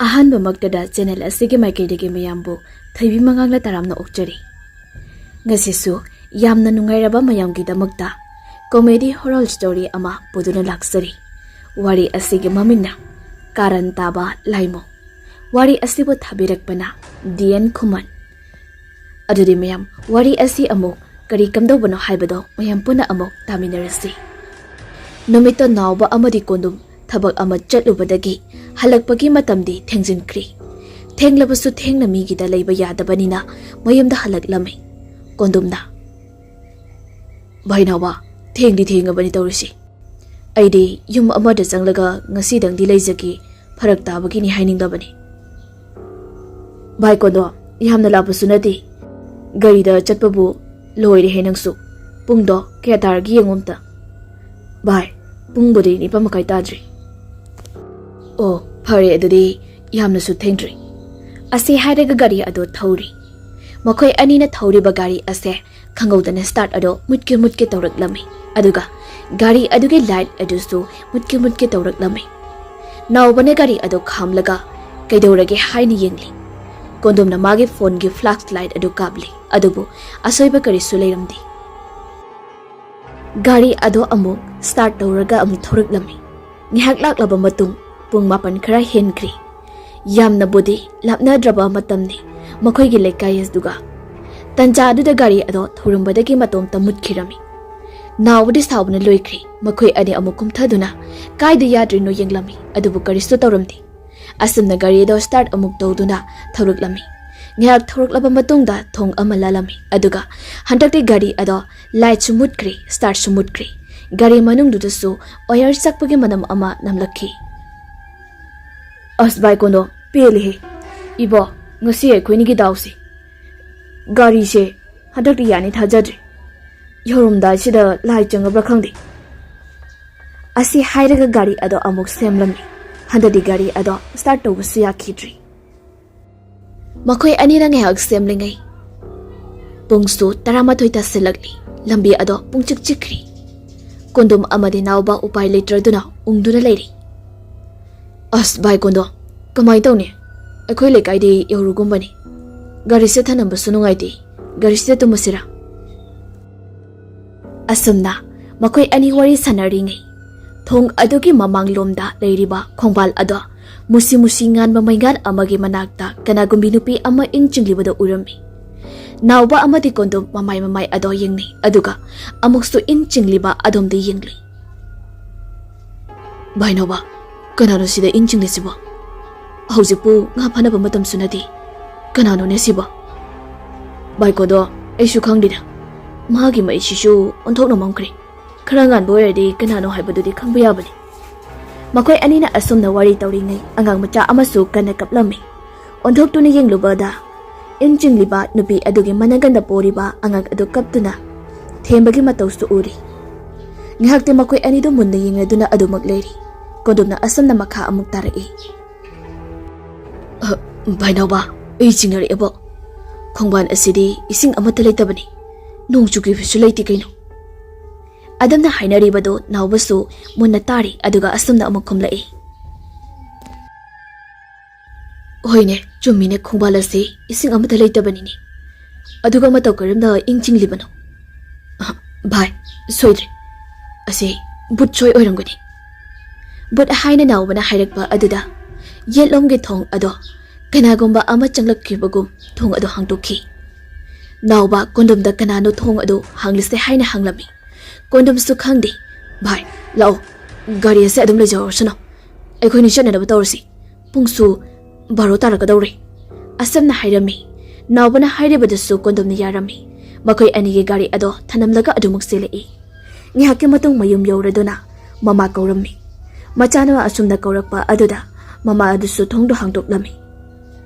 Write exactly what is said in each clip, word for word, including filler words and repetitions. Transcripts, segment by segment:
ꯑꯍꯥꯟꯕꯃꯛꯇꯗ channel ꯑꯁꯤꯒꯤ ꯃꯥꯏꯀꯩꯗꯒꯤ ꯃꯌꯥꯝꯕꯨ ꯊꯣꯏꯕꯤ ꯃꯉꯥꯡꯅ ꯇꯔꯥꯝꯅ ꯑꯣꯛꯆꯔꯤ꯫ ꯉꯁꯤꯁꯨ ꯌꯥꯝꯅ ꯅꯨꯡꯉꯥꯏꯔꯕ ꯃꯌꯥꯝꯒꯤꯗꯃꯛꯇ comedy horror story ꯑꯃ ꯄꯨꯗꯨꯅ ꯂꯥꯛꯆꯔꯤ꯫ ꯋꯥꯔꯤ ꯑꯁꯤꯒꯤ ꯃꯃꯤꯡꯅ ꯀꯥꯔꯟ ꯇꯥꯕ ꯂꯥꯏꯃꯣ꯫ ꯋꯥꯔꯤ ꯑꯁꯤꯕꯨ ꯊꯥꯕꯤꯔꯛꯄꯅ ꯗꯤ ꯑꯦꯟ ꯈꯨꯃꯟ꯫ ꯑꯗꯨꯗꯤ ꯃꯌꯥꯝ, ꯋꯥꯔꯤ ꯑꯁꯤ ꯑꯃꯨꯛ ꯀꯔꯤ ꯀꯝꯗꯧꯕꯅꯣ ꯍꯥꯏꯕꯗꯣ ꯃꯌꯥꯝ ꯄꯨꯟꯅ ꯑꯃꯨꯛ ꯇꯥꯃꯤꯟꯅꯔꯁꯤ꯫ ꯅꯨꯃꯤꯠꯇꯣ ꯅꯥꯎꯕ ꯑꯃꯗꯤ ꯀꯣꯟꯗꯨꯝ ꯊꯕꯛ ꯑꯃ ꯆꯠꯂꯨꯕꯗꯒꯤ ꯍꯜꯂꯛꯄꯒꯤ ꯃꯇꯝꯗꯤ ꯊꯦꯡꯖꯤꯟꯈ꯭ꯔꯦ꯫ ꯊꯦꯡꯂꯕꯁꯨ ꯊꯦꯡꯅ ꯃꯤꯒꯤꯗ ꯂꯩꯕ ꯌꯥꯗꯕꯅꯤꯅ ꯃꯌꯨꯝꯗ ꯍꯜꯂꯛꯂꯝꯃꯤ꯫ ꯀꯣꯟꯗꯨꯝꯅ, "ꯚꯥꯏ ꯅꯥꯎꯕ, ꯊꯦꯡꯗꯤ ꯊꯦꯡꯉꯕꯅꯤ ꯇꯧꯔꯤꯁꯤ꯫ ꯑꯩꯗꯤ ꯌꯨꯝ ꯑꯃꯗ ꯆꯪꯂꯒ ꯉꯁꯤꯗꯪꯗꯤ ꯂꯩꯖꯒꯦ, ꯐꯔꯛ ꯇꯥꯕꯒꯤꯅꯤ ꯍꯥꯏꯅꯤꯡꯗꯕꯅꯤ꯫" "ꯚꯥꯏ ꯀꯣꯟꯗꯣ, ꯌꯥꯝꯅ ꯂꯥꯞꯄꯁꯨ ꯅꯠꯇꯦ꯫ ꯒꯥꯔꯤꯗ ꯆꯠꯄꯕꯨ ꯂꯣꯏꯔꯦꯍꯦ ꯅꯪꯁꯨ꯫ ꯄꯨꯡꯗꯣ ꯀꯌꯥ ꯇꯥꯔꯒꯦ ꯌꯦꯡꯉꯣ ꯑꯝꯇ꯫" "ꯚꯥꯏ, ꯄꯨꯡꯕꯨꯗꯤ ꯅꯤꯄꯥꯟ ꯃꯈꯥꯏ ꯇꯥꯗ꯭ꯔꯤ꯫" "ꯑꯣ, ꯐꯔꯦ ꯑꯗꯨꯗꯤ, ꯌꯥꯝꯅꯁꯨ ꯊꯦꯡꯗ꯭ꯔꯤ꯫" ꯑꯁꯤ ꯍꯥꯏꯔꯒ ꯒꯥꯔꯤ ꯑꯗꯨ ꯊꯧꯔꯤ꯫ ꯃꯈꯣꯏ ꯑꯅꯤꯅ ꯊꯧꯔꯤꯕ ꯒꯥꯔꯤ ꯑꯁꯦ ꯈꯪꯍꯧꯗꯅ start ꯑꯗꯣ ꯃꯨꯠꯀꯦ ꯃꯨꯠꯀꯦ ꯇꯧꯔꯛꯂꯝꯃꯤ꯫ ꯑꯗꯨꯒ ꯒꯥꯔꯤ ꯑꯗꯨꯒꯤ light ꯑꯗꯨꯁꯨ ꯃꯨꯠꯀꯦ ꯃꯨꯠꯀꯦ ꯇꯧꯔꯛꯂꯝꯃꯤ꯫ ꯅꯥꯎꯕꯅ ꯒꯥꯔꯤ ꯑꯗꯨ ꯈꯥꯝꯂꯒ ꯀꯩꯗꯧꯔꯒꯦ ꯍꯥꯏꯅ ꯌꯦꯡꯂꯤ꯫ ꯀꯣꯟꯗꯣꯝꯅ ꯃꯥꯒꯤ phoneꯒꯤ flash light ꯑꯗꯨ ꯀꯥꯞꯂꯤ, ꯑꯗꯨꯕꯨ ꯑꯁꯣꯏꯕ ꯀꯔꯤꯁꯨ ꯂꯩꯔꯝꯗꯦ꯫ ꯒꯥꯔꯤ ꯑꯗꯣ ꯑꯃꯨꯛ start ꯇꯧꯔꯒ ꯑꯃꯨꯛ ꯊꯧꯔꯛꯂꯝꯃꯤ꯫ ꯉꯥꯏꯍꯥꯛ ꯂꯥꯛꯂꯕ ꯃꯇꯨꯡ, ꯄꯨꯡ ꯃꯥꯄꯟ ꯈꯔ ꯍꯦꯟꯈ꯭ꯔꯦ꯫ ꯌꯥꯝꯅꯕꯨꯗꯤ ꯂꯥꯞꯅꯗ꯭ꯔꯕ ꯃꯇꯝꯅꯤ ꯃꯈꯣꯏꯒꯤ ꯂꯩꯀꯥꯏ ꯑꯗꯨꯒ꯫ ꯇꯟꯖꯥ ꯑꯗꯨꯗ ꯒꯥꯔꯤ ꯑꯗꯣ ꯊꯧꯔꯝꯕꯗꯒꯤ ꯃꯇꯣꯝꯇ ꯃꯨꯠꯈꯤꯔꯝꯃꯤ꯫ ꯅꯥꯎꯕꯗꯤ ꯁꯥꯎꯕꯅ ꯂꯣꯏꯈ꯭ꯔꯦ꯫ ꯃꯈꯣꯏ ꯑꯅꯤ ꯑꯃꯨꯛ ꯀꯨꯝꯊꯗꯨꯅ ꯀꯥꯏꯗ ꯌꯥꯗ꯭ꯔꯤꯅꯣ ꯌꯦꯡꯂꯝꯃꯤ, ꯑꯗꯨꯕꯨ ꯀꯔꯤꯁꯨ ꯇꯧꯔꯝꯗꯦ꯫ ꯑꯁꯨꯝꯅ ꯒꯥꯔꯤ ꯑꯗꯣ start ꯑꯃꯨꯛ ꯇꯧꯗꯨꯅ ꯊꯧꯔꯛꯂꯝꯃꯤ꯫ ꯉꯥꯏꯍꯥꯛ ꯊꯧꯔꯛꯂꯕ ꯃꯇꯨꯡꯗ ꯊꯣꯡ ꯑꯃ ꯂꯥꯜꯂꯝꯃꯤ, ꯑꯗꯨꯒ ꯍꯟꯗꯛꯇꯤ ꯒꯥꯔꯤ ꯑꯗꯣ lightꯁꯨ ꯃꯨꯠꯈ꯭ꯔꯦ, startꯁꯨ ꯃꯨꯠꯈ꯭ꯔꯦ꯫ ꯒꯥꯔꯤ ꯃꯅꯨꯡꯗꯨꯗꯁꯨ oil ꯆꯥꯛꯄꯒꯤ ꯃꯅꯝ ꯑꯃ ꯅꯝꯂꯛꯈꯤ꯫ "ꯑꯁ ꯚꯥꯏ ꯀꯣꯟꯗꯣ, ꯄꯦꯜꯂꯦꯍꯦ꯫ ꯏꯕꯣ, ꯉꯁꯤ ꯑꯩꯈꯣꯏꯅꯤꯒꯤ ꯗꯥꯎꯁꯦ꯫ ꯒꯥꯔꯤꯁꯦ ꯍꯟꯗꯛꯇꯤ ꯌꯥꯅꯤ ꯊꯥꯖꯗ꯭ꯔꯦ꯫ ꯌꯧꯔꯝꯗꯥꯏꯁꯤꯗ ꯂꯥꯏ ꯆꯪꯉꯕ꯭ꯔꯥ ꯈꯪꯗꯦ꯫" ꯑꯁꯤ ꯍꯥꯏꯔꯒ ꯒꯥꯔꯤ ꯑꯗꯣ ꯑꯃꯨꯛ ꯁꯦꯝꯂꯝꯃꯤ꯫ ꯍꯟꯗꯛꯇꯤ ꯒꯥꯔꯤ ꯑꯗꯣ start ꯇꯧꯕꯁꯨ ꯌꯥꯈꯤꯗ꯭ꯔꯤ꯫ ꯃꯈꯣꯏ ꯑꯅꯤꯅ ꯉꯥꯏꯍꯥꯛ ꯁꯦꯝꯂꯤꯉꯩ, ꯄꯨꯡꯁꯨ ꯇꯔꯥꯃꯥꯊꯣꯏ ꯇꯥꯁꯤꯜꯂꯛꯂꯤ꯫ ꯂꯝꯕꯤ ꯑꯗꯣ ꯄꯨꯡꯆꯤꯛ ꯆꯤꯛꯈ꯭ꯔꯤ꯫ ꯀꯣꯟꯗꯣꯝ ꯑꯃꯗꯤ ꯅꯥꯎꯕ ꯎꯄꯥꯏ ꯂꯩꯇ꯭ꯔꯗꯨꯅ ꯎꯪꯗꯨꯅ ꯂꯩꯔꯤ꯫ "ꯑꯁ ꯚꯥꯏ ꯀꯣꯟꯗꯣꯝ, "ꯀꯃꯥꯏ ꯇꯧꯅꯤ? ꯑꯩꯈꯣꯏ ꯂꯩꯀꯥꯏꯗꯤ ꯌꯧꯔꯨꯒꯨꯝꯕꯅꯤ꯫ ꯒꯥꯔꯤꯁꯦ ꯊꯅꯝꯕꯁꯨ ꯅꯨꯡꯉꯥꯏꯇꯦ꯫ ꯒꯥꯔꯤꯁꯤꯗ ꯇꯨꯝꯃꯁꯤꯔꯥ?" ꯑꯁꯨꯝꯅ ꯃꯈꯣꯏ ꯑꯅꯤ ꯋꯥꯔꯤ ꯁꯥꯟꯅꯔꯤꯉꯩ, ꯊꯣꯡ ꯑꯗꯨꯒꯤ ꯃꯃꯥꯡꯂꯣꯝꯗ ꯂꯩꯔꯤꯕ ꯈꯣꯡꯕꯥꯜ ꯑꯗꯣ ꯃꯨꯁꯤ ꯃꯨꯁꯤ ꯉꯥꯟꯕ ꯃꯩꯉꯥꯜ ꯑꯃꯒꯤ ꯃꯅꯥꯛꯇ ꯀꯅꯥꯒꯨꯝꯕꯤ ꯅꯨꯄꯤ ꯑꯃ ꯏꯟ ꯆꯤꯡꯂꯤꯕꯗꯨ ꯎꯔꯝꯃꯤ꯫ ꯅꯥꯎꯕ ꯑꯃꯗꯤ ꯀꯣꯟꯗꯣꯝ ꯃꯃꯥꯏ ꯃꯃꯥꯏ ꯑꯗꯣ ꯌꯦꯡꯅꯩ, ꯑꯗꯨꯒ ꯑꯃꯨꯛꯁꯨ ꯏꯟ ꯆꯤꯡꯂꯤꯕ ꯑꯗꯣꯝꯗ ꯌꯦꯡꯂꯤ꯫ "ꯚꯥꯏ ꯅꯥꯎꯕ, ꯀꯅꯥꯅꯣ ꯁꯤꯗ ꯏꯟ ꯆꯤꯡꯂꯤꯁꯤꯕꯣ? ꯍꯧꯖꯤꯛꯄꯨ ꯉꯥ ꯐꯥꯅꯕ ꯃꯇꯝꯁꯨ ꯅꯠꯇꯦ꯫ ꯀꯅꯥꯅꯣꯅꯦ ꯁꯤꯕꯣ?" "ꯚꯥꯏ ꯀꯣꯟꯗꯣ, ꯑꯩꯁꯨ ꯈꯪꯗꯦꯗ꯫ ꯃꯥꯒꯤ ꯃꯩꯁꯤꯁꯨ ꯑꯣꯟꯊꯣꯛꯅ ꯃꯝꯈ꯭ꯔꯦ꯫ ꯈꯔ ꯉꯥꯟꯕ ꯑꯣꯏꯔꯗꯤ ꯀꯅꯥꯅꯣ ꯍꯥꯏꯕꯗꯨꯗꯤ ꯈꯪꯕ ꯌꯥꯕꯅꯤ꯫" ꯃꯈꯣꯏ ꯑꯅꯤꯅ ꯑꯁꯨꯝꯅ ꯋꯥꯔꯤ ꯇꯧꯔꯤꯉꯩ, ꯑꯉꯥꯡ ꯃꯆꯥ ꯑꯃꯁꯨ ꯀꯟꯅ ꯀꯞꯂꯝꯃꯤ꯫ ꯑꯣꯟꯊꯣꯛꯇꯨꯅ ꯌꯦꯡꯂꯨꯕꯗ, ꯏꯟ ꯆꯤꯡꯂꯤꯕ ꯅꯨꯄꯤ ꯑꯗꯨꯒꯤ ꯃꯅꯪꯒꯟꯗ ꯄꯣꯔꯤꯕ ꯑꯉꯥꯡ ꯑꯗꯨ ꯀꯞꯇꯨꯅ ꯊꯦꯝꯕꯒꯤ ꯃꯇꯧꯁꯨ ꯎꯔꯤ꯫ ꯉꯥꯏꯍꯥꯛꯇꯤ ꯃꯈꯣꯏ ꯑꯅꯤꯗꯨ ꯃꯨꯟꯅ ꯌꯦꯡꯂꯗꯨꯅ ꯑꯗꯨꯃꯛ ꯂꯩꯔꯤ꯫ ꯀꯣꯟꯗꯣꯝꯅ ꯑꯁꯨꯝꯅ ꯃꯈꯥ ꯑꯃꯨꯛ ꯇꯥꯔꯛꯏ꯫ "ꯑ, ꯚꯥꯏ ꯅꯥꯎꯕ, ꯑꯩ ꯆꯤꯡꯅꯔꯛꯑꯦꯕꯣ꯫ ꯈꯣꯡꯕꯥꯟ ꯑꯁꯤꯗꯤ ꯏꯁꯤꯡ ꯑꯃꯠꯇ ꯂꯩꯇꯕꯅꯤ꯫ ꯅꯣꯡ ꯆꯨꯈꯤꯕꯁꯨ ꯂꯩꯇꯦ ꯀꯩꯅꯣ?" ꯑꯗꯨꯝꯅ ꯍꯥꯏꯅꯔꯤꯕꯗꯨ ꯅꯥꯎꯕꯁꯨ ꯃꯨꯟꯅ ꯇꯥꯔꯤ, ꯑꯗꯨꯒ ꯑꯁꯨꯝꯅ ꯑꯃꯨꯛ ꯈꯨꯝꯂꯛꯏ꯫ "ꯍꯣꯏꯅꯦ, ꯆꯨꯝꯃꯤꯅꯦ, ꯈꯣꯡꯕꯥꯜ ꯑꯁꯤ ꯏꯁꯤꯡ ꯑꯃꯠꯇ ꯂꯩꯇꯕꯅꯤꯅꯦ꯫ ꯑꯗꯨꯒ ꯃꯇꯧ ꯀꯔꯝꯅ ꯏꯟ ꯆꯤꯡꯂꯤꯕꯅꯣ? ꯑꯍ, ꯚꯥꯏ, ꯁꯣꯏꯗ꯭ꯔꯦ꯫ ꯑꯁꯤ ꯕꯨꯠ ꯁꯣꯏ ꯑꯣꯏꯔꯝꯒꯅꯤ꯫" ꯕꯨꯠ ꯍꯥꯏꯅ ꯅꯥꯎꯕꯅ ꯍꯥꯏꯔꯛꯄ ꯑꯗꯨꯗ ꯌꯦꯠꯂꯣꯝꯒꯤ ꯊꯣꯡ ꯑꯗꯣ ꯀꯅꯥꯒꯨꯝꯕ ꯑꯃ ꯆꯪꯂꯛꯈꯤꯕꯒꯨꯝ ꯊꯣꯡ ꯑꯗꯨ ꯍꯥꯡꯗꯣꯛꯈꯤ꯫ ꯅꯥꯎꯕ ꯀꯣꯟꯗꯣꯝꯗ ꯀꯅꯥꯅꯣ ꯊꯣꯡ ꯑꯗꯨ ꯍꯥꯡꯂꯤꯁꯦ ꯍꯥꯏꯅ ꯍꯪꯂꯝꯃꯤ꯫ ꯀꯣꯟꯗꯣꯝꯁꯨ ꯈꯪꯗꯦ꯫ "ꯚꯥꯏ, ꯂꯥꯛꯑꯣ, ꯒꯥꯔꯤ ꯑꯁꯦ ꯑꯗꯨꯝ ꯂꯩꯖꯍꯧꯔꯁꯅꯨ꯫ ꯑꯩꯈꯣꯏꯅꯤ ꯆꯠꯅꯅꯕ ꯇꯧꯔꯁꯤ꯫ ꯄꯨꯡꯁꯨ ꯕꯥꯔꯣ ꯇꯥꯔꯛꯀꯗꯧꯔꯦ", ꯑꯁꯝꯅ ꯍꯥꯏꯔꯝꯃꯤ꯫ ꯅꯥꯎꯕꯅ ꯍꯥꯏꯔꯤꯕꯗꯨꯁꯨ ꯀꯣꯟꯗꯣꯝꯅ ꯌꯥꯔꯝꯃꯤ꯫ ꯃꯈꯣꯏ ꯑꯅꯤꯒꯤ ꯒꯥꯔꯤ ꯑꯗꯣ ꯊꯅꯝꯂꯒ ꯑꯗꯨꯃꯛ ꯆꯦꯜꯂꯛꯏ꯫ ꯉꯥꯏꯍꯥꯛꯀꯤ ꯃꯇꯨꯡ ꯃꯌꯨꯝ ꯌꯧꯔꯗꯨꯅ ꯃꯃꯥ ꯀꯧꯔꯝꯃꯤ꯫ ꯃꯆꯥꯅꯨꯄꯥ ꯑꯁꯨꯝꯅ ꯀꯧꯔꯛꯄ ꯑꯗꯨꯗ ꯃꯃꯥ ꯑꯗꯨꯁꯨ ꯊꯣꯡꯗꯣ ꯍꯥꯡꯗꯣꯛꯂꯝꯃꯤ꯫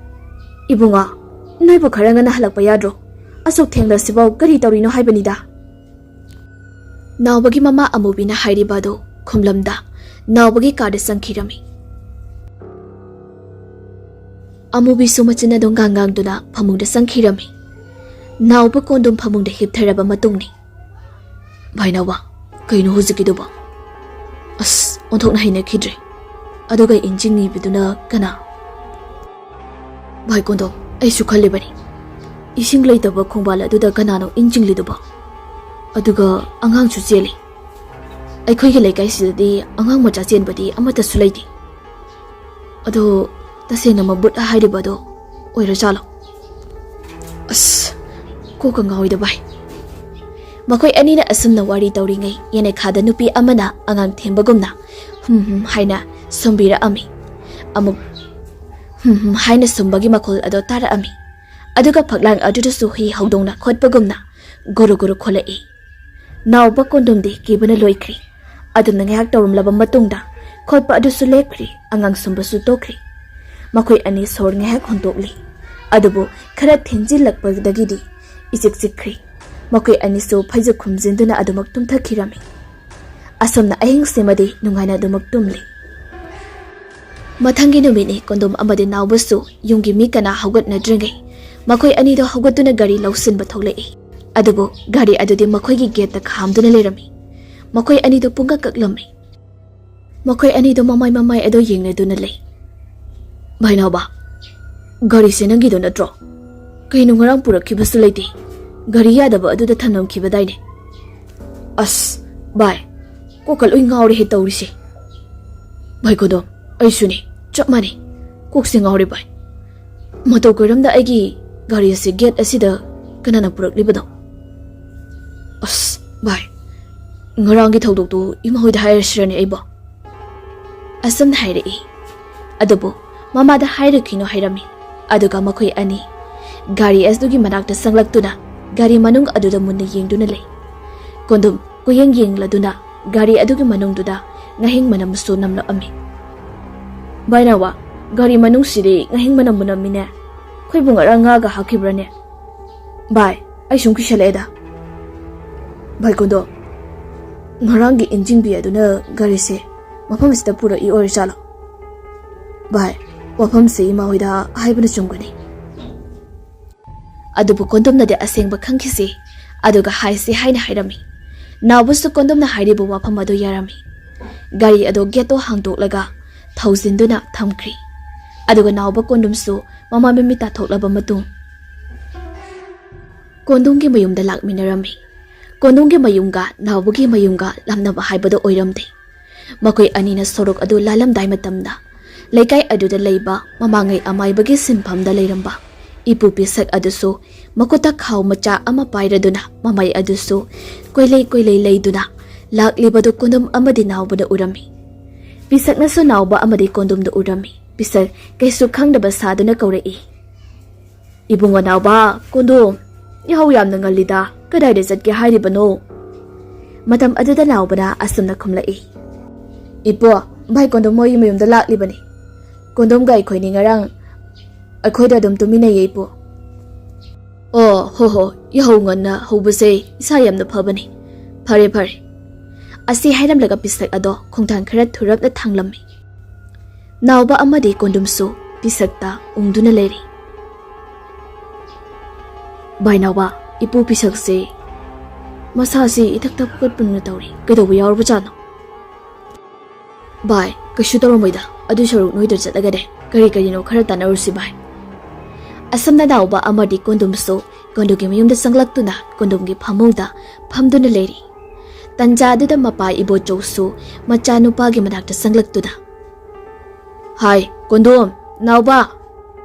"ꯏꯕꯨꯡꯉꯣ, ꯅꯣꯏꯕꯨ ꯈꯔ ꯉꯟꯅ ꯍꯜꯂꯛꯄ ꯌꯥꯗ꯭ꯔꯣ? ꯑꯁꯨꯛ ꯊꯦꯡꯂꯁꯤꯐꯥꯎ ꯀꯔꯤ ꯇꯧꯔꯤꯅꯣ ꯍꯥꯏꯕꯅꯤꯗ?" ꯅꯥꯎꯕꯒꯤ ꯃꯃꯥ ꯑꯃꯨꯕꯤꯅ ꯍꯥꯏꯔꯤꯕ ꯑꯗꯨ ꯈꯨꯝꯂꯝꯗ ꯅꯥꯎꯕꯒꯤ ꯀꯥꯗ ꯆꯪꯈꯤꯔꯝꯃꯤ꯫ ꯑꯃꯨꯕꯤꯁꯨ ꯃꯆꯤꯟ ꯑꯗꯨꯝ ꯉꯥꯡ ꯉꯥꯡꯗꯨꯅ ꯐꯃꯨꯡꯗ ꯆꯪꯈꯤꯔꯝꯃꯤ꯫ ꯅꯥꯎꯕ ꯀꯣꯟꯗꯨꯝ ꯐꯃꯨꯡꯗ ꯍꯤꯞꯊꯔꯕ ꯃꯇꯨꯡꯅꯤ꯫ "ꯚꯥꯏ ꯅꯥꯎꯕ, ꯀꯩꯅꯣ ꯍꯧꯖꯤꯛꯀꯤꯗꯨꯕꯣ? ꯑꯁ, ꯑꯣꯟꯊꯣꯛꯅ ꯍꯩꯅꯈꯤꯗ꯭ꯔꯦ꯫ ꯑꯗꯨꯒ ꯏꯟ ꯆꯤꯡꯂꯤꯕꯗꯨꯅ ꯀꯅꯥ?" "ꯚꯥꯏ ꯀꯣꯟꯗꯣꯝ, ꯑꯩꯁꯨ ꯈꯜꯂꯤꯕꯅꯤ, ꯏꯁꯤꯡ ꯂꯩꯇꯕ ꯈꯣꯡꯕꯥꯜ ꯑꯗꯨꯗ ꯀꯅꯥꯅꯣ ꯏꯟ ꯆꯤꯡꯂꯤꯗꯨꯕꯣ? ꯑꯗꯨꯒ ꯑꯉꯥꯡꯁꯨ ꯆꯦꯜꯂꯤ꯫ ꯑꯩꯈꯣꯏꯒꯤ ꯂꯩꯀꯥꯏꯁꯤꯗꯗꯤ ꯑꯉꯥꯡ ꯃꯆꯥ ꯆꯦꯟꯕꯗꯤ ꯑꯃꯠꯇꯁꯨ ꯂꯩꯇꯦ꯫ ꯑꯗꯣ ꯇꯁꯦꯡꯅ ꯃꯕꯨꯠ ꯍꯥꯏꯔꯤꯕꯗꯣ ꯑꯣꯏꯔꯖꯥꯠꯂꯣ? ꯑꯁ, ꯀꯣꯛꯀ ꯉꯥꯎꯏꯗ ꯚꯥꯏ꯫" ꯃꯈꯣꯏ ꯑꯅꯤꯅ ꯑꯁꯨꯝꯅ ꯋꯥꯔꯤ ꯇꯧꯔꯤꯉꯩ, ꯌꯦꯅꯈꯥꯗ ꯅꯨꯄꯤ ꯑꯃꯅ ꯑꯉꯥꯡ ꯊꯦꯝꯕꯒꯨꯝꯅ "ꯍꯨꯝ ꯍꯨꯝ" ꯍꯥꯏꯅ ꯁꯨꯝꯕꯤꯔꯛꯑꯝꯃꯤ꯫ ꯑꯃꯨꯛ "ꯍꯨꯝ ꯍꯨꯝ" ꯍꯥꯏꯅ ꯁꯨꯝꯕꯒꯤ ꯃꯈꯣꯜ ꯑꯗꯣ ꯇꯥꯔꯛꯑꯝꯃꯤ꯫ ꯑꯗꯨꯒ ꯐꯛꯂꯥꯡ ꯑꯗꯨꯗꯁꯨ ꯍꯨꯏ ꯍꯧꯗꯣꯡꯅ ꯈꯣꯠꯄꯒꯨꯝꯅ ꯒꯨꯔꯨ ꯒꯨꯔꯨ ꯈꯣꯠꯂꯛꯏ꯫ ꯅꯥꯎꯕ ꯀꯣꯟꯗꯣꯝꯗꯤ ꯀꯤꯕꯅ ꯂꯣꯏꯈ꯭ꯔꯦ꯫ ꯑꯗꯨꯝꯅ ꯉꯥꯏꯍꯥꯛ ꯇꯧꯔꯝꯂꯕ ꯃꯇꯨꯡꯗ ꯈꯣꯠꯄ ꯑꯗꯨꯁꯨ ꯂꯦꯞꯈ꯭ꯔꯦ, ꯑꯉꯥꯡ ꯁꯨꯝꯕꯁꯨ ꯇꯣꯛꯈ꯭ꯔꯦ꯫ ꯃꯈꯣꯏ ꯑꯅꯤ ꯁꯣꯔ ꯉꯥꯏꯍꯥꯛ ꯍꯣꯟꯗꯣꯛꯂꯤ꯫ ꯑꯗꯨꯕꯨ ꯈꯔ ꯊꯦꯡꯖꯤꯜꯂꯛꯄꯗꯒꯤꯗꯤ ꯏꯆꯤꯛ ꯆꯤꯛꯈ꯭ꯔꯦ꯫ ꯃꯈꯣꯏ ꯑꯅꯤꯁꯨ ꯐꯩꯖꯨꯞ ꯈꯨꯝꯖꯤꯟꯗꯨꯅ ꯑꯗꯨꯃꯛ ꯇꯨꯝꯊꯈꯤꯔꯝꯃꯤ꯫ ꯑꯁꯨꯝꯅ ꯑꯍꯤꯡꯁꯤꯃꯗꯤ ꯅꯨꯡꯉꯥꯏꯅ ꯑꯗꯨꯃꯛ ꯇꯨꯝꯂꯤ꯫ ꯃꯊꯪꯒꯤ ꯅꯨꯃꯤꯠꯅꯤ꯫ ꯀꯣꯟꯗꯣꯝ ꯑꯃꯗꯤ ꯅꯥꯎꯕꯁꯨ ꯌꯨꯝꯒꯤ ꯃꯤ ꯀꯅꯥ ꯍꯧꯒꯠꯅꯗ꯭ꯔꯤꯉꯩ ꯃꯈꯣꯏ ꯑꯅꯤꯗꯣ ꯍꯧꯒꯠꯇꯨꯅ ꯒꯥꯔꯤ ꯂꯧꯁꯤꯟꯕ ꯊꯣꯛꯂꯛꯏ꯫ ꯑꯗꯨꯕꯨ ꯒꯥꯔꯤ ꯑꯗꯨꯗꯤ ꯃꯈꯣꯏꯒꯤ ꯒꯦꯠꯇ ꯈꯥꯝꯗꯨꯅ ꯂꯩꯔꯝꯃꯤ꯫ ꯃꯈꯣꯏ ꯑꯅꯤꯗꯣ ꯄꯨꯡꯀꯛ ꯀꯛꯂꯝꯃꯤ꯫ ꯃꯈꯣꯏ ꯑꯅꯤꯗꯣ ꯃꯃꯥꯏ ꯃꯃꯥꯏ ꯑꯗꯣ ꯌꯦꯡꯅꯗꯨꯅ ꯂꯩ꯫ "ꯚꯥꯏ ꯅꯥꯎꯕ, ꯒꯥꯔꯤꯁꯦ ꯅꯪꯒꯤꯗꯣ ꯅꯠꯇ꯭ꯔꯣ? ꯀꯩꯅꯣ, ꯉꯔꯥꯡ ꯄꯨꯔꯛꯈꯤꯕꯁꯨ ꯂꯩꯇꯦ, ꯒꯥꯔꯤ ꯌꯥꯗꯕ ꯑꯗꯨꯗ ꯊꯝꯂꯝꯈꯤꯕꯗꯥꯏꯅꯦ?" "ꯑꯁ ꯚꯥꯏ, ꯀꯣꯛꯀ ꯂꯣꯏ ꯉꯥꯎꯔꯦꯍꯦ ꯇꯧꯔꯤꯁꯦ꯫" "ꯚꯥꯏ ꯀꯣꯟꯗꯣꯝ, ꯑꯩꯁꯨꯅꯦ, ꯆꯞ ꯃꯥꯟꯅꯩ, ꯀꯣꯛꯁꯦ ꯉꯥꯎꯔꯦ ꯚꯥꯏ꯫ ꯃꯇꯧ ꯀꯔꯝꯗ ꯑꯩꯒꯤ ꯒꯥꯔꯤ ꯑꯁꯤ ꯒꯦꯠ ꯑꯁꯤꯗ ꯀꯅꯥꯅ ꯄꯨꯔꯛꯂꯤꯕꯅꯣ? ꯑꯁ ꯚꯥꯏ, ꯉꯔꯥꯡꯒꯤ ꯊꯧꯗꯣꯛꯇꯨ ꯏꯃꯥ ꯍꯣꯏꯗ ꯍꯥꯏꯔꯁꯤꯔꯅꯦ ꯑꯩꯕꯣ?" ꯑꯁꯨꯝꯅ ꯍꯥꯏꯔꯛꯏ꯫ ꯑꯗꯨꯕꯨ ꯃꯃꯥꯗ ꯍꯥꯏꯔꯨꯈꯤꯅꯨ ꯍꯥꯏꯔꯝꯃꯤ꯫ ꯑꯗꯨꯒ ꯃꯈꯣꯏ ꯑꯅꯤ ꯒꯥꯔꯤ ꯑꯗꯨꯒꯤ ꯃꯅꯥꯛꯇ ꯆꯪꯂꯛꯇꯨꯅ ꯒꯥꯔꯤ ꯃꯅꯨꯡ ꯑꯗꯨꯗ ꯃꯨꯟꯅ ꯌꯦꯡꯗꯨꯅ ꯂꯩ꯫ ꯀꯣꯟꯗꯨꯝ ꯀꯨꯌꯦꯡ ꯌꯦꯡꯂꯗꯨꯅ ꯒꯥꯔꯤ ꯑꯗꯨꯒꯤ ꯃꯅꯨꯡꯗꯨꯗ ꯉꯥꯍꯤꯡ ꯃꯅꯝꯁꯨ ꯅꯝꯂꯛꯑꯝꯃꯤ꯫ "ꯚꯥꯏ ꯅꯥꯎꯕ, ꯒꯥꯔꯤ ꯃꯅꯨꯡꯁꯤꯗꯤ ꯉꯥꯍꯤꯡ ꯃꯅꯝꯕꯨ ꯅꯝꯃꯤꯅꯦ꯫ ꯑꯩꯈꯣꯏꯕꯨ ꯉꯔꯥꯡ ꯉꯥꯒ ꯍꯥꯞꯈꯤꯕ꯭ꯔꯥꯅꯦ? ꯚꯥꯏ, ꯑꯩ ꯁꯨꯝ ꯀꯤꯁꯜꯂꯛꯑꯦꯗ꯫" "ꯚꯥꯏ ꯀꯣꯟꯗꯣ, ꯉꯔꯥꯡꯒꯤ ꯏꯟꯖꯤꯡꯕꯤ ꯑꯗꯨꯅ ꯒꯥꯔꯤꯁꯦ ꯃꯐꯝ ꯑꯁꯤꯗ ꯄꯨꯔꯛꯏ ꯑꯣꯏꯔꯖꯥꯠꯂꯣ? ꯚꯥꯏ, ꯋꯥꯐꯝꯁꯤ ꯏꯃꯥ ꯍꯣꯏꯗ ꯍꯥꯏꯕꯅ ꯆꯨꯝꯒꯅꯤ꯫" ꯑꯗꯨꯕꯨ ꯀꯣꯟꯗꯣꯝꯅꯗꯤ ꯑꯁꯦꯡꯕ ꯈꯪꯈꯤꯁꯤ꯫ ꯑꯗꯨꯒ ꯍꯥꯏꯁꯤ ꯍꯥꯏꯅ ꯍꯥꯏꯔꯝꯃꯤ꯫ ꯅꯥꯎꯕꯁꯨ ꯀꯣꯟꯗꯣꯝꯅ ꯍꯥꯏꯔꯤꯕ ꯋꯥꯐꯝ ꯑꯗꯨ ꯌꯥꯔꯝꯃꯤ꯫ ꯒꯥꯔꯤ ꯑꯗꯣ ꯒꯦꯠꯇꯣ ꯍꯥꯡꯗꯣꯛꯂꯒ ꯊꯧꯖꯤꯟꯗꯨꯅ ꯊꯝꯈ꯭ꯔꯤ꯫ ꯑꯗꯨꯒ ꯅꯥꯎꯕ ꯀꯣꯟꯗꯣꯝꯁꯨ ꯃꯃꯥ ꯃꯃꯤꯠ ꯇꯥꯊꯣꯛꯂꯕ ꯃꯇꯨꯡ, ꯀꯣꯟꯗꯣꯝꯒꯤ ꯃꯌꯨꯝꯗ ꯂꯥꯛꯃꯤꯟꯅꯔꯝꯃꯤ꯫ ꯀꯣꯟꯗꯣꯝꯒꯤ ꯃꯌꯨꯝꯒ ꯅꯥꯎꯕꯒꯤ ꯃꯌꯨꯝꯒ ꯂꯥꯞꯅꯕ ꯍꯥꯏꯕꯗꯣ ꯑꯣꯏꯔꯝꯗꯦ꯫ ꯃꯈꯣꯏ ꯑꯅꯤꯅ ꯁꯣꯔꯣꯛ ꯑꯗꯨ ꯂꯥꯜꯂꯝꯗꯥꯏ ꯃꯇꯝꯗ, ꯂꯩꯀꯥꯏ ꯑꯗꯨꯗ ꯂꯩꯕ ꯃꯃꯥꯡꯉꯩ ꯑꯃꯥꯏꯕꯒꯤ ꯁꯤꯟꯐꯝꯗ ꯂꯩꯔꯝꯕ ꯏꯄꯨ ꯄꯤꯁꯛ ꯑꯗꯨꯁꯨ ꯃꯈꯨꯠꯇ ꯈꯥꯎ ꯃꯆꯥ ꯑꯃ ꯄꯥꯏꯔꯗꯨꯅ ꯃꯃꯥꯏ ꯑꯗꯨꯁꯨ ꯀꯣꯏꯂꯩ ꯀꯣꯏꯂꯩ ꯂꯩꯗꯨꯅ ꯂꯥꯛꯂꯤꯕꯗꯨ ꯀꯣꯟꯗꯣꯝ ꯑꯃꯗꯤ ꯅꯥꯎꯕꯅ ꯎꯔꯝꯃꯤ꯫ ꯄꯤꯁꯛꯅꯁꯨ ꯅꯥꯎꯕ ꯑꯃꯗꯤ ꯀꯣꯟꯗꯣꯝꯗꯨ ꯎꯔꯝꯃꯤ꯫ ꯄꯤꯁꯛ ꯀꯩꯁꯨ ꯈꯪꯗꯕ ꯁꯥꯗꯨꯅ ꯀꯧꯔꯛꯏ, "ꯏꯕꯨꯡꯉꯣ ꯅꯥꯎꯕ, ꯀꯣꯟꯗꯣꯝ, ꯌꯥꯍꯧ ꯌꯥꯝꯅ ꯉꯜꯂꯤꯗ, ꯀꯗꯥꯏꯗ ꯆꯠꯀꯦ ꯍꯥꯏꯔꯤꯕꯅꯣ?" ꯃꯇꯝ ꯑꯗꯨꯗ ꯅꯥꯎꯕꯅ ꯑꯁꯨꯝꯅ ꯈꯨꯝꯂꯛꯏ, "ꯏꯄꯨ, ꯚꯥꯏ ꯀꯣꯟꯗꯣꯝ ꯃꯣꯏꯒꯤ ꯃꯌꯨꯝꯗ ꯂꯥꯛꯂꯤꯕꯅꯤ꯫ ꯀꯣꯟꯗꯣꯝꯒ ꯑꯩꯈꯣꯏꯅꯤ ꯉꯔꯥꯡ ꯑꯩꯈꯣꯏꯗ ꯑꯗꯨꯝ ꯇꯨꯃꯤꯟꯅꯩꯌꯦ, ꯏꯄꯨ꯫" "ꯑꯣ, ꯍꯣ ꯍꯣ, ꯌꯥꯍꯧ ꯉꯟꯅ ꯍꯧꯕꯁꯦ ꯏꯁꯥ ꯌꯥꯝꯅ ꯐꯕꯅꯤ꯫ ꯐꯔꯦ, ꯐꯔꯦ꯫" ꯑꯁꯤ ꯍꯥꯏꯔꯝꯂꯒ ꯄꯤꯁꯛ ꯑꯗꯣ ꯈꯣꯡꯊꯥꯡ ꯈꯔ ꯊꯨꯔꯞꯅ ꯊꯥꯡꯂꯝꯃꯤ꯫ ꯅꯥꯎꯕ ꯑꯃꯗꯤ ꯀꯣꯟꯗꯨꯝꯁꯨ ꯄꯤꯁꯛꯇ ꯎꯪꯗꯨꯅ ꯂꯩꯔꯤ꯫ "ꯚꯥꯏ ꯅꯥꯎꯕ, ꯏꯄꯨ ꯄꯤꯁꯛꯁꯦ ꯃꯁꯥꯁꯤ ꯏꯊꯛ ꯊꯛ ꯐꯨꯒꯠꯄꯅ ꯇꯧꯔꯤ꯫ ꯀꯩꯗꯧꯕ ꯌꯥꯎꯔꯕꯖꯥꯠꯅꯣ?" "ꯚꯥꯏ, ꯀꯩꯁꯨ ꯇꯧꯔꯝꯃꯣꯏꯗ꯫ ꯑꯗꯨ ꯁꯔꯨꯛ ꯅꯣꯏꯗ ꯆꯠꯂꯒꯅꯦ, ꯀꯔꯤ ꯀꯔꯤꯅꯣ ꯈꯔ ꯇꯥꯟꯅꯔꯨꯁꯤ ꯚꯥꯏ꯫" ꯑꯁꯝꯅ ꯅꯥꯎꯕ ꯑꯃꯗꯤ ꯀꯣꯟꯗꯨꯝꯁꯨ ꯀꯣꯟꯗꯨꯒꯤ ꯃꯌꯨꯝꯗ ꯆꯪꯂꯛꯇꯨꯅ ꯀꯣꯟꯗꯨꯝꯒꯤ ꯐꯃꯨꯡꯗ ꯐꯝꯗꯨꯅ ꯂꯩꯔꯤ꯫ ꯇꯟꯖꯥ ꯑꯗꯨꯗ ꯃꯄꯥ ꯏꯕꯣꯆꯧꯁꯨ ꯃꯆꯥꯅꯨꯄꯥꯒꯤ ꯃꯅꯥꯛꯇ ꯆꯪꯂꯛꯇꯨꯅ, "ꯍꯥꯏ, ꯀꯣꯟꯗꯣꯝ, ꯅꯥꯎꯕ,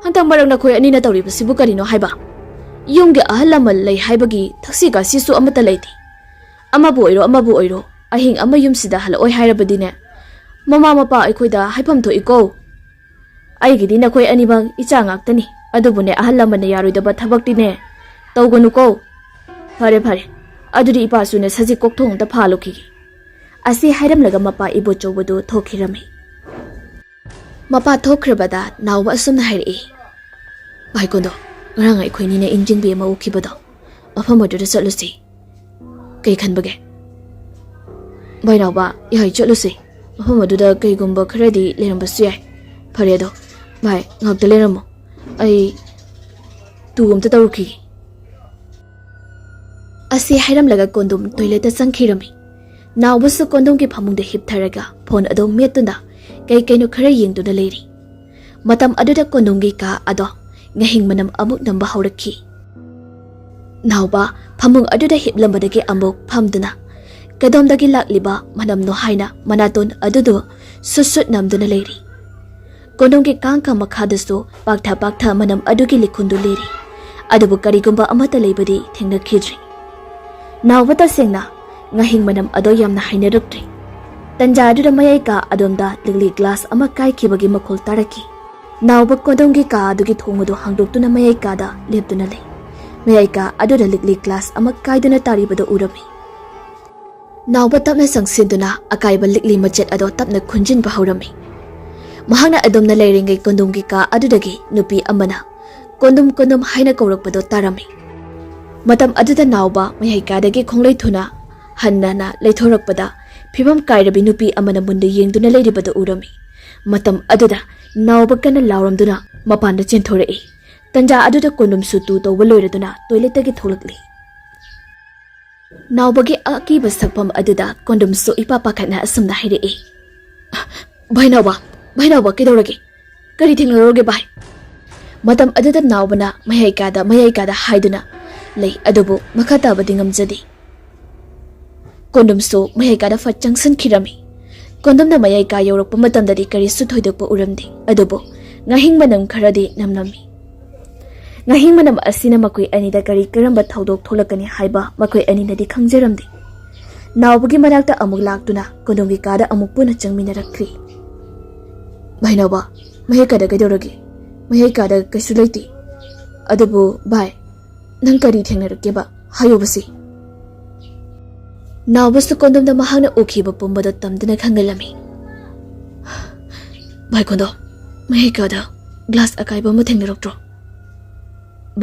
ꯍꯟꯗꯛ ꯃꯔꯛ ꯅꯈꯣꯏ ꯑꯅꯤꯅ ꯇꯧꯔꯤꯕꯁꯤꯕꯨ ꯀꯔꯤꯅꯣ ꯍꯥꯏꯕ? ꯌꯨꯝꯒꯤ ꯑꯍꯜ ꯂꯃꯟ ꯂꯩ ꯍꯥꯏꯕꯒꯤ ꯊꯛꯁꯤ ꯈꯥꯁꯤꯁꯨ ꯑꯃꯠꯇ ꯂꯩꯇꯦ꯫ ꯑꯃꯕꯨ ꯑꯣꯏꯔꯣ, ꯑꯃꯕꯨ ꯑꯣꯏꯔꯣ, ꯑꯍꯤꯡ ꯑꯃ ꯌꯨꯝꯁꯤꯗ ꯍꯜꯂꯛꯑꯣꯏ ꯍꯥꯏꯔꯕꯗꯤꯅꯦ, ꯃꯃꯥ ꯃꯄꯥ ꯑꯩꯈꯣꯏꯗ ꯍꯥꯏꯐꯝ ꯊꯣꯛꯏꯀꯣ꯫ ꯑꯩꯒꯤꯗꯤ ꯅꯈꯣꯏ ꯑꯅꯤꯃꯛ ꯏꯆꯥ ꯉꯥꯛꯇꯅꯤ, ꯑꯗꯨꯕꯨꯅꯦ, ꯑꯍꯜ ꯂꯃꯟꯅ ꯌꯥꯔꯣꯏꯗꯕ ꯊꯕꯛꯇꯤꯅꯦ ꯇꯧꯒꯅꯨꯀꯣ꯫ ꯐꯔꯦ, ꯐꯔꯦ, ꯑꯗꯨꯗꯤ ꯏꯄꯥꯁꯨꯅꯦ, ꯁꯖꯤꯛ ꯀꯣꯛꯊꯣꯡ ꯑꯝꯇ ꯐꯥꯜꯂꯨꯈꯤꯒꯦ꯫" ꯑꯁꯤ ꯍꯥꯏꯔꯝꯂꯒ ꯃꯄꯥ ꯏꯕꯣꯆꯧꯕꯗꯨ ꯊꯣꯛꯈꯤꯔꯝꯃꯤ꯫ ꯃꯄꯥ ꯊꯣꯛꯈ꯭ꯔꯕꯗ ꯅꯥꯎꯕ ꯑꯁꯨꯝꯅ ꯍꯥꯏꯔꯛꯏ, "ꯚꯥꯏ ꯀꯣꯟꯗꯣ, ꯉꯔꯥꯡ ꯑꯩꯈꯣꯏꯅꯤꯅ ꯏꯟꯖꯤꯟꯕꯤ ꯑꯃ ꯎꯈꯤꯕꯗꯣ, ꯃꯐꯝ ꯑꯗꯨꯗ ꯆꯠꯂꯨꯁꯤ꯫ ꯀꯩ ꯈꯟꯕꯒꯦ?" "ꯚꯥꯏ ꯅꯥꯎꯕ, ꯌꯥꯏ, ꯆꯠꯂꯨꯁꯤ꯫ ꯃꯐꯝ ꯑꯗꯨꯗ ꯀꯩꯒꯨꯝꯕ ꯈꯔꯗꯤ ꯂꯩꯔꯝꯕꯁꯨ ꯌꯥꯏ꯫ ꯐꯔꯦ ꯑꯗꯣ, ꯚꯥꯏ, ꯉꯥꯛꯇ ꯂꯩꯔꯝꯃꯣ꯫ ꯑꯩ ꯇꯨ ꯑꯝꯇ ꯇꯧꯔꯨꯈꯤꯒꯦ꯫" ꯑꯁꯤ ꯍꯥꯏꯔꯝꯂꯒ ꯀꯣꯟꯗꯨꯝ ꯇꯣꯏꯂꯦꯠꯇ ꯆꯪꯈꯤꯔꯝꯃꯤ꯫ ꯅꯥꯎꯕꯁꯨ ꯀꯣꯟꯗꯨꯝꯒꯤ ꯐꯃꯨꯡꯗ ꯍꯤꯞꯊꯔꯒ ꯐꯣꯟ ꯑꯗꯨ ꯃꯦꯠꯇꯨꯅ ꯀꯩ ꯀꯩꯅꯣ ꯈꯔ ꯌꯦꯡꯗꯨꯅ ꯂꯩꯔꯤ꯫ ꯃꯇꯝ ꯑꯗꯨꯗ ꯀꯣꯅꯨꯡꯒꯤ ꯀꯥ ꯑꯗꯣ ꯉꯥꯍꯤꯡ ꯃꯅꯝ ꯑꯃꯨꯛ ꯅꯝꯕ ꯍꯧꯔꯛꯈꯤ꯫ ꯅꯥꯎꯕ ꯐꯃꯨꯡ ꯑꯗꯨꯗ ꯍꯤꯞꯂꯝꯕꯗꯒꯤ ꯑꯃꯨꯛ ꯐꯝꯗꯨꯅ ꯀꯗꯣꯝꯗꯒꯤ ꯂꯥꯛꯂꯤꯕ ꯃꯅꯝꯅꯣ ꯍꯥꯏꯅ ꯃꯅꯥꯇꯣꯟ ꯑꯗꯨꯗꯨ ꯁꯨꯠ ꯁꯨꯠ ꯅꯝꯗꯨꯅ ꯂꯩꯔꯤ꯫ ꯀꯣꯅꯨꯡꯒꯤ ꯀꯥꯡꯈ ꯃꯈꯥꯗꯁꯨ ꯄꯥꯛꯊ ꯄꯥꯛꯊ ꯃꯅꯝ ꯑꯗꯨꯒꯤ ꯂꯤꯈꯨꯟꯗꯨ ꯂꯤꯔꯤ꯫ ꯑꯗꯨꯕꯨ ꯀꯔꯤꯒꯨꯝꯕ ꯑꯃꯠꯇ ꯂꯩꯕꯗꯤ ꯊꯦꯡꯅꯈꯤꯗ꯭ꯔꯤ꯫ ꯅꯥꯎꯕ ꯇꯁꯦꯡꯅ ꯉꯥꯍꯤꯡ ꯃꯅꯝ ꯑꯗꯣ ꯌꯥꯝꯅ ꯍꯩꯅꯔꯛꯇ꯭ꯔꯤ꯫ ꯇꯟꯖꯥ ꯑꯗꯨꯗ ꯃꯌꯥꯏ ꯀꯥ ꯑꯗꯣꯝꯗ ꯂꯤꯛꯂꯤ ꯒ꯭ꯂꯥꯁ ꯑꯃ ꯀꯥꯏꯈꯤꯕꯒꯤ ꯃꯈꯣꯜ ꯇꯥꯔꯛꯈꯤ꯫ ꯅꯥꯎꯕ ꯀꯣꯅꯨꯡꯒꯤ ꯀꯥ ꯑꯗꯨꯒꯤ ꯊꯣꯡ ꯑꯗꯨ ꯍꯥꯡꯗꯣꯛꯇꯨꯅ ꯃꯌꯥꯏ ꯀꯥꯗ ꯂꯦꯞꯇꯨꯅ ꯂꯩ꯫ ꯃꯌꯥꯏ ꯀꯥ ꯑꯗꯨꯗ ꯂꯤꯛꯂꯤ ꯒ꯭ꯂꯥꯁ ꯑꯃ ꯀꯥꯏꯗꯨꯅ ꯇꯥꯔꯤꯕꯗꯨ ꯎꯔꯝꯃꯤ꯫ ꯅꯥꯎꯕ ꯇꯞꯅ ꯆꯪꯁꯤꯟꯗꯨꯅ ꯑꯀꯥꯏꯕ ꯂꯤꯛꯂꯤ ꯃꯆꯦꯠ ꯑꯗꯣ ꯇꯞꯅ ꯈꯨꯟꯖꯤꯟꯕ ꯍꯧꯔꯝꯃꯤ꯫ ꯃꯍꯥꯛꯅ ꯑꯗꯨꯝꯅ ꯂꯩꯔꯤꯉꯩ ꯀꯣꯅꯨꯡꯒꯤ ꯀꯥ ꯑꯗꯨꯗꯒꯤ ꯅꯨꯄꯤ ꯑꯃꯅ "ꯀꯣꯅꯨꯝ, ꯀꯣꯅꯨꯝ" ꯍꯥꯏꯅ ꯀꯧꯔꯛꯄꯗꯣ ꯇꯥꯔꯝꯃꯤ꯫ ꯃꯇꯝ ꯑꯗꯨꯗ ꯅꯥꯎꯕ ꯃꯌꯥꯏ ꯀꯥꯗꯒꯤ ꯈꯣꯡꯂꯩ ꯊꯨꯅ ꯍꯟꯅꯅ ꯂꯩꯊꯣꯔꯛꯄꯗ ꯐꯤꯕꯝ ꯀꯥꯏꯔꯕꯤ ꯅꯨꯄꯤ ꯑꯃꯅ ꯃꯨꯟꯗ ꯌꯦꯡꯗꯨꯅ ꯂꯩꯔꯤꯕꯗꯨ ꯎꯔꯝꯃꯤ꯫ ꯃꯇꯝ ꯑꯗꯨꯗ ꯅꯥꯎꯕ ꯀꯟꯅ ꯂꯥꯎꯔꯝꯗꯨꯅ ꯃꯄꯥꯟꯗ ꯆꯦꯟꯊꯣꯔꯛꯏ꯫ ꯇꯟꯖꯥ ꯑꯗꯨꯗ ꯀꯣꯅꯨꯝꯁꯨ ꯇꯨ ꯇꯧꯕ ꯂꯣꯏꯔꯗꯨꯅ ꯇꯣꯏꯂꯦꯠꯇꯒꯤ ꯊꯣꯛꯂꯛꯂꯤ꯫ ꯅꯥꯎꯕꯒꯤ ꯑꯀꯤꯕ ꯁꯛꯐꯝ ꯑꯗꯨꯗ ꯀꯣꯟꯗꯨꯝꯁꯨ ꯏꯄꯥ ꯄꯥꯈꯠꯅ ꯑꯁꯨꯝꯅ ꯍꯥꯏꯔꯛꯏ, "ꯚꯥꯏ ꯅꯥꯎꯕ, ꯚꯥꯏ ꯅꯥꯎꯕ, ꯀꯩꯗꯧꯔꯒꯦ? ꯀꯔꯤ ꯊꯦꯡꯅꯔꯨꯔꯒꯦ ꯚꯥꯏ?" ꯃꯇꯝ ꯑꯗꯨꯗ ꯅꯥꯎꯕꯅ ꯃꯌꯥꯏ ꯀꯥꯗ, ꯃꯌꯥꯏ ꯀꯥꯗ ꯍꯥꯏꯗꯨꯅ ꯂꯩ, ꯑꯗꯨꯕꯨ ꯃꯈꯥ ꯇꯥꯕꯗꯤ ꯉꯝꯖꯗꯦ꯫ ꯀꯣꯟꯗꯨꯝꯁꯨ ꯃꯌꯥꯏ ꯀꯥꯗ ꯐꯠ ꯆꯪꯁꯤꯟꯈꯤꯔꯝꯃꯤ꯫ ꯀꯣꯟꯗꯨꯝꯅ ꯃꯌꯥꯏ ꯀꯥ ꯌꯧꯔꯛꯄ ꯃꯇꯝꯗꯗꯤ ꯀꯔꯤꯁꯨ ꯊꯣꯏꯗꯣꯛꯄ ꯎꯔꯝꯗꯦ, ꯑꯗꯨꯕꯨ ꯉꯥꯍꯤꯡ ꯃꯅꯝ ꯈꯔꯗꯤ ꯅꯝꯂꯝꯃꯤ꯫ ꯉꯥꯍꯤꯡ ꯃꯅꯝ ꯑꯁꯤꯅ ꯃꯈꯣꯏ ꯑꯅꯤꯗ ꯀꯔꯤ ꯀꯔꯝꯕ ꯊꯧꯗꯣꯛ ꯊꯣꯛꯂꯛꯀꯅꯤ ꯍꯥꯏꯕ ꯃꯈꯣꯏ ꯑꯅꯤꯅꯗꯤ ꯈꯪꯖꯔꯝꯗꯦ꯫ ꯅꯥꯎꯕꯒꯤ ꯃꯅꯥꯛꯇ ꯑꯃꯨꯛ ꯂꯥꯛꯇꯨꯅ ꯀꯣꯟꯗꯨꯝꯒꯤ ꯀꯥꯗ ꯑꯃꯨꯛ ꯄꯨꯟꯅ ꯆꯪꯃꯤꯟꯅꯔꯛꯈ꯭ꯔꯤ꯫ "ꯚꯥꯏ ꯅꯥꯎꯕ, ꯃꯌꯥꯏ ꯀꯥꯗ ꯀꯩꯗꯧꯔꯒꯦ? ꯃꯌꯥꯏ ꯀꯥꯗ ꯀꯩꯁꯨ ꯂꯩꯇꯦ꯫ ꯑꯗꯨꯕꯨ ꯚꯥꯏ, ꯅꯪ ꯀꯔꯤ ꯊꯦꯡꯅꯔꯛꯀꯦꯕ? ꯍꯥꯏꯌꯣꯕꯁꯦ?" ꯅꯥꯎꯕꯁꯨ ꯀꯣꯟꯗꯣꯝꯗ ꯃꯍꯥꯛꯅ ꯎꯈꯤꯕ ꯄꯨꯝꯕꯗꯣ ꯇꯝꯗꯨꯅ ꯈꯪꯍꯜꯂꯝꯃꯤ꯫ "ꯚꯥꯏ ꯀꯣꯟꯗꯣ, ꯃꯌꯥꯏ ꯀꯥꯗ ꯒ꯭ꯂꯥꯁ ꯑꯀꯥꯏꯕ ꯑꯃ ꯊꯦꯡꯅꯔꯛꯇ꯭ꯔꯣ?"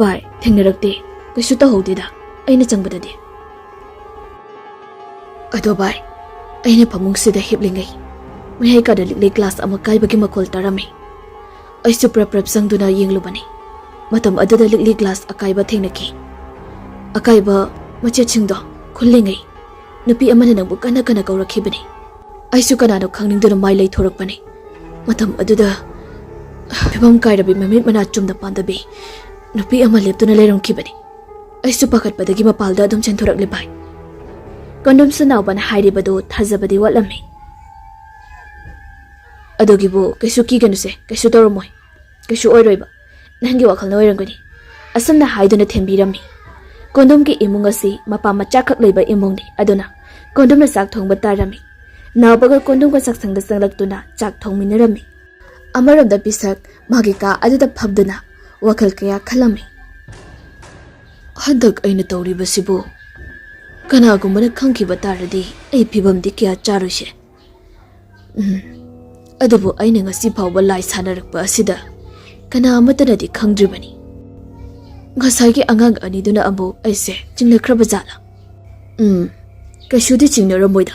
"ꯚꯥꯏ, ꯊꯦꯡꯅꯔꯛꯇꯦ꯫ ꯀꯩꯁꯨ ꯇꯧꯍꯧꯗꯦꯗ, ꯑꯩꯅ ꯆꯪꯕꯗꯗꯤ꯫ ꯑꯗꯣ ꯚꯥꯏ, ꯑꯩꯅ ꯐꯃꯨꯡꯁꯤꯗ ꯍꯤꯞꯂꯤꯉꯩ ꯃꯌꯥꯏ ꯀꯥꯗ ꯂꯤꯛꯂꯤ ꯒ꯭ꯂꯥꯁ ꯑꯃ ꯀꯥꯏꯕꯒꯤ ꯃꯈꯣꯜ ꯇꯥꯔꯝꯃꯤ꯫ ꯑꯩꯁꯨ ꯄ꯭ꯔꯞ ꯄ꯭ꯔꯞ ꯆꯪꯗꯨꯅ ꯌꯦꯡꯂꯨꯕꯅꯤ꯫ ꯃꯇꯝ ꯑꯗꯨꯗ ꯂꯤꯛꯂꯤ ꯒ꯭ꯂꯥꯁ ꯑꯀꯥꯏꯕ ꯊꯦꯡꯅꯈꯤ꯫ ꯑꯀꯥꯏꯕ ꯃꯆꯦꯠꯁꯤꯡꯗꯣ ꯈꯨꯜꯂꯤꯉꯩ ꯅꯨꯄꯤ ꯑꯃꯅ ꯅꯪꯕꯨ ꯀꯟꯅ ꯀꯟꯅ ꯀꯧꯔꯛꯈꯤꯕꯅꯤ꯫ ꯑꯩꯁꯨ ꯀꯅꯥꯅꯣ ꯈꯪꯅꯤꯡꯗꯨꯅ ꯃꯥꯏ ꯂꯩꯊꯣꯔꯛꯄꯅꯤ꯫ ꯃꯇꯝ ꯑꯗꯨꯗ ꯐꯤꯕꯝ ꯀꯥꯏꯔꯕꯤ, ꯃꯃꯤꯠ ꯃꯅꯥ ꯆꯨꯝꯅ ꯄꯥꯟꯗꯕꯤ ꯅꯨꯄꯤ ꯑꯃ ꯂꯦꯞꯇꯨꯅ ꯂꯩꯔꯝꯈꯤꯕꯅꯤ꯫ ꯑꯩꯁꯨ ꯄꯥꯈꯠꯄꯗꯒꯤ ꯃꯄꯥꯜꯗ ꯑꯗꯨꯝ ꯆꯦꯟꯊꯣꯔꯛꯂꯦ ꯚꯥꯏ꯫ ꯀꯣꯟꯗꯣꯝꯁꯨ ꯅꯥꯎꯕꯅ ꯍꯥꯏꯔꯤꯕꯗꯨ ꯊꯥꯖꯕꯗꯤ ꯋꯥꯠꯂꯝꯃꯤ꯫ "ꯑꯗꯨꯒꯤꯕꯨ ꯀꯩꯁꯨ ꯀꯤꯒꯅꯨꯁꯦ, ꯀꯩꯁꯨ ꯇꯧꯔꯝꯃꯣꯏ, ꯀꯩꯁꯨ ꯑꯣꯏꯔꯣꯏꯕ, ꯅꯪꯒꯤ ꯋꯥꯈꯜꯅ ꯑꯣꯏꯔꯝꯒꯅꯤ", ꯑꯁꯨꯝꯅ ꯍꯥꯏꯗꯨꯅ ꯊꯦꯝꯕꯤꯔꯝꯃꯤ꯫ ꯀꯣꯟꯗꯣꯝꯒꯤ ꯏꯃꯨꯡ ꯑꯁꯤ ꯃꯄꯥ ꯃꯆꯥꯈꯛ ꯂꯩꯕ ꯏꯃꯨꯡꯅꯤ꯫ ꯑꯗꯨꯅ ꯀꯣꯟꯗꯣꯝꯅ ꯆꯥꯛ ꯊꯣꯡꯕ ꯇꯥꯔꯝꯃꯤ꯫ ꯅꯥꯎꯕꯒ ꯀꯣꯟꯗꯣꯝꯒ ꯆꯥꯛꯁꯪꯗ ꯆꯪꯂꯛꯇꯨꯅ ꯆꯥꯛ ꯊꯣꯡꯃꯤꯟꯅꯔꯝꯃꯤ꯫ ꯑꯃꯔꯣꯝꯗ ꯄꯤꯁꯛ ꯃꯥꯒꯤ ꯀꯥ ꯑꯗꯨꯗ ꯐꯝꯗꯨꯅ ꯋꯥꯈꯜ ꯀꯌꯥ ꯈꯜꯂꯝꯃꯤ꯫ "ꯍꯟꯗꯛ ꯑꯩꯅ ꯇꯧꯔꯤꯕꯁꯤꯕꯨ ꯀꯅꯥꯒꯨꯝꯕꯅ ꯈꯪꯈꯤꯕ ꯇꯥꯔꯗꯤ ꯑꯩ ꯐꯤꯕꯝꯗꯤ ꯀꯌꯥ ꯆꯥꯔꯣꯏꯁꯦ꯫ ꯎꯝ, ꯑꯗꯨꯕꯨ ꯑꯩꯅ ꯉꯁꯤ ꯐꯥꯎꯕ ꯂꯥꯏ ꯁꯥꯟꯅꯔꯛꯄ ꯑꯁꯤꯗ ꯀꯅꯥ ꯑꯃꯠꯇꯅꯗꯤ ꯈꯪꯗ꯭ꯔꯤꯕꯅꯤ꯫ ꯉꯁꯥꯏꯒꯤ ꯑꯉꯥꯡ ꯑꯅꯤꯗꯨꯅ ꯑꯃꯨꯛ ꯑꯩꯁꯦ ꯆꯤꯡꯅꯈ꯭ꯔꯕ ꯖꯥꯠꯂꯥ? ꯎꯝ, ꯀꯩꯁꯨꯗꯤ ꯆꯤꯡꯅꯔꯝꯃꯣꯏꯗ꯫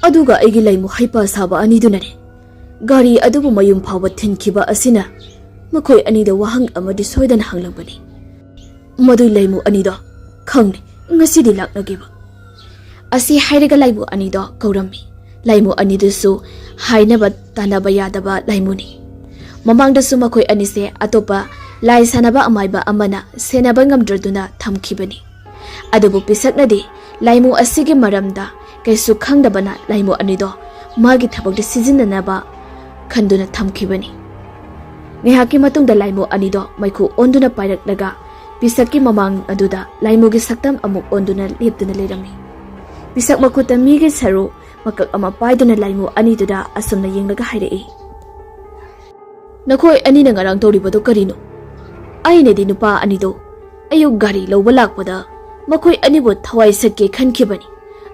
ꯑꯗꯨꯒ ꯑꯩꯒꯤ ꯂꯩꯃꯨ ꯍꯩꯄꯥ ꯁꯥꯕ ꯑꯅꯤꯗꯨꯅꯅꯦ ꯒꯥꯔꯤ ꯑꯗꯨꯕꯨ ꯃꯌꯨꯝ ꯐꯥꯎꯕ ꯊꯤꯟꯈꯤꯕ ꯑꯁꯤꯅ ꯃꯈꯣꯏ ꯑꯅꯤꯗ ꯋꯥꯍꯪ ꯑꯃꯗꯤ ꯁꯣꯏꯗꯅ ꯍꯪꯂꯝꯒꯅꯤ꯫ ꯃꯗꯨ ꯂꯩꯃꯨ ꯑꯅꯤꯗꯣ ꯈꯪꯅꯤ, ꯉꯁꯤꯗꯤ ꯂꯥꯛꯅꯒꯦꯕ", ꯑꯁꯤ ꯍꯥꯏꯔꯒ ꯂꯩꯃꯨ ꯑꯅꯤꯗꯣ ꯀꯧꯔꯝꯃꯤ꯫ ꯂꯩꯃꯨ ꯑꯅꯤꯗꯨꯁꯨ ꯍꯥꯏꯅꯕ ꯇꯥꯅꯕ ꯌꯥꯗꯕ ꯂꯩꯃꯨꯅꯤ꯫ ꯃꯃꯥꯡꯗꯁꯨ ꯃꯈꯣꯏ ꯑꯅꯤꯁꯦ ꯑꯇꯣꯞꯄ ꯂꯥꯏ ꯁꯥꯟꯅꯕ ꯑꯃꯥꯏꯕ ꯑꯃꯅ ꯁꯦꯟꯅꯕ ꯉꯝꯗ꯭ꯔꯗꯨꯅ ꯊꯝꯈꯤꯕꯅꯤ꯫ ꯑꯗꯨꯕꯨ ꯄꯤꯁꯛꯅꯗꯤ ꯂꯥꯏꯃꯨ ꯑꯁꯤꯒꯤ ꯃꯔꯝꯗ ꯀꯩꯁꯨ ꯈꯪꯗꯕꯅ ꯂꯥꯏꯃꯨ ꯑꯅꯤꯗꯣ ꯃꯥꯒꯤ ꯊꯕꯛꯇ ꯁꯤꯖꯤꯟꯅꯅꯕ ꯈꯟꯗꯨꯅ ꯊꯝꯈꯤꯕꯅꯤ꯫ ꯉꯥꯏꯍꯥꯛꯀꯤ ꯃꯇꯨꯡꯗ ꯂꯥꯏꯃꯨ ꯑꯅꯤꯗꯣ ꯃꯩꯈꯨ ꯑꯣꯟꯗꯨꯅ ꯄꯥꯏꯔꯛꯂꯒ ꯄꯤꯁꯛꯀꯤ ꯃꯃꯥꯡ ꯑꯗꯨꯗ ꯂꯥꯏꯃꯨꯒꯤ ꯁꯛꯇꯝ ꯑꯃꯨꯛ ꯑꯣꯟꯗꯨꯅ ꯂꯦꯞꯇꯨꯅ ꯂꯩꯔꯝꯃꯤ꯫ ꯄꯤꯁꯛ ꯃꯈꯨꯠꯇ ꯃꯤꯒꯤ ꯁꯔꯨ ꯃꯀꯛ ꯑꯃ ꯄꯥꯏꯗꯨꯅ ꯂꯥꯏꯃꯨ ꯑꯅꯤꯗꯨꯗ ꯑꯁꯨꯝꯅ ꯌꯦꯡꯂꯒ ꯍꯥꯏꯔꯛꯏ, "ꯅꯈꯣꯏ ꯑꯅꯤꯅ ꯉꯔꯥꯡ ꯇꯧꯔꯤꯕꯗꯨ ꯀꯔꯤꯅꯣ? ꯑꯩꯅꯗꯤ ꯅꯨꯄꯥ ꯑꯅꯤꯗꯣ ꯑꯌꯨꯛ ꯒꯥꯔꯤ ꯂꯧꯕ ꯂꯥꯛꯄꯗ ꯃꯈꯣꯏ ꯑꯅꯤꯕꯨ ꯊꯋꯥꯏ ꯁꯠꯀꯦ ꯈꯟꯈꯤꯕꯅꯤ,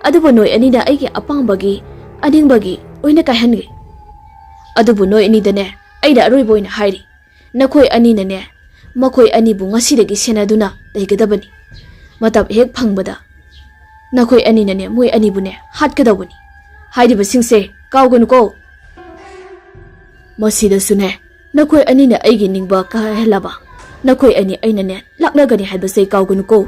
ꯑꯗꯨꯕꯨ ꯅꯣꯏ ꯑꯅꯤꯅ ꯑꯩꯒꯤ ꯑꯄꯥꯝꯕꯒꯤ, ꯑꯅꯤꯡꯕꯒꯤ ꯂꯣꯏꯅ ꯀꯥꯏꯍꯟꯒꯦ꯫ ꯑꯗꯨꯕꯨ ꯅꯣꯏ ꯑꯅꯤꯗꯅꯦ ꯑꯩꯅ ꯑꯔꯣꯏꯕ ꯑꯣꯏꯅ ꯍꯥꯏꯔꯤ, ꯅꯈꯣꯏ ꯑꯅꯤꯅꯅꯦ ꯃꯈꯣꯏ ꯑꯅꯤꯕꯨ ꯉꯁꯤꯗꯒꯤ ꯁꯦꯟꯅꯗꯨꯅ ꯂꯩꯒꯗꯕꯅꯤ꯫ ꯃꯇꯝ ꯍꯦꯛ ꯐꯪꯕꯗ ꯅꯈꯣꯏ ꯑꯅꯤꯅꯅꯦ ꯃꯣꯏ ꯑꯅꯤꯕꯨꯅꯦ ꯍꯥꯠꯀꯗꯧꯕꯅꯤ꯫ ꯍꯥꯏꯔꯤꯕꯁꯤꯡꯁꯦ ꯀꯥꯎꯒꯅꯨꯀꯣ꯫ ꯃꯁꯤꯗꯁꯨꯅꯦ ꯅꯈꯣꯏ ꯑꯅꯤꯅ ꯑꯩꯒꯤ ꯅꯤꯡꯕ ꯀꯥꯏꯍꯜꯂꯕ ꯅꯈꯣꯏ ꯑꯅꯤ ꯑꯩꯅꯅꯦ ꯂꯥꯛꯅꯒꯅꯤ ꯍꯥꯏꯕꯁꯦ ꯀꯥꯎꯒꯅꯨꯀꯣ"꯫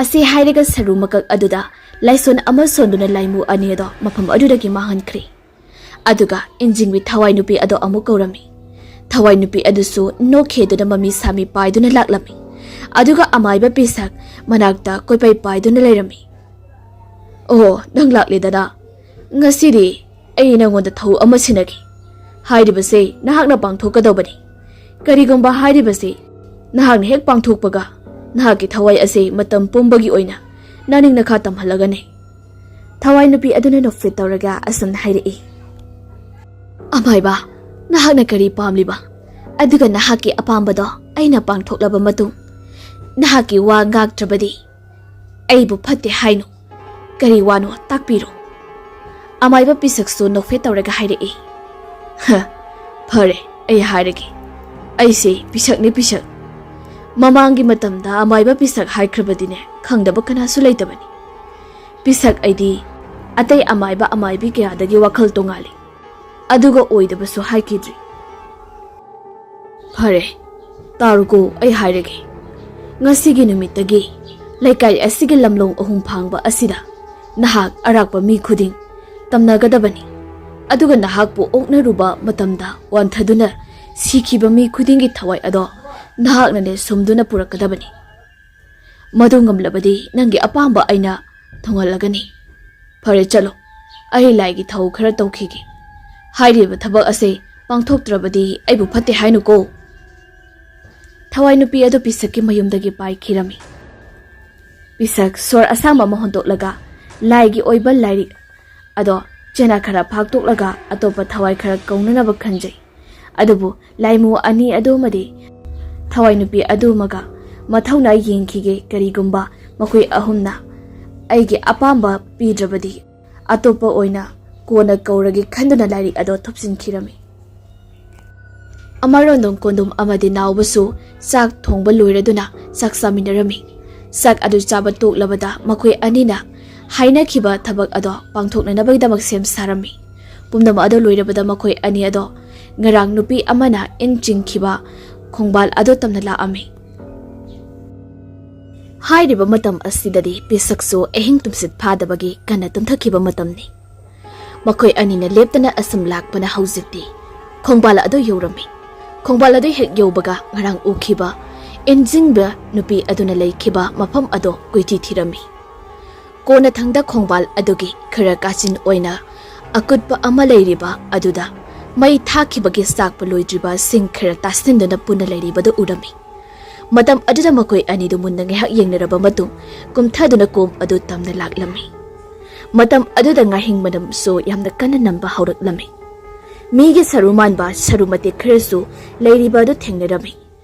ꯑꯁꯤ ꯍꯥꯏꯔꯒ ꯁꯔꯨ ꯃꯀꯛ ꯑꯗꯨꯗ ꯂꯥꯏꯁꯣꯟ ꯑꯃ ꯁꯣꯟꯗꯨꯅ ꯂꯥꯏꯃꯨ ꯑꯅꯤ ꯑꯗꯣ ꯃꯐꯝ ꯑꯗꯨꯗꯒꯤ ꯃꯥꯡꯍꯟꯈ꯭ꯔꯦ꯫ ꯑꯗꯨꯒ ꯏꯟꯖꯤꯡꯕꯤ ꯊꯋꯥꯏ ꯅꯨꯄꯤ ꯑꯗꯣ ꯑꯃꯨꯛ ꯀꯧꯔꯝꯃꯤ꯫ ꯊꯋꯥꯏ ꯅꯨꯄꯤ ꯑꯗꯨꯁꯨ ꯅꯣꯛꯈꯦꯗꯨꯅ ꯃꯃꯤ ꯁꯥꯃꯤ ꯄꯥꯏꯗꯨꯅ ꯂꯥꯛꯂꯝꯃꯤ꯫ ꯑꯗꯨꯒ ꯑꯃꯥꯏꯕ ꯄꯤꯁꯛ ꯃꯅꯥꯛꯇ ꯀꯣꯏꯄꯥꯏ ꯄꯥꯏꯗꯨꯅ ꯂꯩꯔꯝꯃꯤ꯫ "ꯑꯣ, ꯅꯪ ꯂꯥꯛꯂꯦꯗꯅ꯫ ꯉꯁꯤꯗꯤ ꯑꯩ ꯅꯪꯉꯣꯟꯗ ꯊꯧ ꯑꯃ ꯁꯤꯟꯅꯒꯦ꯫ ꯍꯥꯏꯔꯤꯕꯁꯦ ꯅꯍꯥꯛꯅ ꯄꯥꯡꯊꯣꯛꯀꯗꯧꯕꯅꯤ꯫ ꯀꯔꯤꯒꯨꯝꯕ ꯍꯥꯏꯔꯤꯕꯁꯤ ꯅꯍꯥꯛꯅ ꯍꯦꯛ ꯄꯥꯡꯊꯣꯛꯄꯒ, ꯅꯍꯥꯛꯀꯤ ꯊꯋꯥꯏ ꯑꯁꯤ ꯃꯇꯝ ꯄꯨꯝꯕꯒꯤ ꯑꯣꯏꯅ ꯅꯅꯤꯡ ꯅꯈꯥ ꯇꯝꯍꯜꯂꯒꯅꯤ꯫" ꯊꯋꯥꯏ ꯅꯨꯄꯤ ꯑꯗꯨꯅ ꯅꯣꯛꯐꯦꯠ ꯇꯧꯔꯒ ꯑꯁꯨꯝꯅ ꯍꯥꯏꯔꯛꯏ, "ꯑꯃꯥꯏꯕ, ꯅꯍꯥꯛꯅ ꯀꯔꯤ ꯄꯥꯝꯂꯤꯕ? ꯑꯗꯨꯒ ꯅꯍꯥꯛꯀꯤ ꯑꯄꯥꯝꯕꯗꯣ ꯑꯩꯅ ꯄꯥꯡꯊꯣꯛꯂꯕ ꯃꯇꯨꯡ, ꯅꯍꯥꯛꯀꯤ ꯋꯥ ꯉꯥꯛꯇ꯭ꯔꯕꯗꯤ ꯑꯩꯕꯨ ꯐꯠꯇꯦ ꯍꯥꯏꯅꯨ꯫ ꯀꯔꯤ ꯋꯥꯅꯣ ꯇꯥꯛꯄꯤꯔꯣ꯫" ꯑꯃꯥꯏꯕ ꯄꯤꯁꯛꯁꯨ ꯅꯣꯛꯐꯦꯠ ꯇꯧꯔꯒ ꯍꯥꯏꯔꯛꯏ, "ꯍ, ꯐꯔꯦ, ꯑꯩ ꯍꯥꯏꯔꯒꯦ꯫ ꯑꯩꯁꯦ ꯄꯤꯁꯛꯅꯤ, ꯄꯤꯁꯛ꯫ ꯃꯃꯥꯡꯒꯤ ꯃꯇꯝꯗ ꯑꯃꯥꯏꯕ ꯄꯤꯁꯛ ꯍꯥꯏꯈ꯭ꯔꯕꯗꯤꯅꯦ, ꯈꯪꯗꯕ ꯀꯅꯥꯁꯨ ꯂꯩꯇꯕꯅꯤ꯫ ꯄꯤꯁꯛ ꯑꯩꯗꯤ ꯑꯇꯩ ꯑꯃꯥꯏꯕ ꯑꯃꯥꯏꯕꯤ ꯀꯌꯥꯗꯒꯤ ꯋꯥꯈꯜ ꯇꯣꯡꯉꯥꯜꯂꯤ, ꯑꯗꯨꯒ ꯑꯣꯏꯗꯕꯁꯨ ꯍꯥꯏꯈꯤꯗ꯭ꯔꯤ꯫" "ꯐꯔꯦ, ꯇꯥꯔꯨꯀꯣ, ꯑꯩ ꯍꯥꯏꯔꯒꯦ꯫ ꯉꯁꯤꯒꯤ ꯅꯨꯃꯤꯠꯇꯒꯤ ꯂꯩꯀꯥꯏ ꯑꯁꯤꯒꯤ ꯂꯝꯂꯣꯡ ꯑꯍꯨꯝ ꯐꯥꯡꯕ ꯑꯁꯤꯗ ꯅꯍꯥꯛ ꯑꯔꯥꯛꯄ ꯃꯤ ꯈꯨꯗꯤꯡ ꯇꯝꯅꯒꯗꯕꯅꯤ꯫ ꯑꯗꯨꯒ ꯅꯍꯥꯛꯄꯨ ꯑꯣꯛꯅꯔꯨꯕ ꯃꯇꯝꯗ ꯋꯥꯟꯊꯗꯨꯅ ꯁꯤꯈꯤꯕ ꯃꯤ ꯈꯨꯗꯤꯡꯒꯤ ꯊꯋꯥꯏ ꯑꯗꯣ ꯅꯍꯥꯛꯅꯅꯦ ꯁꯨꯝꯗꯨꯅ ꯄꯨꯔꯛꯀꯗꯕꯅꯤ꯫ ꯃꯗꯨ ꯉꯝꯂꯕꯗꯤ ꯅꯪꯒꯤ ꯑꯄꯥꯝꯕ ꯑꯩꯅ ꯊꯨꯡꯍꯜꯂꯒꯅꯤ꯫ ꯐꯔꯦ, ꯆꯠꯂꯣ꯫ ꯑꯩ ꯂꯥꯏꯒꯤ ꯊꯧ ꯈꯔ ꯇꯧꯈꯤꯒꯦ꯫ ꯍꯥꯏꯔꯤꯕ ꯊꯕꯛ ꯑꯁꯦ ꯄꯥꯡꯊꯣꯛꯇ꯭ꯔꯕꯗꯤ ꯑꯩꯕꯨ ꯐꯠꯇꯦ ꯍꯥꯏꯅꯨꯀꯣ꯫" ꯊꯋꯥꯏ ꯅꯨꯄꯤ ꯑꯗꯨ ꯄꯤꯁꯛꯀꯤ ꯃꯌꯨꯝꯗꯒꯤ ꯄꯥꯏꯈꯤꯔꯝꯃꯤ꯫ ꯄꯤꯁꯛ ꯁꯣꯔ ꯑꯁꯥꯡꯕ ꯑꯃ ꯍꯣꯟꯗꯣꯛꯂꯒ ꯂꯥꯏꯒꯤ ꯑꯣꯏꯕ ꯂꯥꯏꯔꯤꯛ ꯑꯗꯣ ꯆꯦꯅꯥ ꯈꯔ ꯐꯥꯛꯇꯣꯛꯂꯒ ꯑꯇꯣꯞꯄ ꯊꯋꯥꯏ ꯈꯔ ꯀꯧꯅꯅꯕ ꯈꯟꯖꯩ꯫ ꯑꯗꯨꯕꯨ ꯂꯥꯏꯃꯨ ꯑꯅꯤ ꯑꯗꯨꯃꯗꯤ ꯊꯋꯥꯏ ꯅꯨꯄꯤ ꯑꯗꯨꯃꯒ ꯃꯊꯧꯅꯥ ꯌꯦꯡꯈꯤꯒꯦ꯫ ꯀꯔꯤꯒꯨꯝꯕ ꯃꯈꯣꯏ ꯑꯍꯨꯝꯅ ꯑꯩꯒꯤ ꯑꯄꯥꯝꯕ ꯄꯤꯗ꯭ꯔꯕꯗꯤ ꯑꯇꯣꯞꯄ ꯑꯣꯏꯅ ꯀꯣꯟꯅ ꯀꯧꯔꯒꯦ ꯈꯟꯗꯨꯅ ꯂꯥꯏꯔꯤꯛ ꯑꯗꯣ ꯊꯨꯞꯆꯤꯟꯈꯤꯔꯝꯃꯤ꯫ ꯑꯃꯔꯣꯝꯗꯣꯝ ꯀꯣꯟꯗꯣꯝ ꯑꯃꯗꯤ ꯅꯥꯎꯕꯁꯨ ꯆꯥꯛ ꯊꯣꯡꯕ ꯂꯣꯏꯔꯗꯨꯅ ꯆꯥꯛ ꯆꯥꯃꯤꯟꯅꯔꯝꯃꯤ꯫ ꯆꯥꯛ ꯑꯗꯨ ꯆꯥꯕ ꯇꯣꯛꯂꯕꯗ ꯃꯈꯣꯏ ꯑꯅꯤꯅ ꯍꯥꯏꯅꯈꯤꯕ ꯊꯕꯛ ꯑꯗꯣ ꯄꯥꯡꯊꯣꯛꯅꯅꯕꯒꯤꯗꯃꯛ ꯁꯦꯝ ꯁꯥꯔꯝꯃꯤ꯫ ꯄꯨꯝꯅꯃꯛ ꯑꯗꯨ ꯂꯣꯏꯔꯕꯗ ꯃꯈꯣꯏ ꯑꯅꯤ ꯑꯗꯣ ꯉꯔꯥꯡ ꯅꯨꯄꯤ ꯑꯃꯅ ꯏꯟ ꯆꯤꯡꯈꯤꯕ ꯈꯣꯡꯕꯥꯜ ꯑꯗꯨ ꯇꯝꯅ ꯂꯥꯛꯑꯝꯃꯤ꯫ ꯍꯥꯏꯔꯤꯕ ꯃꯇꯝ ꯑꯁꯤꯗꯗꯤ ꯄꯤꯁꯛꯁꯨ ꯑꯍꯤꯡ ꯇꯨꯝꯁꯤꯠ ꯐꯥꯗꯕꯒꯤ ꯀꯟꯅ ꯇꯨꯝꯊꯈꯤꯕ ꯃꯇꯝꯅꯤ꯫ ꯃꯈꯣꯏ ꯑꯅꯤꯅ ꯂꯦꯞꯇꯅ ꯑꯁꯨꯝ ꯂꯥꯛꯄꯅ ꯍꯧꯖꯤꯛꯇꯤ ꯈꯣꯡꯕꯥꯜ ꯑꯗꯨ ꯌꯧꯔꯝꯃꯤ꯫ ꯈꯣꯡꯕꯥꯜ ꯑꯗꯨ ꯍꯦꯛ ꯌꯧꯕꯒ ꯉꯔꯥꯡ ꯎꯈꯤꯕ ꯏꯟꯖꯤꯡꯕ ꯅꯨꯄꯤ ꯑꯗꯨꯅ ꯂꯩꯈꯤꯕ ꯃꯐꯝ ꯑꯗꯨ ꯀꯣꯏꯊꯤ ꯊꯤꯔꯝꯃꯤ꯫ ꯀꯣꯟꯅꯊꯪꯗ ꯈꯣꯡꯕꯥꯜ ꯑꯗꯨꯒꯤ ꯈꯔ ꯀꯥꯆꯤꯟ ꯑꯣꯏꯅ ꯑꯀꯨꯠꯄ ꯑꯃ ꯂꯩꯔꯤꯕ ꯑꯗꯨꯗ ꯃꯩ ꯊꯥꯈꯤꯕꯒꯤ ꯆꯥꯛꯄ ꯂꯣꯏꯗ꯭ꯔꯤꯕ ꯁꯤꯡ ꯈꯔ ꯇꯥꯁꯤꯟꯗꯨꯅ ꯄꯨꯟꯅ ꯂꯩꯔꯤꯕꯗꯨ ꯎꯔꯝꯃꯤ꯫ ꯃꯇꯝ ꯑꯗꯨꯗ ꯃꯈꯣꯏ ꯑꯅꯤꯗꯨ ꯃꯨꯟꯅ ꯉꯥꯏꯍꯥꯛ ꯌꯦꯡꯅꯔꯕ ꯃꯇꯨꯡ ꯀꯨꯝꯊꯗꯨꯅ ꯀꯣꯝ ꯑꯗꯨ ꯇꯝꯅ ꯂꯥꯛꯂꯝꯃꯤ꯫ ꯃꯇꯝ ꯑꯗꯨꯗ ꯉꯥꯍꯤꯡ ꯃꯅꯝꯁꯨ ꯌꯥꯝꯅ ꯀꯟꯅ ꯅꯝꯕ ꯍꯧꯔꯛꯂꯝꯃꯤ꯫ ꯃꯤꯒꯤ ꯁꯔꯨ ꯃꯥꯟꯕ ꯁꯔꯨ ꯃꯇꯦꯛ ꯈꯔꯁꯨ ꯂꯩꯔꯤꯕ ꯑꯗꯨ ꯊꯦꯡꯅꯔꯝꯃꯤ꯫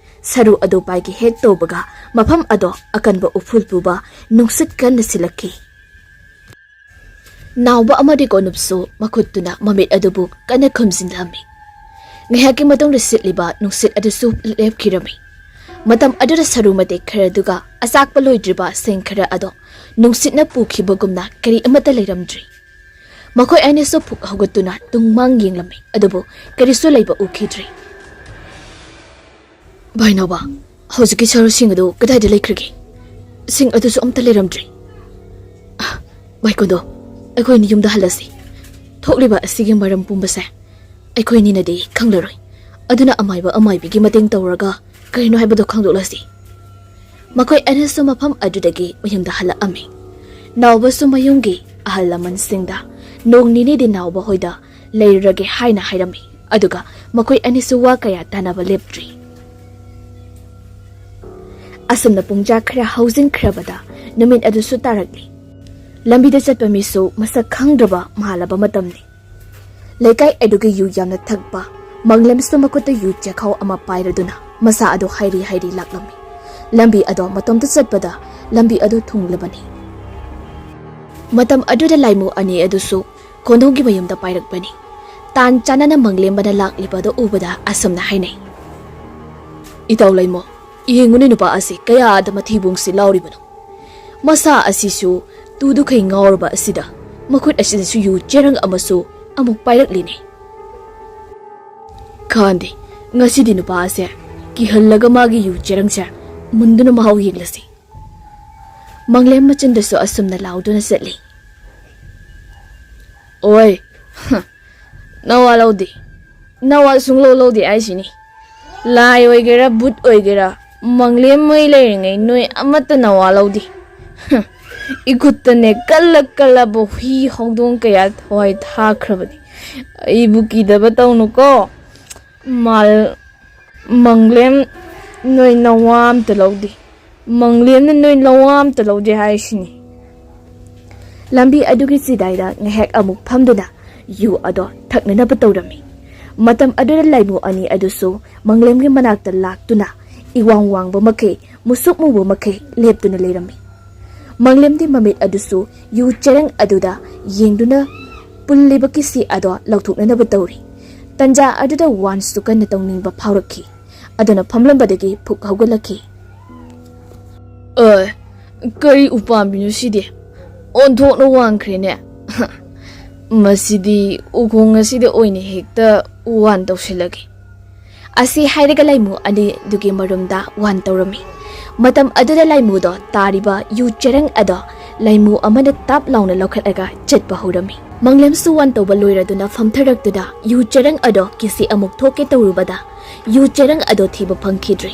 ꯁꯔꯨ ꯑꯗꯨ ꯄꯥꯏꯒꯦ ꯍꯦꯛ ꯇꯧꯕꯒ ꯃꯐꯝ ꯑꯗꯣ ꯑꯀꯟꯕ ꯎꯐꯨꯜ ꯄꯨꯕ ꯅꯨꯡꯁꯤꯠ ꯀꯟꯅ ꯁꯤꯜꯂꯛꯈꯤ꯫ ꯅꯥꯎꯕ ꯑꯃꯗꯤ ꯀꯣꯅꯨꯞꯁꯨ ꯃꯈꯨꯠꯇꯨꯅ ꯃꯃꯤꯠ ꯑꯗꯨꯕꯨ ꯀꯟꯅ ꯈꯨꯝꯖꯤꯟꯂꯝꯃꯤ꯫ ꯉꯥꯏꯍꯥꯛꯀꯤ ꯃꯇꯨꯡꯗ ꯁꯤꯠꯂꯤꯕ ꯅꯨꯡꯁꯤꯠ ꯑꯗꯨꯁꯨ ꯂꯦꯞꯈꯤꯔꯝꯃꯤ꯫ ꯃꯇꯝ ꯑꯗꯨꯗ ꯁꯔꯨ ꯃꯇꯦꯛ ꯈꯔꯗꯨꯒ ꯑꯆꯥꯛꯄ ꯂꯣꯏꯗ꯭ꯔꯤꯕ ꯁꯤꯡ ꯈꯔ ꯑꯗꯣ ꯅꯨꯡꯁꯤꯠꯅ ꯄꯨꯈꯤꯕꯒꯨꯝꯅ ꯀꯔꯤ ꯑꯃꯠꯇ ꯂꯩꯔꯝꯗ꯭ꯔꯤ꯫ ꯃꯈꯣꯏ ꯑꯅꯤꯁꯨ ꯐꯨꯛ ꯍꯧꯒꯠꯇꯨꯅ ꯇꯨꯡ ꯃꯥꯡ ꯌꯦꯡꯂꯝꯃꯤ, ꯑꯗꯨꯕꯨ ꯀꯔꯤꯁꯨ ꯂꯩꯕ ꯎꯈꯤꯗ꯭ꯔꯤ꯫ "ꯚꯥꯏ ꯅꯥꯎꯕ, ꯍꯧꯖꯤꯛꯀꯤ ꯁꯔꯨꯁꯤꯡ ꯑꯗꯨ ꯀꯗꯥꯏꯗ ꯂꯩꯈ꯭ꯔꯒꯦ? ꯁꯤꯡ ꯑꯗꯨꯁꯨ ꯑꯝꯇ ꯂꯩꯔꯝꯗ꯭ꯔꯦ꯫ ꯚꯥꯏ ꯀꯣꯟꯗꯣ, ꯑꯩꯈꯣꯏꯅꯤ ꯌꯨꯝꯗ ꯍꯜꯂꯁꯤ꯫ ꯊꯣꯛꯂꯤꯕ ꯑꯁꯤꯒꯤ ꯃꯔꯝ ꯄꯨꯝꯕꯁꯦ ꯑꯩꯈꯣꯏꯅꯤꯅꯗꯤ ꯈꯪꯂꯔꯣꯏ꯫ ꯑꯗꯨꯅ ꯑꯃꯥꯏꯕ ꯑꯃꯥꯏꯕꯤꯒꯤ ꯃꯇꯦꯡ ꯇꯧꯔꯒ ꯀꯔꯤꯅꯣ ꯍꯥꯏꯕꯗꯨ ꯈꯪꯗꯣꯛꯂꯁꯤ꯫" ꯃꯈꯣꯏ ꯑꯅꯤꯁꯨ ꯃꯐꯝ ꯑꯗꯨꯗꯒꯤ ꯃꯌꯨꯝꯗ ꯍꯜꯂꯛꯑꯝꯃꯤ꯫ ꯅꯥꯎꯕꯁꯨ ꯃꯌꯨꯝꯒꯤ ꯑꯍꯜ ꯂꯃꯟꯁꯤꯡꯗ ꯅꯣꯡ ꯅꯤꯅꯤꯗꯤ ꯅꯥꯎꯕ ꯍꯣꯏꯗ ꯂꯩꯔꯨꯔꯒꯦ ꯍꯥꯏꯅ ꯍꯥꯏꯔꯝꯃꯤ꯫ ꯑꯗꯨꯒ ꯃꯈꯣꯏ ꯑꯅꯤꯁꯨ ꯋꯥ ꯀꯌꯥ ꯇꯥꯅꯕ ꯂꯦꯞꯇ꯭ꯔꯤ꯫ ꯑꯁꯨꯝꯅ ꯄꯨꯡꯖꯥ ꯈꯔ ꯍꯧꯖꯤꯟꯈ꯭ꯔꯕꯗ ꯅꯨꯃꯤꯠ ꯑꯗꯨꯁꯨ ꯇꯥꯔꯛꯂꯤ꯫ ꯂꯝꯕꯤꯗ ꯆꯠꯄ ꯃꯤꯁꯨ ꯃꯁꯛ ꯈꯪꯗ꯭ꯔꯕ ꯃꯥꯜꯂꯕ ꯃꯇꯝꯅꯤ꯫ ꯂꯩꯀꯥꯏ ꯑꯗꯨꯒꯤ ꯌꯨ ꯌꯥꯝꯅ ꯊꯛꯄ ꯃꯪꯂꯦꯝꯁꯨ ꯃꯈꯨꯠꯇ ꯌꯨ ꯆꯦꯈꯥꯎ ꯑꯃ ꯄꯥꯏꯔꯗꯨꯅ ꯃꯁꯥ ꯑꯗꯨ ꯍꯥꯏꯔꯤ ꯍꯥꯏꯔꯤ ꯂꯥꯛꯂꯝꯃꯤ꯫ ꯂꯝꯕꯤ ꯑꯗꯣ ꯃꯇꯣꯝꯇ ꯆꯠꯄꯗ ꯂꯝꯕꯤ ꯑꯗꯨ ꯊꯨꯡꯂꯕꯅꯤ꯫ ꯃꯇꯝ ꯑꯗꯨꯗ ꯂꯥꯏꯃꯨ ꯑꯅꯤ ꯑꯗꯨꯁꯨ ꯀꯣꯟꯗꯣꯡꯒꯤ ꯃꯌꯨꯝꯗ ꯄꯥꯏꯔꯛꯄꯅꯤ꯫ ꯇꯥꯟ ꯆꯥꯅꯅ ꯃꯪꯂꯦꯝꯕꯅ ꯂꯥꯛꯂꯤꯕ ꯑꯗꯨ ꯎꯕꯗ ꯑꯁꯨꯝꯅ ꯍꯥꯏꯅꯩ, "ꯏꯇꯥꯎ ꯂꯩꯃꯣ, ꯌꯦꯡꯉꯨꯅꯦ ꯅꯨꯄꯥ ꯑꯁꯤ ꯀꯌꯥꯗ ꯃꯊꯤꯕꯣꯡꯁꯤ ꯂꯥꯎꯔꯤꯕꯅꯣ꯫ ꯃꯁꯥ ꯑꯁꯤꯁꯨ ꯇꯨꯗꯨꯈꯩ ꯉꯥꯎꯔꯕ ꯑꯁꯤꯗ ꯃꯈꯨꯠ ꯑꯁꯤꯗꯁꯨ ꯌꯨ ꯆꯦꯔꯪ ꯑꯃꯁꯨ ꯑꯃꯨꯛ ꯄꯥꯏꯔꯛꯂꯤꯅꯦ꯫ ꯈꯪꯗꯦ, ꯉꯁꯤꯗꯤ ꯅꯨꯄꯥ ꯑꯁꯦ ꯀꯤꯍꯜꯂꯒ ꯃꯥꯒꯤ ꯌꯨ ꯆꯦꯔꯪꯁꯦ ꯃꯨꯟꯗꯨꯅ ꯃꯍꯥꯎ ꯌꯦꯡꯂꯁꯤ꯫" ꯃꯪꯂꯦꯝ ꯃꯆꯤꯟꯗꯁꯨ ꯑꯁꯨꯝꯅ ꯂꯥꯎꯗꯨꯅ ꯆꯠꯂꯤ꯫ "ꯑꯣꯏ, ꯅꯋꯥ ꯂꯧꯗꯦ꯫ ꯅꯋꯥ ꯁꯨꯡꯂꯧ ꯂꯧꯗꯦ ꯍꯥꯏꯁꯤꯅꯤ꯫ ꯂꯥꯏ ꯑꯣꯏꯒꯦꯔꯥ, ꯚꯨꯠ ꯑꯣꯏꯒꯦꯔꯥ, ꯃꯪꯂꯦꯝ ꯃꯩ ꯂꯩꯔꯤꯉꯩ ꯅꯣꯏ ꯑꯃꯠꯇ ꯅꯋꯥ ꯂꯧꯗꯦ꯫ ꯏꯈꯨꯠꯇꯅꯦ ꯀꯜꯂ ꯀꯜꯂꯕ ꯍꯨꯏ ꯍꯧꯗꯣꯡ ꯀꯌꯥ ꯊꯋꯥꯏ ꯊꯥꯈ꯭ꯔꯕꯅꯤ꯫ ꯑꯩꯕꯨ ꯀꯤꯗꯕ ꯇꯧꯅꯨꯀꯣ꯫ ꯃꯥꯜ-, ꯃꯪꯂꯦꯝ ꯅꯣꯏ ꯅꯋꯥ ꯑꯝꯇ ꯂꯧꯗꯦ꯫ ꯃꯪꯂꯦꯝꯅ ꯅꯣꯏ ꯅꯋꯥ ꯑꯝꯇ ꯂꯧꯗꯦ ꯍꯥꯏꯁꯤꯅꯤ꯫ ꯂꯝꯕꯤ ꯑꯗꯨꯒꯤ ꯆꯤꯗꯥꯏꯗ ꯉꯥꯏꯍꯥꯛ ꯑꯃꯨꯛ ꯐꯝꯗꯨꯅ ꯌꯨ ꯑꯗꯣ ꯊꯛꯅꯅꯕ ꯇꯧꯔꯝꯃꯤ꯫ ꯃꯇꯝ ꯑꯗꯨꯗ ꯂꯥꯏꯃꯨ ꯑꯅꯤ ꯑꯗꯨꯁꯨ ꯃꯪꯂꯦꯝꯒꯤ ꯃꯅꯥꯛꯇ ꯂꯥꯛꯇꯨꯅ ꯏꯋꯥꯡ ꯋꯥꯡꯕ ꯃꯈꯩ, ꯃꯨꯁꯨꯛ ꯃꯨꯕ ꯃꯈꯩ ꯂꯦꯞꯇꯨꯅ ꯂꯩꯔꯝꯃꯤ꯫ ꯃꯪꯂꯦꯝꯗꯤ ꯃꯃꯤꯠ ꯑꯗꯨꯁꯨ ꯌꯨ ꯆꯦꯔꯪ ꯑꯗꯨꯗ ꯌꯦꯡꯗꯨꯅ ꯄꯨꯜꯂꯤꯕ ꯀꯤꯁꯤ ꯑꯗꯣ ꯂꯧꯊꯣꯛꯅꯅꯕ ꯇꯧꯔꯤ꯫ ꯇꯟꯖꯥ ꯑꯗꯨꯗ ꯋꯥꯟꯁꯨ ꯀꯟꯅ ꯇꯧꯅꯤꯡꯕ ꯐꯥꯎꯔꯛꯈꯤ꯫ ꯑꯗꯨꯅ ꯐꯝꯂꯝꯕꯗꯒꯤ ꯐꯨꯛ ꯍꯧꯒꯠꯂꯛꯈꯤ꯫ ꯑꯦ, ꯀꯔꯤ ꯎꯄꯥꯝꯕꯤꯅꯣ ꯁꯤꯗꯤ? ꯑꯣꯟꯊꯣꯛꯅ ꯋꯥꯡꯈ꯭ꯔꯦꯅꯦ꯫ ꯃꯁꯤꯗꯤ ꯎꯈꯣꯡ ꯑꯁꯤꯗ ꯑꯣꯏꯅ ꯍꯦꯛꯇ ꯋꯥꯟ ꯇꯧꯁꯤꯜꯂꯒꯦ꯫ ꯑꯁꯤ ꯍꯥꯏꯔꯒ ꯂꯥꯏꯃꯨ ꯑꯅꯤꯗꯨꯒꯤ ꯃꯔꯨꯝꯗ ꯋꯥꯟ ꯇꯧꯔꯝꯃꯤ꯫ ꯃꯇꯝ ꯑꯗꯨꯗ ꯂꯥꯏꯃꯨꯗꯣ ꯇꯥꯔꯤꯕ ꯌꯨ ꯆꯦꯔꯪ ꯑꯗꯣ ꯂꯥꯏꯃꯨ ꯑꯃꯅ ꯇꯥꯞ ꯂꯥꯎꯅ ꯂꯧꯈꯠꯂꯒ ꯆꯠꯄ ꯍꯧꯔꯝꯃꯤ꯫ ꯃꯪꯂꯦꯝꯁꯨ ꯋꯥꯟ ꯇꯧꯕ ꯂꯣꯏꯔꯗꯨꯅ ꯐꯝꯊꯔꯛꯇꯨꯅ ꯌꯨ ꯆꯦꯔꯪ ꯑꯗꯣ ꯀꯤꯁꯤ ꯑꯃꯨꯛ ꯊꯣꯛꯀꯦ ꯇꯧꯔꯨꯕꯗ ꯌꯨ ꯆꯦꯔꯪ ꯑꯗꯣ ꯊꯤꯕ ꯐꯪꯈꯤꯗ꯭ꯔꯦ꯫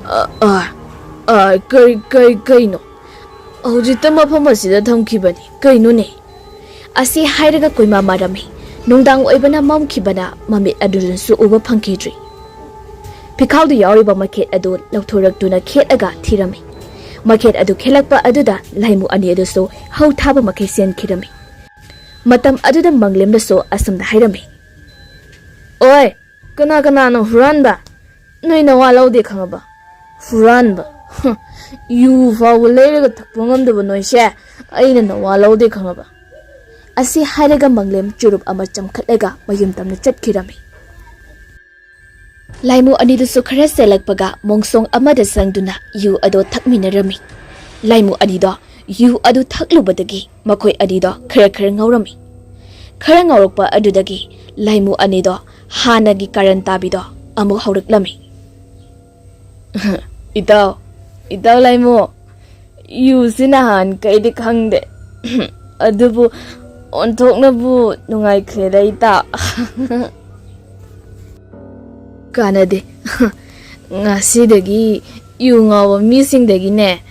ꯑ, ꯑ, ꯑ, ꯀꯩ, ꯀꯩ, ꯀꯩꯅꯣ? ꯍꯧꯖꯤꯛꯇ ꯃꯐꯝ ꯑꯁꯤꯗ ꯊꯝꯈꯤꯕꯅꯤ꯫ ꯀꯩꯅꯣꯅꯦ? ꯑꯁꯤ ꯍꯥꯏꯔꯒ ꯀꯣꯏꯃꯥ ꯃꯥꯔꯝꯃꯤ꯫ ꯅꯨꯡꯗꯥꯡ ꯑꯣꯏꯕꯅ ꯃꯝꯈꯤꯕꯅ ꯃꯃꯤꯠ ꯑꯗꯨꯗꯁꯨ ꯎꯕ ꯐꯪꯈꯤꯗ꯭ꯔꯤ꯫ ꯐꯤꯈꯥꯎꯗꯨ ꯌꯥꯎꯔꯤꯕ ꯃꯈꯦꯠ ꯑꯗꯨ ꯂꯧꯊꯣꯔꯛꯇꯨꯅ ꯈꯦꯠꯂꯒ ꯊꯤꯔꯝꯃꯤ꯫ ꯃꯈꯦꯠ ꯑꯗꯨ ꯈꯦꯠꯂꯛꯄ ꯑꯗꯨꯗ ꯂꯥꯏꯃꯨ ꯑꯅꯤ ꯑꯗꯨꯁꯨ ꯍꯧ ꯊꯥꯕ ꯃꯈꯩ ꯆꯦꯟꯈꯤꯔꯝꯃꯤ꯫ ꯃꯇꯝ ꯑꯗꯨꯗ ꯃꯪꯂꯦꯝꯅꯁꯨ ꯑꯁꯨꯝꯅ ꯍꯥꯏꯔꯝꯃꯤ꯫ ꯑꯣꯏ, ꯀꯅꯥ ꯀꯅꯥꯅꯣ ꯍꯨꯔꯥꯟꯕ? ꯅꯣꯏ ꯅꯋꯥ ꯂꯧꯗꯦ ꯈꯪꯉꯕ? ꯍꯨꯔꯥꯟꯕ꯫ ꯍꯨꯝ, ꯌꯨ ꯐꯥꯎꯕ ꯂꯩꯔꯒ ꯊꯛꯄ ꯉꯝꯗꯕ ꯅꯣꯏꯁꯦ ꯑꯩꯅ ꯅꯋꯥ ꯂꯧꯗꯦ ꯈꯪꯉꯕ? ꯑꯁꯤ ꯍꯥꯏꯔꯒ ꯃꯪꯂꯦꯝ ꯆꯨꯔꯨꯞ ꯑꯃ ꯆꯝꯈꯠꯂꯒ ꯃꯌꯨꯝ ꯇꯝꯅ ꯆꯠꯈꯤꯔꯝꯃꯤ꯫ ꯂꯥꯏꯃꯨ ꯑꯅꯤꯗꯨꯁꯨ ꯈꯔ ꯆꯦꯜꯂꯛꯄꯒ ꯃꯣꯡꯁꯣꯡ ꯑꯃꯗ ꯆꯪꯗꯨꯅ ꯌꯨ ꯑꯗꯣ ꯊꯛꯃꯤꯟꯅꯔꯝꯃꯤ꯫ ꯂꯥꯏꯃꯨ ꯑꯅꯤꯗꯣ ꯌꯨ ꯑꯗꯨ ꯊꯛꯂꯨꯕꯗꯒꯤ ꯃꯈꯣꯏ ꯑꯅꯤꯗꯣ ꯈꯔ ꯈꯔ ꯉꯥꯎꯔꯝꯃꯤ꯫ ꯈꯔ ꯉꯥꯎꯔꯛꯄ ꯑꯗꯨꯗꯒꯤ ꯂꯥꯏꯃꯨ ꯑꯅꯤꯗꯣ ꯍꯥꯟꯅꯒꯤ ꯀꯥꯔꯟ ꯇꯥꯕꯤꯗꯣ ꯑꯃꯨꯛ ꯍꯧꯔꯛꯂꯝꯃꯤ꯫ ꯏꯇꯥꯎ, ꯏꯇꯥꯎ ꯂꯥꯏꯃꯨ, ꯌꯨꯁꯤ ꯅꯍꯥꯟ ꯀꯩꯗꯤ ꯈꯪꯗꯦ꯫ ꯑꯗꯨꯕꯨ ꯑꯣꯟꯊꯣꯛꯅꯕꯨ ꯅꯨꯡꯉꯥꯏꯈ꯭ꯔꯦꯗ, ꯏꯇꯥ꯫ ꯀꯥꯟꯅꯗꯦ꯫ ꯉꯁꯤꯗꯒꯤ ꯌꯨ ꯉꯥꯎꯕ ꯃꯤꯁꯤꯡꯗꯒꯤꯅꯦ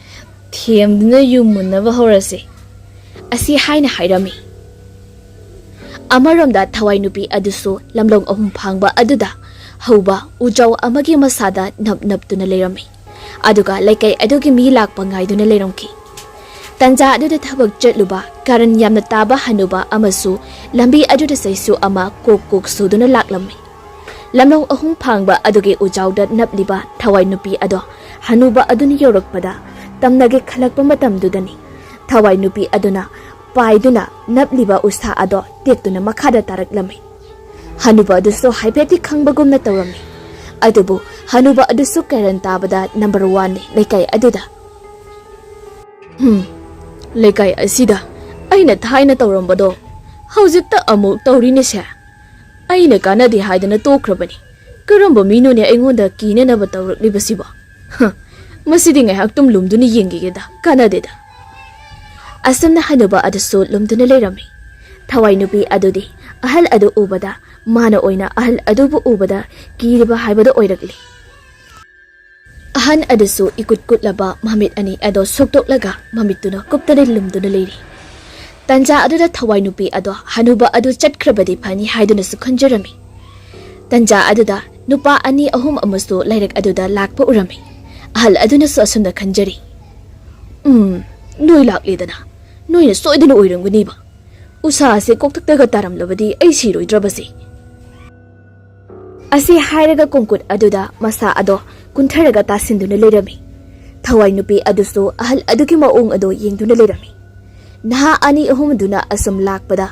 ꯊꯦꯝꯗꯨꯅ ꯌꯨ ꯃꯨꯟꯅꯕ ꯍꯧꯔꯁꯤ꯫ ꯑꯁꯤ ꯍꯥꯏꯅ ꯍꯥꯏꯔꯝꯃꯤ꯫ ꯑꯃꯔꯣꯝꯗ ꯊꯋꯥꯏ ꯅꯨꯄꯤ ꯑꯗꯨꯁꯨ ꯂꯝꯂꯣꯡ ꯑꯍꯨꯝ ꯐꯥꯡꯕ ꯑꯗꯨꯗ ꯍꯧꯕ ꯎꯖꯥꯎ ꯑꯃꯒꯤ ꯃꯁꯥꯗ ꯅꯞ ꯅꯞꯇꯨꯅ ꯂꯩꯔꯝꯃꯤ꯫ ꯑꯗꯨꯒ ꯂꯩꯀꯥꯏ ꯑꯗꯨꯒꯤ ꯃꯤ ꯂꯥꯛꯄ ꯉꯥꯏꯗꯨꯅ ꯂꯩꯔꯝꯈꯤ꯫ ꯇꯟꯖꯥ ꯑꯗꯨꯗ ꯊꯕꯛ ꯆꯠꯂꯨꯕ ꯀꯥꯔꯟ ꯌꯥꯝꯅ ꯇꯥꯕ ꯍꯅꯨꯕ ꯑꯃꯁꯨ ꯂꯝꯕꯤ ꯑꯗꯨꯗ ꯆꯩꯁꯨ ꯑꯃ ꯀꯣꯛ ꯀꯣꯛ ꯁꯨꯗꯨꯅ ꯂꯥꯛꯂꯝꯃꯤ꯫ ꯂꯝꯂꯣꯡ ꯑꯍꯨꯝ ꯐꯥꯡꯕ ꯑꯗꯨꯒꯤ ꯎꯖꯥꯎꯗ ꯅꯞꯂꯤꯕ ꯊꯋꯥꯏ ꯅꯨꯄꯤ ꯑꯗꯣ ꯍꯅꯨꯕ ꯑꯗꯨꯅ ꯌꯧꯔꯛꯄꯗ ꯇꯝꯅꯒꯦ ꯈꯜꯂꯛꯄ ꯃꯇꯝꯗꯨꯗꯅꯤ ꯊꯋꯥꯏ ꯅꯨꯄꯤ ꯑꯗꯨꯅ ꯄꯥꯏꯗꯨꯅ ꯅꯞꯂꯤꯕ ꯎꯁꯥ ꯑꯗꯣ ꯇꯦꯛꯇꯨꯅ ꯃꯈꯥꯗ ꯇꯥꯔꯛꯂꯝꯃꯤ꯫ ꯍꯅꯨꯕ ꯑꯗꯨꯁꯨ ꯍꯥꯏꯐꯦꯠꯇꯤ ꯈꯪꯕꯒꯨꯝꯅ ꯇꯧꯔꯝꯃꯤ꯫ ꯑꯗꯨꯕꯨ ꯍꯅꯨꯕ ꯑꯗꯨꯁꯨ ꯀꯥꯔꯟ ꯇꯥꯕꯗ ꯅꯝꯕꯔ ꯋꯥꯟꯅꯤ ꯂꯩꯀꯥꯏ ꯑꯗꯨꯗ꯫ ꯍꯝ, ꯂꯩꯀꯥꯏ ꯑꯁꯤꯗ ꯑꯩꯅ ꯊꯥꯏꯅ ꯇꯧꯔꯝꯕꯗꯣ ꯍꯧꯖꯤꯛꯇ ꯑꯃꯨꯛ ꯇꯧꯔꯤꯅꯦꯁꯦ꯫ ꯑꯩꯅ ꯀꯥꯟꯅꯗꯦ ꯍꯥꯏꯗꯅ ꯇꯣꯛꯈ꯭ꯔꯕꯅꯤ꯫ ꯀꯔꯝꯕ ꯃꯤꯅꯣꯅꯦ ꯑꯩꯉꯣꯟꯗ ꯀꯤꯅꯅꯕ ꯇꯧꯔꯛꯂꯤꯕꯁꯤꯕꯣ? ꯍ, ꯃꯁꯤꯗꯤ ꯉꯥꯏꯍꯥꯛꯇꯨꯝ ꯂꯨꯝꯗꯨꯅ ꯌꯦꯡꯈꯤꯒꯦꯗ, ꯀꯥꯟꯅꯗꯦꯗ꯫ ꯑꯁꯨꯝꯅ ꯍꯅꯨꯕ ꯑꯗꯨꯁꯨ ꯂꯨꯝꯗꯨꯅ ꯂꯩꯔꯝꯃꯤ꯫ ꯊꯋꯥꯏ ꯅꯨꯄꯤ ꯑꯗꯨꯗꯤ ꯑꯍꯜ ꯑꯗꯨ ꯎꯕꯗ, ꯃꯥꯅ ꯑꯣꯏꯅ ꯑꯍꯜ ꯑꯗꯨꯕꯨ ꯎꯕꯗ ꯀꯤꯔꯤꯕ ꯍꯥꯏꯕꯗꯨ ꯑꯣꯏꯔꯛꯂꯤ꯫ ꯑꯍꯟ ꯑꯗꯨꯁꯨ ꯏꯀꯨꯠ ꯀꯨꯠꯂꯕ ꯃꯃꯤꯠ ꯑꯅꯤ ꯑꯗꯣ ꯁꯣꯛꯇꯣꯛꯂꯒ ꯃꯃꯤꯠꯇꯨꯅ ꯀꯨꯞꯇꯅ ꯂꯨꯝꯗꯨꯅ ꯂꯩꯔꯤ꯫ ꯇꯟꯖꯥ ꯑꯗꯨꯗ ꯊꯋꯥꯏ ꯅꯨꯄꯤ ꯑꯗꯣ ꯍꯅꯨꯕ ꯑꯗꯨ ꯆꯠꯈ꯭ꯔꯕꯗꯤ ꯐꯅꯤ ꯍꯥꯏꯗꯨꯅꯁꯨ ꯈꯟꯖꯔꯝꯃꯤ꯫ ꯇꯟꯖꯥ ꯑꯗꯨꯗ ꯅꯨꯄꯥ ꯑꯅꯤ ꯑꯍꯨꯝ ꯑꯃꯁꯨ ꯂꯩꯔꯛ ꯑꯗꯨꯗ ꯂꯥꯛꯄ ꯎꯔꯝꯃꯤ꯫ ꯑꯍꯜ ꯑꯗꯨꯅꯁꯨ ꯑꯁꯨꯝꯅ ꯈꯟꯖꯔꯤ, "ꯎꯝ, ꯅꯣꯏ ꯂꯥꯛꯂꯦꯗꯅ, ꯅꯣꯏꯅ ꯁꯣꯏꯗꯅ ꯑꯣꯏꯔꯝꯒꯅꯤꯕ꯫ ꯎꯁꯥ ꯑꯁꯦ ꯀꯣꯛꯊꯛꯇꯒ ꯇꯥꯔꯝꯂꯕꯗꯤ ꯑꯩ ꯁꯤꯔꯣꯏꯗ꯭ꯔꯕꯁꯦ?" ꯑꯁꯤ ꯍꯥꯏꯔꯒ ꯀꯣꯡꯀꯨꯠ ꯑꯗꯨꯗ ꯃꯁꯥ ꯑꯗꯣ ꯀꯨꯟꯊꯔꯒ ꯇꯥꯁꯤꯟꯗꯨꯅ ꯂꯩꯔꯝꯃꯤ꯫ ꯊꯋꯥꯏ ꯅꯨꯄꯤ ꯑꯗꯨꯁꯨ ꯑꯍꯜ ꯑꯗꯨꯒꯤ ꯃꯑꯣꯡ ꯑꯗꯣ ꯌꯦꯡꯗꯨꯅ ꯂꯩꯔꯝꯃꯤ꯫ ꯅꯍꯥ ꯑꯅꯤ ꯑꯍꯨꯝꯗꯨꯅ ꯑꯁꯨꯝ ꯂꯥꯛꯄꯗ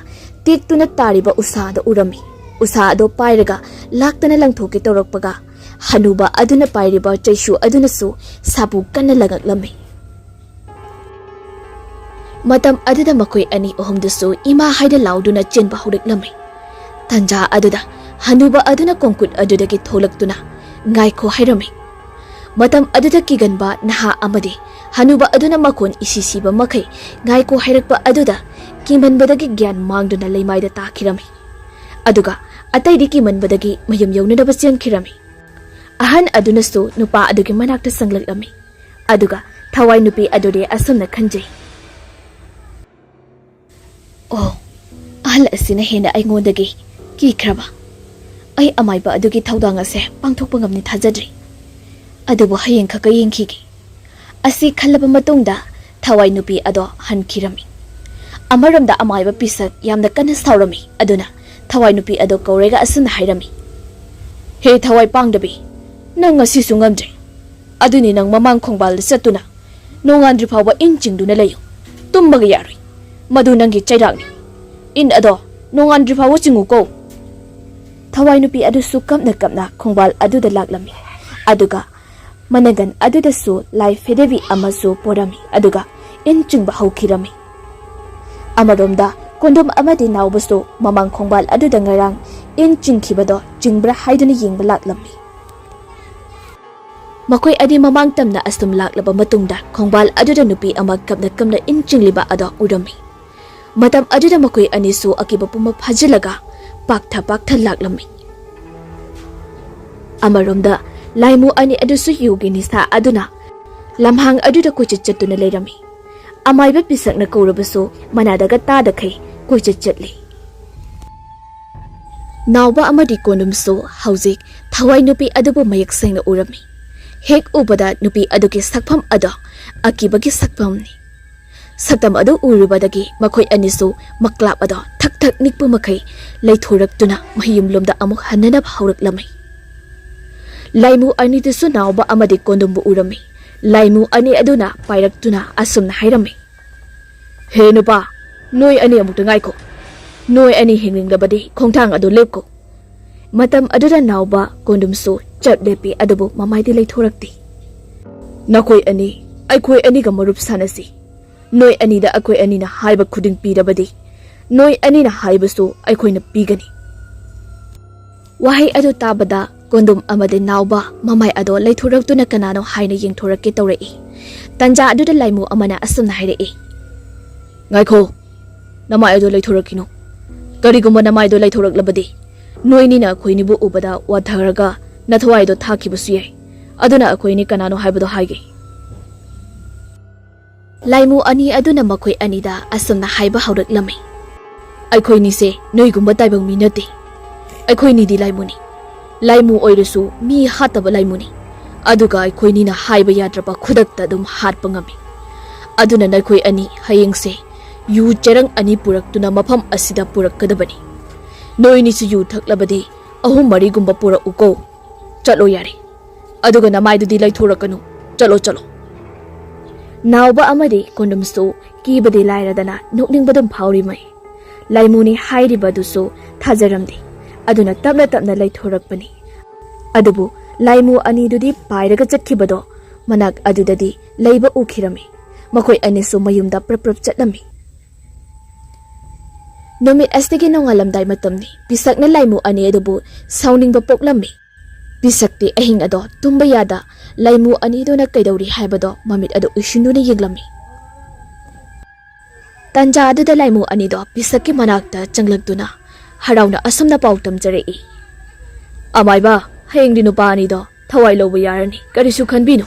ꯇꯦꯛꯇꯨꯅ ꯇꯥꯔꯤꯕ ꯎꯁꯥꯗ ꯎꯔꯝꯃꯤ꯫ ꯎꯁꯥ ꯑꯗꯣ ꯄꯥꯏꯔꯒ ꯂꯥꯛꯇꯅ ꯂꯪꯊꯣꯛꯀꯦ ꯇꯧꯔꯛꯄꯒ ꯍꯅꯨꯕ ꯑꯗꯨꯅ ꯄꯥꯏꯔꯤꯕ ꯆꯩꯁꯨ ꯑꯗꯨꯅꯁꯨ ꯁꯥꯕꯨ ꯀꯟꯅ ꯂꯪꯉꯛꯂꯝꯃꯤ꯫ ꯃꯇꯝ ꯑꯗꯨꯗ ꯃꯈꯣꯏ ꯑꯅꯤ ꯑꯍꯨꯝꯗꯨꯁꯨ ꯏꯃꯥ ꯍꯥꯏꯅ ꯂꯥꯎꯗꯨꯅ ꯆꯦꯟꯕ ꯍꯧꯔꯛꯂꯝꯃꯤ꯫ ꯇꯟꯖꯥ ꯑꯗꯨꯗ ꯍꯅꯨꯕ ꯑꯗꯨꯅ ꯀꯣꯡꯀꯨꯠ ꯑꯗꯨꯗꯒꯤ ꯊꯣꯛꯂꯛꯇꯨꯅ "ꯉꯥꯏꯈꯣ" ꯍꯥꯏꯔꯝꯃꯤ꯫ ꯃꯇꯝ ꯑꯗꯨꯗ ꯀꯤꯒꯟꯕ ꯅꯍꯥ ꯑꯃꯗꯤ ꯍꯅꯨꯕ ꯑꯗꯨꯅ ꯃꯈꯣꯟ ꯏꯁꯤ ꯁꯤꯕ ꯃꯈꯩ "ꯉꯥꯏꯈꯣ" ꯍꯥꯏꯔꯛꯄ ꯑꯗꯨꯗ ꯀꯤꯃꯟꯕꯗꯒꯤ ꯒ꯭ꯌꯥꯟ ꯃꯥꯡꯗꯨꯅ ꯂꯩꯃꯥꯏꯗ ꯇꯥꯈꯤꯔꯝꯃꯤ꯫ ꯑꯗꯨꯒ ꯑꯇꯩꯗꯤ ꯀꯤꯃꯟꯕꯗꯒꯤ ꯃꯌꯨꯝ ꯌꯧꯅꯅꯕ ꯆꯦꯟꯈꯤꯔꯝꯃꯤ꯫ ꯑꯍꯟ ꯑꯗꯨꯅꯁꯨ ꯅꯨꯄꯥ ꯑꯗꯨꯒꯤ ꯃꯅꯥꯛꯇ ꯆꯪꯂꯛꯂꯝꯃꯤ꯫ ꯑꯗꯨꯒ ꯊꯋꯥꯏ ꯅꯨꯄꯤ ꯑꯗꯨꯗꯤ ꯑꯁꯨꯝꯅ ꯈꯟꯖꯩ, "ꯑꯣ, ꯑꯍꯜ ꯑꯁꯤꯅ ꯍꯦꯟꯅ ꯑꯩꯉꯣꯟꯗꯒꯤ ꯀꯤꯈ꯭ꯔꯕ꯫ ꯑꯩ ꯑꯃꯥꯏꯕ ꯑꯗꯨꯒꯤ ꯊꯧꯗꯥꯡ ꯑꯁꯦ ꯄꯥꯡꯊꯣꯛꯄ ꯉꯝꯅꯤ ꯊꯥꯖꯗ꯭ꯔꯤ꯫ ꯑꯗꯨꯕꯨ ꯍꯌꯦꯡ ꯈꯛꯀ ꯌꯦꯡꯈꯤꯒꯦ"꯫ ꯑꯁꯤ ꯈꯜꯂꯕ ꯃꯇꯨꯡꯗ ꯊꯋꯥꯏ ꯅꯨꯄꯤ ꯑꯗꯣ ꯍꯟꯈꯤꯔꯝꯃꯤ꯫ ꯑꯃꯔꯣꯝꯗ ꯑꯃꯥꯏꯕ ꯄꯤꯁꯛ ꯌꯥꯝꯅ ꯀꯟꯅ ꯁꯥꯎꯔꯝꯃꯤ꯫ ꯑꯗꯨꯅ ꯊꯋꯥꯏ ꯅꯨꯄꯤ ꯑꯗꯣ ꯀꯧꯔꯒ ꯑꯁꯨꯝꯅ ꯍꯥꯏꯔꯝꯃꯤ, "ꯍꯦ ꯊꯋꯥꯏ ꯄꯥꯡꯗꯕꯤ, ꯅꯪ ꯉꯁꯤꯁꯨ ꯉꯝꯗ꯭ꯔꯦ꯫ ꯑꯗꯨꯅꯤ ꯅꯪ ꯃꯃꯥꯡ ꯈꯣꯡꯕꯥꯜꯗ ꯆꯠꯇꯨꯅ ꯅꯣꯡꯉꯥꯟꯗ꯭ꯔꯤ ꯐꯥꯎꯕ ꯏꯟ ꯆꯤꯡꯗꯨꯅ ꯂꯩꯌꯨ꯫ ꯇꯨꯝꯕꯒ ꯌꯥꯔꯣꯏ꯫ ꯃꯗꯨ ꯅꯪꯒꯤ ꯆꯩꯔꯥꯛꯅꯤ꯫ ꯏꯟ ꯑꯗꯣ ꯅꯣꯡꯉꯥꯟꯗ꯭ꯔꯤ ꯐꯥꯎꯕ ꯆꯤꯡꯉꯨꯀꯣ"꯫ ꯊꯋꯥꯏ ꯅꯨꯄꯤ ꯑꯗꯨꯁꯨ ꯀꯞꯅ ꯀꯞꯅ ꯈꯣꯡꯕꯥꯜ ꯑꯗꯨꯗ ꯂꯥꯛꯂꯝꯃꯤ꯫ ꯑꯗꯨꯒ ꯃꯅꯪꯒꯟ ꯑꯗꯨꯗꯁꯨ ꯂꯥꯏ ꯐꯦꯗꯦꯕꯤ ꯑꯃꯁꯨ ꯄꯣꯔꯝꯃꯤ꯫ ꯑꯗꯨꯒ ꯏꯟ ꯆꯤꯡꯕ ꯍꯧꯈꯤꯔꯝꯃꯤ꯫ ꯑꯃꯔꯣꯝꯗ ꯀꯣꯟꯗꯨꯝ ꯑꯃꯗꯤ ꯅꯥꯎꯕꯁꯨ ꯃꯃꯥꯡ ꯈꯣꯡꯕꯥꯜ ꯑꯗꯨꯗ ꯉꯔꯥꯡ ꯏꯟ ꯆꯤꯡꯈꯤꯕꯗꯣ ꯆꯤꯡꯕ꯭ꯔꯥ ꯍꯥꯏꯗꯨꯅ ꯌꯦꯡꯕ ꯂꯥꯛꯂꯝꯃꯤ꯫ ꯃꯈꯣꯏ ꯑꯅꯤ ꯃꯃꯥꯡ ꯇꯝꯅ ꯑꯁꯨꯝ ꯂꯥꯛꯂꯕ ꯃꯇꯨꯡꯗ ꯈꯣꯡꯕꯥꯜ ꯑꯗꯨꯗ ꯅꯨꯄꯤ ꯑꯃ ꯀꯞꯅ ꯀꯞꯅ ꯏꯟ ꯆꯤꯡꯂꯤꯕ ꯑꯗꯣ ꯎꯔꯝꯃꯤ꯫ ꯃꯇꯝ ꯑꯗꯨꯗ ꯃꯈꯣꯏ ꯑꯅꯤꯁꯨ ꯑꯀꯤꯕ ꯄꯨꯝꯕ ꯐꯥꯖꯤꯜꯂꯒ ꯄꯥꯛꯊ ꯄꯥꯛꯊ ꯂꯥꯛꯂꯝꯃꯤ꯫ ꯑꯃꯔꯣꯝꯗ ꯂꯥꯏꯃꯨ ꯑꯅꯤ ꯑꯗꯨꯁꯨ ꯌꯨꯒꯤ ꯅꯤꯁꯥ ꯑꯗꯨꯅ ꯂꯝꯍꯥꯡ ꯑꯗꯨꯗ ꯀꯣꯏꯆꯠ ꯆꯠꯇꯨꯅ ꯂꯩꯔꯝꯃꯤ꯫ ꯑꯃꯥꯏꯕ ꯄꯤꯁꯛꯅ ꯀꯧꯔꯕꯁꯨ ꯃꯅꯥꯗꯒ ꯇꯥꯗꯈꯩ ꯀꯣꯏꯆꯠ ꯆꯠꯂꯤ꯫ ꯅꯥꯎꯕ ꯑꯃꯗꯤ ꯀꯣꯅꯨꯝꯁꯨ ꯍꯧꯖꯤꯛ ꯊꯋꯥꯏ ꯅꯨꯄꯤ ꯑꯗꯨꯕꯨ ꯃꯌꯦꯛ ꯁꯦꯡꯅ ꯎꯔꯝꯃꯤ꯫ ꯍꯦꯛ ꯎꯕꯗ ꯅꯨꯄꯤ ꯑꯗꯨꯒꯤ ꯁꯛꯐꯝ ꯑꯗꯣ ꯑꯀꯤꯕꯒꯤ ꯁꯛꯐꯝꯅꯤ꯫ ꯁꯛꯇꯝ ꯑꯗꯨ ꯎꯔꯨꯕꯗꯒꯤ ꯃꯈꯣꯏ ꯑꯅꯤꯁꯨ ꯃꯀ꯭ꯂꯥꯞ ꯑꯗꯣ ꯊꯛ ꯊꯛ ꯅꯤꯛꯄ ꯃꯈꯩ ꯂꯩꯊꯣꯔꯛꯇꯨꯅ ꯃꯌꯨꯝꯂꯣꯝꯗ ꯑꯃꯨꯛ ꯍꯟꯅꯅꯕ ꯍꯧꯔꯛꯂꯝꯃꯤ꯫ ꯂꯥꯏꯃꯨ ꯑꯅꯤꯗꯨꯁꯨ ꯅꯥꯎꯕ ꯑꯃꯗꯤ ꯀꯣꯟꯗꯨꯝꯕꯨ ꯎꯔꯝꯃꯤ꯫ ꯂꯥꯏꯃꯨ ꯑꯅꯤ ꯑꯗꯨꯅ ꯄꯥꯏꯔꯛꯇꯨꯅ ꯑꯁꯨꯝꯅ ꯍꯥꯏꯔꯝꯃꯤ, "ꯍꯦ ꯅꯨꯄꯥ, ꯅꯣꯏ ꯑꯅꯤ ꯑꯃꯨꯛꯇ ꯉꯥꯏꯈꯣ꯫ ꯅꯣꯏ ꯑꯅꯤ ꯍꯤꯡꯅꯤꯡꯂꯕꯗꯤ ꯈꯣꯡꯊꯥꯡ ꯑꯗꯨ ꯂꯦꯞꯀꯣ"꯫ ꯃꯇꯝ ꯑꯗꯨꯗ ꯅꯥꯎꯕ ꯀꯣꯟꯗꯨꯝꯁꯨ ꯆꯞ ꯂꯦꯞꯄꯤ, ꯑꯗꯨꯕꯨ ꯃꯃꯥꯏꯗꯤ ꯂꯩꯊꯣꯔꯛꯇꯦ꯫ "ꯅꯈꯣꯏ ꯑꯅꯤ ꯑꯩꯈꯣꯏ ꯑꯅꯤꯒ ꯃꯔꯨꯞ ꯁꯥꯟꯅꯁꯤ꯫ ꯅꯣꯏ ꯑꯅꯤꯗ ꯑꯩꯈꯣꯏ ꯑꯅꯤꯅ ꯍꯥꯏꯕ ꯈꯨꯗꯤꯡ ꯄꯤꯔꯕꯗꯤ, ꯅꯣꯏ ꯑꯅꯤꯅ ꯍꯥꯏꯕꯁꯨ ꯑꯩꯈꯣꯏꯅ ꯄꯤꯒꯅꯤ"꯫ ꯋꯥꯍꯩ ꯑꯗꯨ ꯇꯥꯕꯗ ꯀꯣꯟꯗꯨꯝ ꯑꯃꯗꯤ ꯅꯥꯎꯕ ꯃꯃꯥꯏ ꯑꯗꯣ ꯂꯩꯊꯣꯔꯛꯇꯨꯅ ꯀꯅꯥꯅꯣ ꯍꯥꯏꯅ ꯌꯦꯡꯊꯣꯔꯛꯀꯦ ꯇꯧꯔꯛꯏ꯫ ꯇꯟꯖꯥ ꯑꯗꯨꯗ ꯂꯥꯏꯃꯨ ꯑꯃꯅ ꯑꯁꯨꯝꯅ ꯍꯥꯏꯔꯛꯏ, "ꯉꯥꯏꯈꯣ, "ꯅꯃꯥꯏ ꯑꯗꯨ ꯂꯩꯊꯣꯔꯛꯈꯤꯅꯨ꯫ ꯀꯔꯤꯒꯨꯝꯕ ꯅꯃꯥꯏꯗꯣ ꯂꯩꯊꯣꯔꯛꯂꯕꯗꯤ, ꯅꯣꯏꯅꯤꯅ ꯑꯩꯈꯣꯏꯅꯤꯕꯨ ꯎꯕꯗ ꯋꯥꯊꯔꯒ ꯅꯊꯋꯥꯏꯗꯣ ꯊꯥꯈꯤꯕꯁꯨ ꯌꯥꯏ꯫ ꯑꯗꯨꯅ ꯑꯩꯈꯣꯏꯅꯤ ꯀꯅꯥꯅꯣ ꯍꯥꯏꯕꯗꯣ ꯍꯥꯏꯒꯦ꯫" ꯂꯥꯏꯃꯨ ꯑꯅꯤ ꯑꯗꯨꯅ ꯃꯈꯣꯏ ꯑꯅꯤꯗ ꯑꯁꯨꯝꯅ ꯍꯥꯏꯕ ꯍꯧꯔꯛꯂꯝꯃꯤ: "ꯑꯩꯈꯣꯏꯅꯤꯁꯦ ꯅꯣꯏꯒꯨꯝꯕ ꯇꯥꯏꯕꯪ ꯃꯤ ꯅꯠꯇꯦ꯫ ꯑꯩꯈꯣꯏꯅꯤꯗꯤ ꯂꯥꯏꯃꯨꯅꯤ꯫ ꯂꯥꯏꯃꯨ ꯑꯣꯏꯔꯁꯨ ꯃꯤ ꯍꯥꯠꯇꯕ ꯂꯥꯏꯃꯨꯅꯤ꯫ ꯑꯗꯨꯒ ꯑꯩꯈꯣꯏꯅꯤꯅ ꯍꯥꯏꯕ ꯌꯥꯗ꯭ꯔꯕ ꯈꯨꯗꯛꯇ ꯑꯗꯨꯝ ꯍꯥꯠꯄ ꯉꯝꯃꯤ꯫ ꯑꯗꯨꯅ ꯅꯈꯣꯏ ꯑꯅꯤ ꯍꯌꯦꯡꯁꯦ ꯌꯨ ꯆꯦꯔꯪ ꯑꯅꯤ ꯄꯨꯔꯛꯇꯨꯅ ꯃꯐꯝ ꯑꯁꯤꯗ ꯄꯨꯔꯛꯀꯗꯕꯅꯤ꯫ ꯅꯣꯏꯅꯤꯁꯨ ꯌꯨ ꯊꯛꯂꯕꯗꯤ ꯑꯍꯨꯝ ꯃꯔꯤꯒꯨꯝꯕ ꯄꯨꯔꯛꯎꯀꯣ꯫ ꯆꯠꯂꯣ ꯌꯥꯔꯦ꯫ ꯑꯗꯨꯒ ꯅꯃꯥꯏꯗꯨꯗꯤ ꯂꯩꯊꯣꯔꯛꯀꯅꯨ꯫ ꯆꯠꯂꯣ, ꯆꯠꯂꯣ꯫" ꯅꯥꯎꯕ ꯑꯃꯗꯤ ꯀꯣꯟꯗꯨꯝꯁꯨ ꯀꯤꯕꯗꯤ ꯂꯥꯏꯔꯗꯅ ꯅꯣꯛꯅꯤꯡꯕꯗꯨꯝ ꯐꯥꯎꯔꯤꯃꯩ꯫ ꯂꯥꯏꯃꯨꯅꯤ ꯍꯥꯏꯔꯤꯕꯗꯨꯁꯨ ꯊꯥꯖꯔꯝꯗꯦ꯫ ꯑꯗꯨꯅ ꯇꯞꯅ ꯇꯞꯅ ꯂꯩꯊꯣꯔꯛꯄꯅꯤ꯫ ꯑꯗꯨꯕꯨ ꯂꯥꯏꯃꯨ ꯑꯅꯤꯗꯨꯗꯤ ꯄꯥꯏꯔꯒ ꯆꯠꯈꯤꯕꯗꯣ ꯃꯅꯥꯛ ꯑꯗꯨꯗꯗꯤ ꯂꯩꯕ ꯎꯈꯤꯔꯝꯃꯤ꯫ ꯃꯈꯣꯏ ꯑꯅꯤꯁꯨ ꯃꯌꯨꯝꯗ ꯄ꯭ꯔꯞ ꯄ꯭ꯔꯞ ꯆꯠꯂꯝꯃꯤ꯫ ꯅꯨꯃꯤꯠ ꯑꯁꯤꯒꯤ ꯅꯣꯡꯉꯥꯜꯂꯝꯗꯥꯏ ꯃꯇꯝꯅꯤ꯫ ꯄꯤꯁꯛꯅ ꯂꯥꯏꯃꯨ ꯑꯅꯤ ꯑꯗꯨꯕꯨ ꯁꯥꯎꯅꯤꯡꯕ ꯄꯣꯛꯂꯝꯃꯤ꯫ ꯄꯤꯁꯛꯇꯤ ꯑꯍꯤꯡ ꯑꯗꯣ ꯇꯨꯝꯕ ꯌꯥꯗ ꯂꯥꯏꯃꯨ ꯑꯅꯤꯗꯨꯅ ꯀꯩꯗꯧꯔꯤ ꯍꯥꯏꯕꯗꯣ ꯃꯃꯤꯠ ꯑꯗꯨ ꯎꯏꯁꯤꯟꯗꯨꯅ ꯌꯦꯡꯂꯝꯃꯤ꯫ ꯇꯟꯖꯥ ꯑꯗꯨꯗ ꯂꯥꯏꯃꯨ ꯑꯅꯤꯗꯣ ꯄꯤꯁꯛꯀꯤ ꯃꯅꯥꯛꯇ ꯆꯪꯂꯛꯇꯨꯅ ꯍꯔꯥꯎꯅ ꯑꯁꯨꯝꯅ ꯄꯥꯎ ꯇꯝꯖꯔꯛꯏ: "ꯑꯃꯥꯏꯕ, ꯍꯌꯦꯡꯗꯤ ꯅꯨꯄꯥ ꯑꯅꯤꯗꯣ ꯊꯋꯥꯏ ꯂꯧꯕ ꯌꯥꯔꯅꯤ, ꯀꯔꯤꯁꯨ ꯈꯟꯕꯤꯅꯨ꯫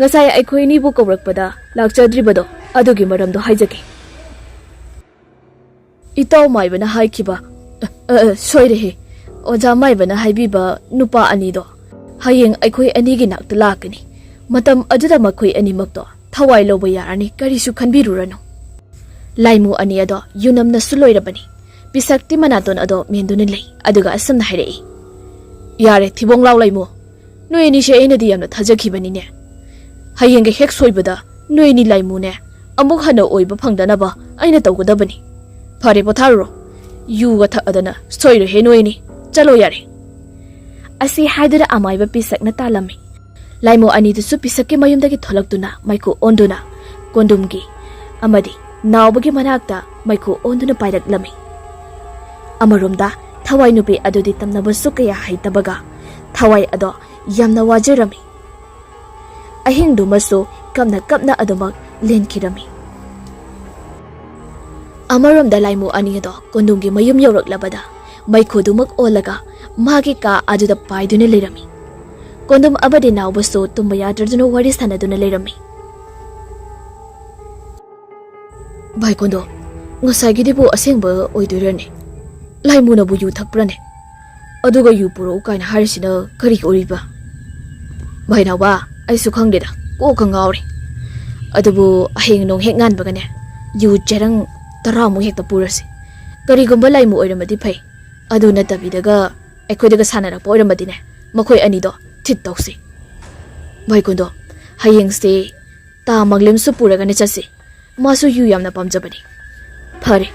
ꯉꯁꯥꯏ ꯑꯩꯈꯣꯏ ꯑꯅꯤꯕꯨ ꯀꯧꯔꯛꯄꯗ ꯂꯥꯛꯆꯗ꯭ꯔꯤꯕꯗꯣ ꯑꯗꯨꯒꯤ ꯃꯔꯝꯗꯣ ꯍꯥꯏꯖꯒꯦ꯫" ꯏꯇꯥꯎ ꯃꯥꯏꯕꯅ ꯍꯥꯏꯈꯤꯕ, ꯑ, ꯑ, ꯁꯣꯏꯔꯦꯍꯦ꯫ ꯑꯣꯖꯥ ꯃꯥꯏꯕꯅ ꯍꯥꯏꯕꯤꯕ ꯅꯨꯄꯥ ꯑꯅꯤꯗꯣ ꯍꯌꯦꯡ ꯑꯩꯈꯣꯏ ꯑꯅꯤꯒꯤ ꯅꯥꯛꯇ ꯂꯥꯛꯀꯅꯤ꯫ ꯃꯇꯝ ꯑꯗꯨꯗ ꯃꯈꯣꯏ ꯑꯅꯤꯃꯛꯇꯣ ꯊꯋꯥꯏ ꯂꯧꯕ ꯌꯥꯔꯅꯤ, ꯀꯔꯤꯁꯨ ꯈꯟꯕꯤꯔꯨꯔꯅꯨ꯫ ꯂꯥꯏꯃꯨ ꯑꯅꯤ ꯑꯗꯣ ꯌꯨꯅꯝꯅꯁꯨ ꯂꯣꯏꯔꯕꯅꯤ꯫ ꯄꯤꯁꯛꯇꯤ ꯃꯅꯥꯇꯣꯟ ꯑꯗꯣ ꯃꯦꯟꯗꯨꯅ ꯂꯩ, ꯑꯗꯨꯒ ꯑꯁꯨꯝꯅ ꯍꯥꯏꯔꯛꯏ: "ꯌꯥꯔꯦ, ꯊꯤꯕꯣꯡ ꯂꯥꯎ ꯂꯥꯏꯃꯨ꯫ ꯅꯣꯏ ꯑꯅꯤꯁꯦ ꯑꯩꯅꯗꯤ ꯌꯥꯝꯅ ꯊꯥꯖꯈꯤꯕꯅꯤꯅꯦ꯫ ꯍꯌꯦꯡꯒ ꯍꯦꯛ ꯁꯣꯏꯕꯗ ꯅꯣꯏ ꯑꯅꯤ ꯂꯥꯏꯃꯨꯅꯦ ꯑꯃꯨꯛ ꯍꯟꯅ ꯑꯣꯏꯕ ꯐꯪꯗꯅꯕ ꯑꯩꯅ ꯇꯧꯒꯗꯕꯅꯤ꯫ ꯐꯔꯦ, ꯄꯣꯊꯥꯔꯨꯔꯣ꯫ ꯌꯨꯒ ꯊꯛꯑꯗꯅ ꯁꯣꯏꯔꯣꯏꯍꯦ ꯅꯣꯏ ꯑꯅꯤ꯫ ꯆꯠꯂꯣ ꯌꯥꯔꯦ꯫" ꯑꯁꯤ ꯍꯥꯏꯗꯨꯅ ꯑꯃꯥꯏꯕ ꯄꯤꯁꯛꯅ ꯇꯥꯜꯂꯝꯃꯤ꯫ ꯂꯥꯏꯃꯨ ꯑꯅꯤꯗꯨꯁꯨ ꯄꯤꯁꯛꯀꯤ ꯃꯌꯨꯝꯗꯒꯤ ꯊꯣꯛꯂꯛꯇꯨꯅ ꯃꯩꯈꯨ ꯑꯣꯟꯗꯨꯅ ꯀꯣꯟꯗꯨꯝꯒꯤ ꯑꯃꯗꯤ ꯅꯥꯎꯕꯒꯤ ꯃꯅꯥꯛꯇ ꯃꯩꯈꯨ ꯑꯣꯟꯗꯨꯅ ꯄꯥꯏꯔꯛꯂꯝꯃꯤ꯫ ꯑꯃꯔꯣꯝꯗ ꯊꯋꯥꯏ ꯅꯨꯄꯤ ꯑꯗꯨꯗꯤ ꯇꯝꯅꯕꯁꯨ ꯀꯌꯥ ꯍꯩꯇꯕꯒ ꯊꯋꯥꯏ ꯑꯗꯣ ꯌꯥꯝꯅ ꯋꯥꯖꯔꯝꯃꯤ꯫ ꯑꯍꯤꯡꯗꯨꯃꯁꯨ ꯀꯞꯅ ꯀꯞꯅ ꯑꯗꯨꯃꯛ ꯂꯦꯟꯈꯤꯔꯝꯃꯤ꯫ ꯑꯃꯔꯣꯝꯗ ꯂꯥꯏꯃꯨ ꯑꯅꯤ ꯑꯗꯣ ꯀꯣꯟꯗꯣꯝꯒꯤ ꯃꯌꯨꯝ ꯌꯧꯔꯛꯂꯕꯗ ꯃꯩꯈꯨꯗꯨꯃꯛ ꯑꯣꯜꯂꯒ ꯃꯍꯥꯛꯀꯤ ꯀꯥ ꯑꯗꯨꯗ ꯄꯥꯏꯗꯨꯅ ꯂꯩꯔꯝꯃꯤ꯫ ꯀꯣꯟꯗꯣꯝ ꯑꯃꯗꯤ ꯅꯥꯎꯕꯁꯨ ꯇꯨꯝꯕ ꯌꯥꯗ꯭ꯔꯗꯨꯅ ꯋꯥꯔꯤ ꯁꯥꯟꯅꯗꯨꯅ ꯂꯩꯔꯝꯃꯤ꯫ "ꯚꯥꯏ ꯀꯣꯟꯗꯣꯝ, ꯉꯁꯥꯏꯒꯤꯗꯨꯕꯨ ꯑꯁꯦꯡꯕ ꯑꯣꯏꯗꯣꯏꯔꯅꯦ? ꯂꯥꯏꯃꯨꯅꯕꯨ ꯌꯨ ꯊꯛꯄ꯭ꯔꯅꯦ? ꯑꯗꯨꯒ ꯌꯨ ꯄꯨꯔꯛꯎ ꯀꯥꯏꯅ ꯍꯥꯏꯔꯤꯁꯤꯅ ꯀꯔꯤ ꯑꯣꯏꯔꯤꯕ?" "ꯚꯥꯏ ꯅꯥꯎꯕ, ꯑꯩꯁꯨ ꯈꯪꯗꯦꯗ, ꯀꯣꯛꯀ ꯉꯥꯎꯔꯦ꯫ ꯑꯗꯨꯕꯨ ꯍꯌꯦꯡ ꯅꯣꯡ ꯍꯦꯛ ꯉꯥꯟꯕꯒꯅꯦ, ꯌꯨ ꯆꯦꯔꯪ ꯇꯔꯥꯃꯨꯛ ꯍꯦꯛꯇ ꯄꯨꯔꯁꯤ꯫ ꯀꯔꯤꯒꯨꯝꯕ ꯂꯥꯏꯃꯨ ꯑꯣꯏꯔꯝꯃꯗꯤ ꯐꯩ, ꯑꯗꯨ ꯅꯠꯇꯕꯤꯗꯒ ꯑꯩꯈꯣꯏꯗꯒ ꯁꯥꯟꯅꯔꯛꯄ ꯑꯣꯏꯔꯝꯃꯗꯤꯅꯦ, ꯃꯈꯣꯏ ꯑꯅꯤꯗꯣ ꯊꯤꯠ ꯇꯧꯁꯤ꯫ ꯚꯥꯏ ꯀꯣꯟꯗꯣꯝ, ꯍꯌꯦꯡꯁꯦ ꯇꯥ ꯃꯪꯂꯦꯝꯁꯨ ꯄꯨꯔꯒꯅꯦ ꯆꯠꯁꯤ꯫ ꯃꯥꯁꯨ ꯌꯨ ꯌꯥꯝꯅ ꯄꯥꯝꯖꯕꯅꯤ꯫" "ꯐꯔꯦ,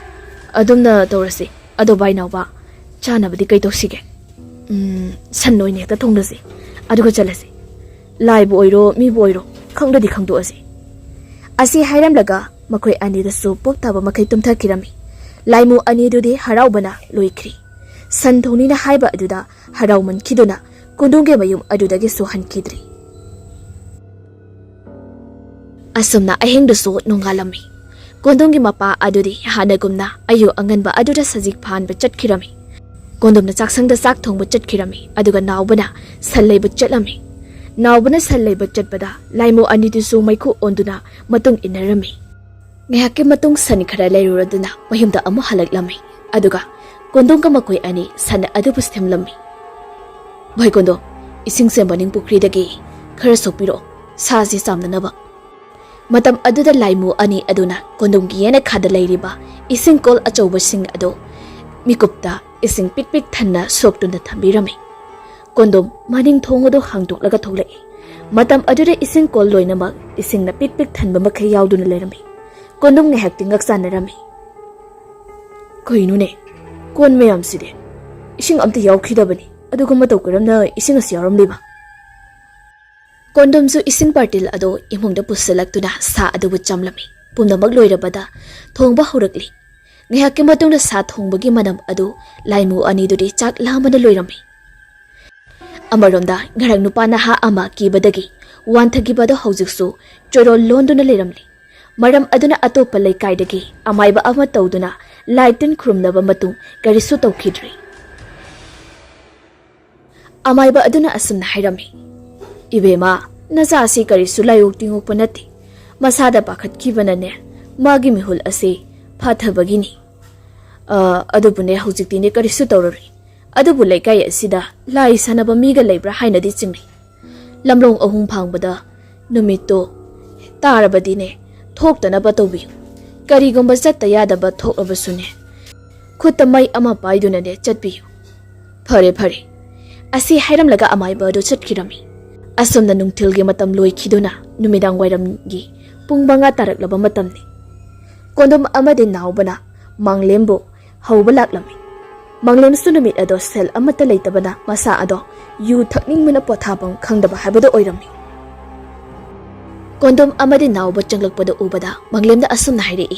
ꯑꯗꯨꯝꯅ ꯇꯧꯔꯁꯤ꯫ ꯑꯗꯣ ꯚꯥꯏ ꯅꯥꯎꯕ, ꯆꯥꯅꯕꯗꯤ ꯀꯩ ꯇꯧꯁꯤꯒꯦ?" "ꯎꯝ, ꯁꯟ ꯑꯣꯏꯅ ꯍꯦꯛꯇ ꯊꯣꯡꯂꯁꯤ, ꯑꯗꯨꯒ ꯆꯠꯂꯁꯤ꯫ ꯂꯥꯏꯕꯨ ꯑꯣꯏꯔꯣ, ꯃꯤꯕꯨ ꯑꯣꯏꯔꯣ, ꯈꯪꯗꯗꯤ ꯈꯪꯗꯣꯛꯑꯁꯤ꯫" ꯑꯁꯤ ꯍꯥꯏꯔꯝꯂꯒ ꯃꯈꯣꯏ ꯑꯅꯤꯗꯁꯨ ꯄꯣꯞ ꯇꯥꯕ ꯃꯈꯩ ꯇꯨꯝꯊꯈꯤꯔꯝꯃꯤ꯫ ꯂꯥꯏꯃꯨ ꯑꯅꯤꯗꯨꯗꯤ ꯍꯔꯥꯎꯕꯅ ꯂꯣꯏꯈ꯭ꯔꯤ꯫ ꯁꯟ ꯊꯣꯡꯅꯤꯅ ꯍꯥꯏꯕ ꯑꯗꯨꯗ ꯍꯔꯥꯎꯃꯟꯈꯤꯗꯨꯅ ꯀꯣꯟꯗꯣꯝꯒꯤ ꯃꯌꯨꯝ ꯑꯗꯨꯗꯒꯤꯁꯨ ꯍꯟꯈꯤꯗ꯭ꯔꯤ꯫ ꯑꯁꯨꯝꯅ ꯑꯍꯤꯡꯗꯨꯁꯨ ꯅꯣꯡꯉꯥꯜꯂꯝꯃꯤ꯫ ꯀꯣꯟꯗꯣꯝꯒꯤ ꯃꯄꯥ ꯑꯗꯨꯗꯤ ꯍꯥꯟꯅꯒꯨꯝꯅ ꯑꯌꯨꯛ ꯑꯉꯟꯕ ꯑꯗꯨꯗ ꯁꯖꯤꯛ ꯐꯥꯟꯕ ꯆꯠꯈꯤꯔꯝꯃꯤ꯫ ꯀꯣꯟꯗꯣꯝꯅ ꯆꯥꯛꯁꯪꯗ ꯆꯥꯛ ꯊꯣꯡꯕ ꯆꯠꯈꯤꯔꯝꯃꯤ, ꯑꯗꯨꯒ ꯅꯥꯎꯕꯅ ꯁꯟ ꯂꯩꯕ ꯆꯠꯂꯝꯃꯤ꯫ ꯅꯥꯎꯕꯅ ꯁꯟ ꯂꯩꯕ ꯆꯠꯄꯗ ꯂꯥꯏꯃꯨ ꯑꯅꯤꯗꯨꯁꯨ ꯃꯩꯈꯨ ꯑꯣꯟꯗꯨꯅ ꯃꯇꯨꯡ ꯏꯟꯅꯔꯝꯃꯤ꯫ ꯉꯥꯏꯍꯥꯛꯀꯤ ꯃꯇꯨꯡ ꯁꯟ ꯈꯔ ꯂꯩꯔꯨꯔꯗꯨꯅ ꯃꯌꯨꯝꯗ ꯑꯃꯨꯛ ꯍꯜꯂꯛꯂꯝꯃꯤ, ꯑꯗꯨꯒ ꯀꯣꯟꯗꯣꯝꯒ ꯃꯈꯣꯏ ꯑꯅꯤ ꯁꯟ ꯑꯗꯨꯕꯨ ꯁꯦꯝꯂꯝꯃꯤ꯫ "ꯚꯥꯏ ꯀꯣꯟꯗꯣꯝ, ꯏꯁꯤꯡꯁꯦ ꯃꯅꯤꯡ ꯄꯨꯈ꯭ꯔꯤꯗꯒꯤ ꯈꯔ ꯁꯣꯛꯄꯤꯔꯛꯑꯣ, ꯁꯥꯁꯤ ꯆꯥꯝꯅꯅꯕ꯫" ꯃꯇꯝ ꯑꯗꯨꯗ ꯂꯥꯏꯃꯨ ꯑꯅꯤ ꯑꯗꯨꯅ ꯀꯣꯟꯗꯣꯝꯒꯤ ꯌꯦꯅꯈꯥꯗ ꯂꯩꯔꯤꯕ ꯏꯁꯤꯡ ꯀꯣꯜ ꯑꯆꯧꯕꯁꯤꯡ ꯑꯗꯨ ꯃꯤꯀꯨꯞꯇ ꯏꯁꯤꯡ ꯄꯤꯛ ꯄꯤꯛ ꯊꯟꯅ ꯁꯣꯛꯇꯨꯅ ꯊꯝꯕꯤꯔꯝꯃꯤ꯫ ꯀꯣꯟꯗꯣꯝ ꯃꯅꯤꯡ ꯊꯣꯡ ꯑꯗꯨ ꯍꯥꯡꯗꯣꯛꯂꯒ ꯊꯣꯛꯂꯛꯏ꯫ ꯃꯇꯝ ꯑꯗꯨꯗ ꯏꯁꯤꯡ ꯀꯣꯜ ꯂꯣꯏꯅꯃꯛ ꯏꯁꯤꯡꯅ ꯄꯤꯛ ꯄꯤꯛ ꯊꯟꯕ ꯃꯈꯩ ꯌꯥꯎꯗꯨꯅ ꯂꯩꯔꯝꯃꯤ꯫ ꯀꯣꯟꯗꯣꯝ ꯉꯥꯏꯍꯥꯛꯇꯤ ꯉꯛ ꯆꯥꯟꯅꯔꯝꯃꯤ꯫ "ꯀꯩꯅꯣꯅꯦ, ꯀꯣꯟ ꯃꯌꯥꯝꯁꯤꯗꯤ ꯏꯁꯤꯡ ꯑꯝꯇ ꯌꯥꯎꯈꯤꯗꯕꯅꯤ, ꯑꯗꯨꯒ ꯃꯇꯧ ꯀꯔꯝꯅ ꯏꯁꯤꯡ ꯑꯁꯤ ꯌꯥꯎꯔꯝꯂꯤꯕ?" ꯀꯣꯟꯗꯣꯝꯁꯨ ꯏꯁꯤꯡ ꯕꯥꯔꯇꯤꯜ ꯑꯗꯨ ꯏꯃꯨꯡꯗ ꯄꯨꯁꯤꯜꯂꯛꯇꯨꯅ ꯁꯥ ꯑꯗꯨꯕꯨ ꯆꯥꯝꯂꯝꯃꯤ꯫ ꯄꯨꯝꯅꯃꯛ ꯂꯣꯏꯔꯕꯗ ꯊꯣꯡꯕ ꯍꯧꯔꯛꯂꯤ꯫ ꯉꯥꯏꯍꯥꯛꯀꯤ ꯃꯇꯨꯡꯗ ꯁꯥ ꯊꯣꯡꯕꯒꯤ ꯃꯅꯝ ꯑꯗꯨ ꯂꯥꯏꯃꯨ ꯑꯅꯤꯗꯨꯗꯤ ꯆꯥꯛ ꯂꯥꯝꯕꯅ ꯂꯣꯏꯔꯝꯃꯤ꯫ ꯑꯃꯔꯣꯝꯗ ꯉꯔꯥꯡ ꯅꯨꯄꯥ ꯅꯍꯥ ꯑꯃ ꯀꯤꯕꯗꯒꯤ ꯋꯥꯟꯊꯈꯤꯕ ꯑꯗꯨ ꯍꯧꯖꯤꯛꯁꯨ ꯆꯣꯏꯔꯣꯜ ꯂꯣꯟꯗꯨꯅ ꯂꯩꯔꯝꯂꯤ꯫ ꯃꯔꯝ ꯑꯗꯨꯅ ꯑꯇꯣꯞꯄ ꯂꯩꯀꯥꯏꯗꯒꯤ ꯑꯃꯥꯏꯕ ꯑꯃ ꯇꯧꯗꯨꯅ ꯂꯥꯏ ꯇꯤꯟ ꯈꯨꯔꯨꯝꯅꯕ ꯃꯇꯨꯡ ꯀꯔꯤꯁꯨ ꯇꯧꯈꯤꯗ꯭ꯔꯦ꯫ ꯑꯃꯥꯏꯕ ꯑꯗꯨꯅ ꯑꯁꯨꯝꯅ ꯍꯥꯏꯔꯝꯃꯤ, "ꯏꯕꯦꯝꯃ, ꯅꯆꯥ ꯑꯁꯤ ꯀꯔꯤꯁꯨ ꯂꯥꯏꯑꯣꯛ ꯇꯤꯡꯉꯣꯛꯄ ꯅꯠꯇꯦ꯫ ꯃꯁꯥꯗ ꯄꯥꯈꯠꯈꯤꯕꯅꯅꯦ, ꯃꯥꯒꯤ ꯃꯤꯍꯨꯜ ꯑꯁꯤ ꯐꯥꯊꯕꯒꯤꯅꯤ꯫ ꯑ, ꯑꯗꯨꯕꯨꯅꯦ, ꯍꯧꯖꯤꯛꯇꯤꯅꯦ ꯀꯔꯤꯁꯨ ꯇꯧꯔꯔꯣꯏ꯫ ꯑꯗꯨꯕꯨ ꯂꯩꯀꯥꯏ ꯑꯁꯤꯗ ꯂꯥꯏ ꯁꯥꯟꯅꯕ ꯃꯤꯒ ꯂꯩꯕ꯭ꯔꯥ ꯍꯥꯏꯅꯗꯤ ꯆꯤꯡꯅꯩ꯫ ꯂꯝꯂꯣꯡ ꯑꯍꯨꯝ ꯐꯥꯡꯕꯗ ꯅꯨꯃꯤꯠꯇꯣ ꯇꯥꯔꯕꯗꯤꯅꯦ, ꯊꯣꯛꯇꯅꯕ ꯇꯧꯕꯤꯌꯨ꯫ ꯀꯔꯤꯒꯨꯝꯕ ꯆꯠꯇ ꯌꯥꯗꯕ ꯊꯣꯛꯂꯕꯁꯨꯅꯦ, ꯈꯨꯠꯇ ꯃꯩ ꯑꯃ ꯄꯥꯏꯗꯨꯅꯅꯦ ꯆꯠꯄꯤꯌꯨ꯫ ꯐꯔꯦ, ꯐꯔꯦ꯫" ꯑꯁꯤ ꯍꯥꯏꯔꯝꯂꯒ ꯑꯃꯥꯏꯕ ꯑꯗꯨ ꯆꯠꯈꯤꯔꯝꯃꯤ꯫ ꯑꯁꯨꯝꯅ ꯅꯨꯡꯊꯤꯜꯒꯤ ꯃꯇꯝ ꯂꯣꯏꯈꯤꯗꯨꯅ ꯅꯨꯃꯤꯗꯥꯡ ꯋꯥꯏꯔꯝꯒꯤ ꯄꯨꯡ ꯃꯉꯥ ꯇꯥꯔꯛꯂꯕ ꯃꯇꯝꯅꯤ꯫ ꯀꯣꯟꯗꯣꯝ ꯑꯃꯗꯤ ꯅꯥꯎꯕꯅ ꯃꯥꯡꯂꯦꯝꯕꯨ ꯍꯧꯕ ꯂꯥꯛꯂꯝꯃꯤ꯫ ꯃꯥꯡꯂꯦꯝꯁꯨ ꯅꯨꯃꯤꯠ ꯑꯗꯣ ꯁꯦꯜ ꯑꯃꯠꯇ ꯂꯩꯇꯕꯅ ꯃꯁꯥ ꯑꯗꯣ ꯌꯨ ꯊꯛꯅꯤꯡꯕꯅ ꯄꯣꯊꯥꯐꯝ ꯈꯪꯗꯕ ꯍꯥꯏꯕꯗꯣ ꯑꯣꯏꯔꯝꯃꯤ꯫ ꯀꯣꯟꯗꯣꯝ ꯑꯃꯗꯤ ꯅꯥꯎꯕ ꯆꯪꯂꯛꯄꯗ ꯎꯕꯗ ꯃꯥꯡꯂꯦꯝꯗ ꯑꯁꯨꯝꯅ ꯍꯥꯏꯔꯛꯏ,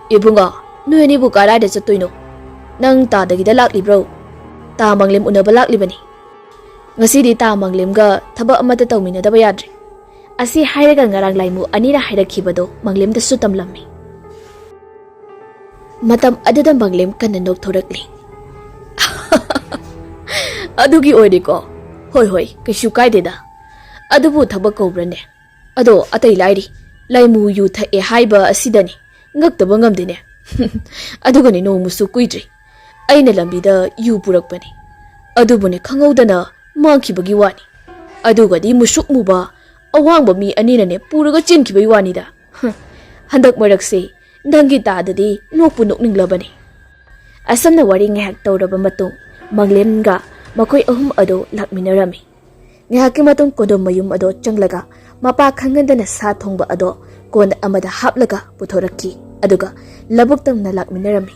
"ꯏꯕꯨꯡꯉꯣ, ꯅꯣꯏ ꯑꯅꯤꯕꯨ ꯀꯔꯥꯏꯗ ꯆꯠꯇꯣꯏꯅꯣ? ꯅꯪ ꯇꯥꯗꯒꯤꯗ ꯂꯥꯛꯂꯤꯕ꯭ꯔꯣ?" "ꯇꯥ ꯃꯥꯡꯂꯦꯝ ꯎꯅꯕ ꯂꯥꯛꯂꯤꯕꯅꯤ꯫ ꯉꯁꯤꯗꯤ ꯇꯥ ꯃꯥꯡꯂꯦꯝꯒ ꯊꯕꯛ ꯑꯃꯠꯇ ꯇꯧꯃꯤꯟꯅꯗꯕ ꯌꯥꯗ꯭ꯔꯦ꯫" ꯑꯁꯤ ꯍꯥꯏꯔꯒ ꯉꯔꯥꯡ ꯂꯥꯏꯃꯨ ꯑꯅꯤꯅ ꯍꯥꯏꯔꯛꯈꯤꯕꯗꯣ ꯃꯥꯡꯂꯦꯝꯗꯁꯨ ꯇꯝꯂꯝꯃꯤ꯫ ꯃꯇꯝ ꯑꯗꯨꯗ ꯃꯥꯡꯂꯦꯝ ꯀꯟꯅ ꯅꯣꯛꯊꯣꯔꯛꯂꯤ꯫ "ꯑꯗꯨꯒꯤ ꯑꯣꯏꯔꯦꯀꯣ? ꯍꯣꯏ, ꯍꯣꯏ, ꯀꯩꯁꯨ ꯀꯥꯏꯗꯦꯗ꯫ ꯑꯗꯨꯕꯨ ꯊꯕꯛ ꯀꯧꯕ꯭ꯔꯅꯦ? ꯑꯗꯣ ꯑꯇꯩ ꯂꯥꯏꯔꯤ, ꯂꯥꯏꯃꯨ ꯌꯨ ꯊꯛꯑꯦ ꯍꯥꯏꯕ ꯑꯁꯤꯗꯅꯤ ꯉꯛꯇꯕ ꯉꯝꯗꯦꯅꯦ꯫ ꯑꯗꯨꯒꯅꯤ, ꯅꯣꯡꯃꯁꯨ ꯀꯨꯏꯗ꯭ꯔꯤ ꯑꯩꯅ ꯂꯝꯕꯤꯗ ꯌꯨ ꯄꯨꯔꯛꯄꯅꯤ꯫ ꯑꯗꯨꯕꯨꯅꯦ, ꯈꯪꯍꯧꯗꯅ ꯃꯥꯡꯈꯤꯕꯒꯤ ꯋꯥꯅꯤ꯫ ꯑꯗꯨꯒꯗꯤ ꯃꯨꯁꯨꯛ ꯃꯨꯕ ꯑꯋꯥꯡꯕ ꯃꯤ ꯑꯅꯤꯅꯅꯦ ꯄꯨꯔꯒ ꯆꯦꯟꯈꯤꯕꯒꯤ ꯋꯥꯅꯤꯗ꯫ ꯍꯝ, ꯍꯟꯗꯛ ꯃꯔꯛꯁꯦ ꯅꯪꯒꯤ ꯇꯥꯗꯗꯤ ꯅꯣꯛꯄꯨ ꯅꯣꯛꯅꯤꯡꯂꯕꯅꯤ꯫" ꯑꯁꯨꯝꯅ ꯋꯥꯔꯤ ꯉꯥꯏꯍꯥꯛ ꯇꯧꯔꯕ ꯃꯇꯨꯡ ꯃꯥꯡꯂꯦꯝꯒ ꯃꯈꯣꯏ ꯑꯍꯨꯝ ꯑꯗꯨ ꯂꯥꯛꯃꯤꯟꯅꯔꯝꯃꯤ꯫ ꯉꯥꯏꯍꯥꯛꯀꯤ ꯃꯇꯨꯡ ꯀꯣꯟꯗꯣꯝ ꯃꯌꯨꯝ ꯑꯗꯣ ꯆꯪꯂꯒ ꯃꯄꯥ ꯈꯪꯍꯟꯗꯅ ꯁꯥ ꯊꯣꯡꯕ ꯑꯗꯣ ꯀꯣꯟ ꯑꯃꯗ ꯍꯥꯞꯂꯒ ꯄꯨꯊꯣꯔꯛꯈꯤ꯫ ꯑꯗꯨꯒ ꯂꯧꯕꯨꯛ ꯇꯝꯅ ꯂꯥꯛꯃꯤꯟꯅꯔꯝꯃꯤ꯫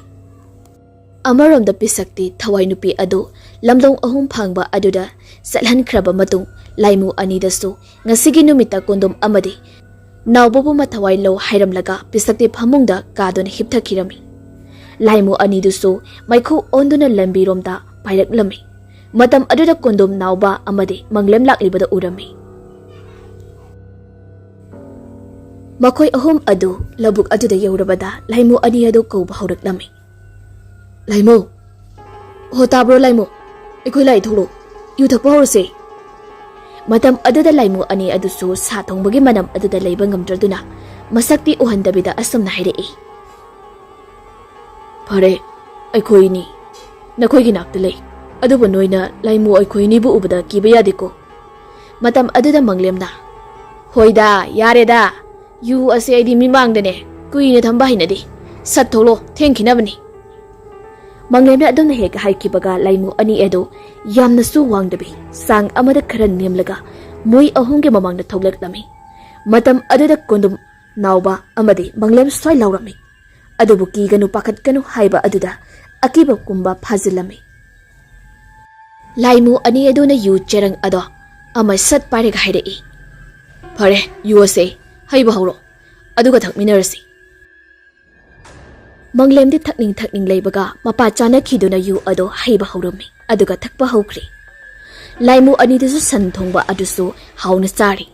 ꯑꯃꯔꯣꯝꯗ ꯄꯤꯁꯛꯇꯤ ꯊꯋꯥꯏ ꯅꯨꯄꯤ ꯑꯗꯨ ꯂꯝꯂꯣꯡ ꯑꯍꯨꯝ ꯐꯥꯡꯕ ꯑꯗꯨꯗ ꯆꯠꯍꯟꯈ꯭ꯔꯕ ꯃꯇꯨꯡ ꯂꯥꯏꯃꯨ ꯑꯅꯤꯗꯁꯨ ꯉꯁꯤꯒꯤ ꯅꯨꯃꯤꯠꯇ ꯀꯣꯟꯗꯣꯝ ꯑꯃꯗꯤ ꯅꯥꯎꯕꯕꯨ ꯃꯊꯋꯥꯏ ꯂꯧ ꯍꯥꯏꯔꯝꯂꯒ ꯄꯤꯁꯛꯇꯤ ꯐꯃꯨꯡꯗ ꯀꯥꯗꯨꯅ ꯍꯤꯞꯊꯈꯤꯔꯝꯃꯤ꯫ ꯂꯥꯏꯃꯨ ꯑꯅꯤꯗꯨꯁꯨ ꯃꯩꯈꯨ ꯑꯣꯟꯗꯨꯅ ꯂꯝꯕꯤꯔꯣꯝꯗ ꯄꯥꯏꯔꯛꯂꯝꯃꯤ꯫ ꯃꯇꯝ ꯑꯗꯨꯗ ꯀꯣꯟꯗꯣꯝ ꯅꯥꯎꯕ ꯑꯃꯗꯤ ꯃꯪꯂꯦꯝ ꯂꯥꯛꯂꯤꯕꯗꯨ ꯎꯔꯝꯃꯤ꯫ ꯃꯈꯣꯏ ꯑꯍꯨꯝ ꯑꯗꯨ ꯂꯧꯕꯨꯛ ꯑꯗꯨꯗ ꯌꯧꯔꯕꯗ ꯂꯥꯏꯃꯨ ꯑꯅꯤ ꯑꯗꯨ ꯀꯧꯕ ꯍꯧꯔꯛꯂꯝꯃꯤ꯫ "ꯂꯥꯏꯃꯨ! ꯍꯣ, ꯇꯥꯕ꯭ꯔꯣ ꯂꯥꯏꯃꯨ? ꯑꯩꯈꯣꯏ ꯂꯥꯏ ꯊꯣꯛꯂꯣ꯫ ꯌꯨ ꯊꯛꯄ ꯍꯧꯔꯁꯦ꯫" ꯃꯇꯝ ꯑꯗꯨꯗ ꯂꯥꯏꯃꯨ ꯑꯅꯤ ꯑꯗꯨꯁꯨ ꯁꯥ ꯊꯣꯡꯕꯒꯤ ꯃꯅꯝ ꯑꯗꯨꯗ ꯂꯩꯕ ꯉꯝꯗ꯭ꯔꯗꯨꯅ ꯃꯁꯛꯇꯤ ꯎꯍꯟꯗꯕꯤꯗ ꯑꯁꯨꯝꯅ ꯍꯥꯏꯔꯛꯏ꯫ "ꯐꯔꯦ, ꯑꯩꯈꯣꯏꯅꯤ ꯅꯈꯣꯏꯒꯤ ꯅꯥꯛꯇ ꯂꯩ꯫ ꯑꯗꯨꯕꯨ ꯅꯣꯏꯅ ꯂꯥꯏꯃꯨ ꯑꯩꯈꯣꯏꯅꯤꯕꯨ ꯎꯕꯗ ꯀꯤꯕ ꯌꯥꯗꯦꯀꯣ꯫" ꯃꯇꯝ ꯑꯗꯨꯗ ꯃꯪꯂꯦꯝꯅ, "ꯍꯣꯏꯗ, ꯌꯥꯔꯦꯗ꯫ ꯌꯨ ꯑꯁꯦ ꯑꯩꯗꯤ ꯃꯤꯃꯥꯡꯗꯅꯦ ꯀꯨꯏꯅ ꯊꯝꯕ ꯍꯩꯅꯗꯦ꯫ ꯁꯠ ꯊꯣꯛꯂꯣ, ꯊꯦꯡꯈꯤꯅꯕꯅꯤ꯫" ꯃꯪꯂꯦꯝꯅ ꯑꯗꯨꯝꯅ ꯍꯦꯛ ꯍꯥꯏꯈꯤꯕꯒ ꯂꯥꯏꯃꯨ ꯑꯅꯤ ꯑꯗꯨ ꯌꯥꯝꯅꯁꯨ ꯋꯥꯡꯗꯕꯤ ꯆꯥꯡ ꯑꯃꯗ ꯈꯔ ꯅꯦꯝꯂꯒ ꯃꯣꯏ ꯑꯍꯨꯝꯒꯤ ꯃꯃꯥꯡꯗ ꯊꯣꯛꯂꯛꯂꯝꯃꯤ꯫ ꯃꯇꯝ ꯑꯗꯨꯗ ꯀꯣꯟꯗꯨꯝ ꯅꯥꯎꯕ ꯑꯃꯗꯤ ꯃꯪꯂꯦꯝ ꯁ꯭ꯋꯥꯏ ꯂꯥꯎꯔꯝꯃꯤ꯫ ꯑꯗꯨꯕꯨ ꯀꯤꯒꯅꯨ, ꯄꯥꯈꯠꯀꯅꯨ ꯍꯥꯏꯕ ꯑꯗꯨꯗ ꯑꯀꯤꯕ ꯀꯨꯝꯕ ꯐꯥꯖꯤꯜꯂꯝꯃꯤ꯫ ꯂꯥꯏꯃꯨ ꯑꯅꯤ ꯑꯗꯨꯅ ꯌꯨ ꯆꯦꯔꯪ ꯑꯗꯣ ꯑꯃ ꯁꯠ ꯄꯥꯏꯔꯒ ꯍꯥꯏꯔꯛꯏ, "ꯐꯔꯦ, ꯌꯨ ꯑꯁꯦ ꯍꯩꯕ ꯍꯧꯔꯣ, ꯑꯗꯨꯒ ꯊꯛꯃꯤꯟꯅꯔꯁꯤ꯫" ꯃꯪꯂꯦꯝꯗꯤ ꯊꯛꯅꯤꯡ ꯊꯛꯅꯤꯡ ꯂꯩꯕꯒ ꯃꯄꯥ ꯆꯥꯅꯈꯤꯗꯨꯅ ꯌꯨ ꯑꯗꯣ ꯍꯩꯕ ꯍꯧꯔꯝꯃꯤ, ꯑꯗꯨꯒ ꯊꯛꯄ ꯍꯧꯈ꯭ꯔꯦ꯫ ꯂꯥꯏꯃꯨ ꯑꯅꯤꯗꯨꯁꯨ ꯁꯟ ꯊꯣꯡꯕ ꯑꯗꯨꯁꯨ ꯍꯥꯎꯅ ꯆꯥꯔꯤ꯫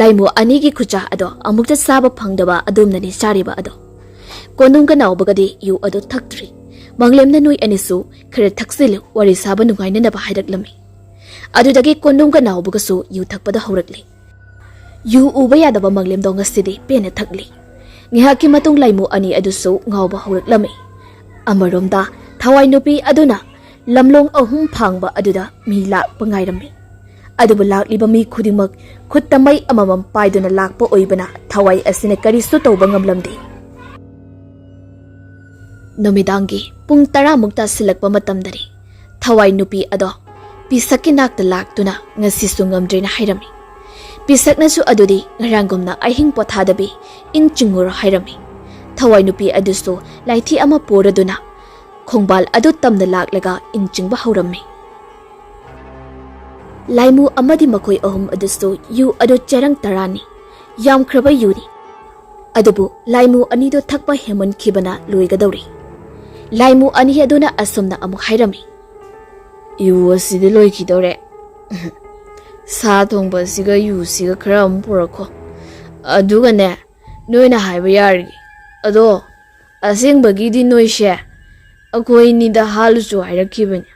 ꯂꯥꯏꯃꯨ ꯑꯅꯤꯒꯤ ꯈꯨꯆꯥ ꯑꯗꯣ ꯑꯃꯨꯛꯇ ꯆꯥꯕ ꯐꯪꯗꯕ ꯑꯗꯨꯝꯅꯅꯤ ꯆꯥꯔꯤꯕ ꯑꯗꯣ꯫ ꯀꯣꯟꯗꯨꯝꯒ ꯅꯥꯎꯕꯒꯗꯤ ꯌꯨ ꯑꯗꯨ ꯊꯛꯇ꯭ꯔꯤ꯫ ꯃꯪꯂꯦꯝꯅ ꯅꯣꯏ ꯑꯅꯤꯁꯨ ꯈꯔ ꯊꯛꯆꯤꯜꯂꯨ, ꯋꯥꯔꯤ ꯁꯥꯕ ꯅꯨꯡꯉꯥꯏꯅꯅꯕ ꯍꯥꯏꯔꯛꯂꯝꯃꯤ꯫ ꯑꯗꯨꯗꯒꯤ ꯀꯣꯟꯗꯨꯝꯒ ꯅꯥꯎꯕꯒꯁꯨ ꯌꯨ ꯊꯛꯄꯗ ꯍꯧꯔꯛꯂꯤ꯫ ꯌꯨ ꯎꯕ ꯌꯥꯗꯕ ꯃꯪꯂꯦꯝꯗꯣ ꯉꯁꯤꯗꯤ ꯄꯦꯟꯅ ꯊꯛꯂꯤ꯫ ꯉꯥꯏꯍꯥꯛꯀꯤ ꯃꯇꯨꯡ ꯂꯥꯏꯃꯨ ꯑꯅꯤ ꯑꯗꯨꯁꯨ ꯉꯥꯎꯕ ꯍꯧꯔꯛꯂꯝꯃꯤ꯫ ꯑꯃꯔꯣꯝꯗ ꯊꯋꯥꯏ ꯅꯨꯄꯤ ꯑꯗꯨꯅ ꯂꯝꯂꯣꯡ ꯑꯍꯨꯝ ꯐꯥꯡꯕ ꯑꯗꯨꯗ ꯃꯤ ꯂꯥꯛꯄ ꯉꯥꯏꯔꯝꯃꯤ꯫ ꯑꯗꯨꯕꯨ ꯂꯥꯛꯂꯤꯕ ꯃꯤ ꯈꯨꯗꯤꯡꯃꯛ ꯈꯨꯠꯇ ꯃꯩ ꯑꯃꯃꯝ ꯄꯥꯏꯗꯨꯅ ꯂꯥꯛꯄ ꯑꯣꯏꯕꯅ ꯊꯋꯥꯏ ꯑꯁꯤꯅ ꯀꯔꯤꯁꯨ ꯇꯧꯕ ꯉꯝꯂꯝꯗꯦ꯫ ꯅꯨꯃꯤꯗꯥꯡꯒꯤ ꯄꯨꯡ ꯇꯔꯥꯃꯨꯛ ꯇꯥꯁꯤꯜꯂꯛꯄ ꯃꯇꯝꯗꯅꯤ ꯊꯋꯥꯏ ꯅꯨꯄꯤ ꯑꯗꯣ ꯄꯤꯁꯛꯀꯤ ꯅꯥꯛꯇ ꯂꯥꯛꯇꯨꯅ ꯉꯁꯤꯁꯨ ꯉꯝꯗ꯭ꯔꯦꯅ ꯍꯥꯏꯔꯝꯃꯤ꯫ ꯄꯤꯁꯛꯅꯁꯨ ꯑꯗꯨꯗꯤ ꯉꯔꯥꯡꯒꯨꯝꯅ ꯑꯍꯤꯡ ꯄꯣꯊꯥꯗꯕꯤ ꯏꯟ ꯆꯤꯡꯉꯨꯔꯣ ꯍꯥꯏꯔꯝꯃꯤ꯫ ꯊꯋꯥꯏ ꯅꯨꯄꯤ ꯑꯗꯨꯁꯨ ꯂꯥꯏꯊꯤ ꯑꯃ ꯄꯨꯔꯗꯨꯅ ꯈꯣꯡꯕꯥꯜ ꯑꯗꯨ ꯇꯝꯅ ꯂꯥꯛꯂꯒ ꯏꯟ ꯆꯤꯡꯕ ꯍꯧꯔꯝꯃꯤ꯫ ꯂꯥꯏꯃꯨ ꯑꯃꯗꯤ ꯃꯈꯣꯏ ꯑꯍꯨꯝ ꯑꯗꯨꯁꯨ ꯌꯨ ꯑꯗꯨ ꯆꯦꯔꯪ ꯇꯔꯥꯅꯤ, ꯌꯥꯝꯈ꯭ꯔꯕ ꯌꯨꯅꯤ꯫ ꯑꯗꯨꯕꯨ ꯂꯥꯏꯃꯨ ꯑꯅꯤꯗꯨ ꯊꯛꯄ ꯍꯦꯟꯃꯟꯈꯤꯕꯅ ꯂꯣꯏꯒꯗꯧꯔꯤ꯫ ꯂꯥꯏꯃꯨ ꯑꯅꯤ ꯑꯗꯨꯅ ꯑꯁꯨꯝꯅ ꯑꯃꯨꯛ ꯍꯥꯏꯔꯝꯃꯤ, "ꯌꯨ ꯑꯁꯤꯗꯤ ꯂꯣꯏꯈꯤꯗꯧꯔꯦ꯫ ꯁꯥ ꯊꯣꯡꯕ ꯑꯁꯤꯒ ꯌꯨꯁꯤꯒ ꯈꯔ ꯑꯃꯨꯛ ꯄꯨꯔꯛꯈꯣ꯫ ꯑꯗꯨꯒꯅꯦ, ꯅꯣꯏꯅ ꯍꯥꯏꯕ ꯌꯥꯔꯒꯦ꯫ ꯑꯗꯣ ꯑꯁꯦꯡꯕꯒꯤꯗꯤ ꯅꯣꯏꯁꯦ ꯑꯩꯈꯣꯏꯅꯤꯗ ꯍꯥꯜꯂꯨꯁꯨ ꯍꯥꯏꯔꯛꯈꯤꯕꯅꯦ꯫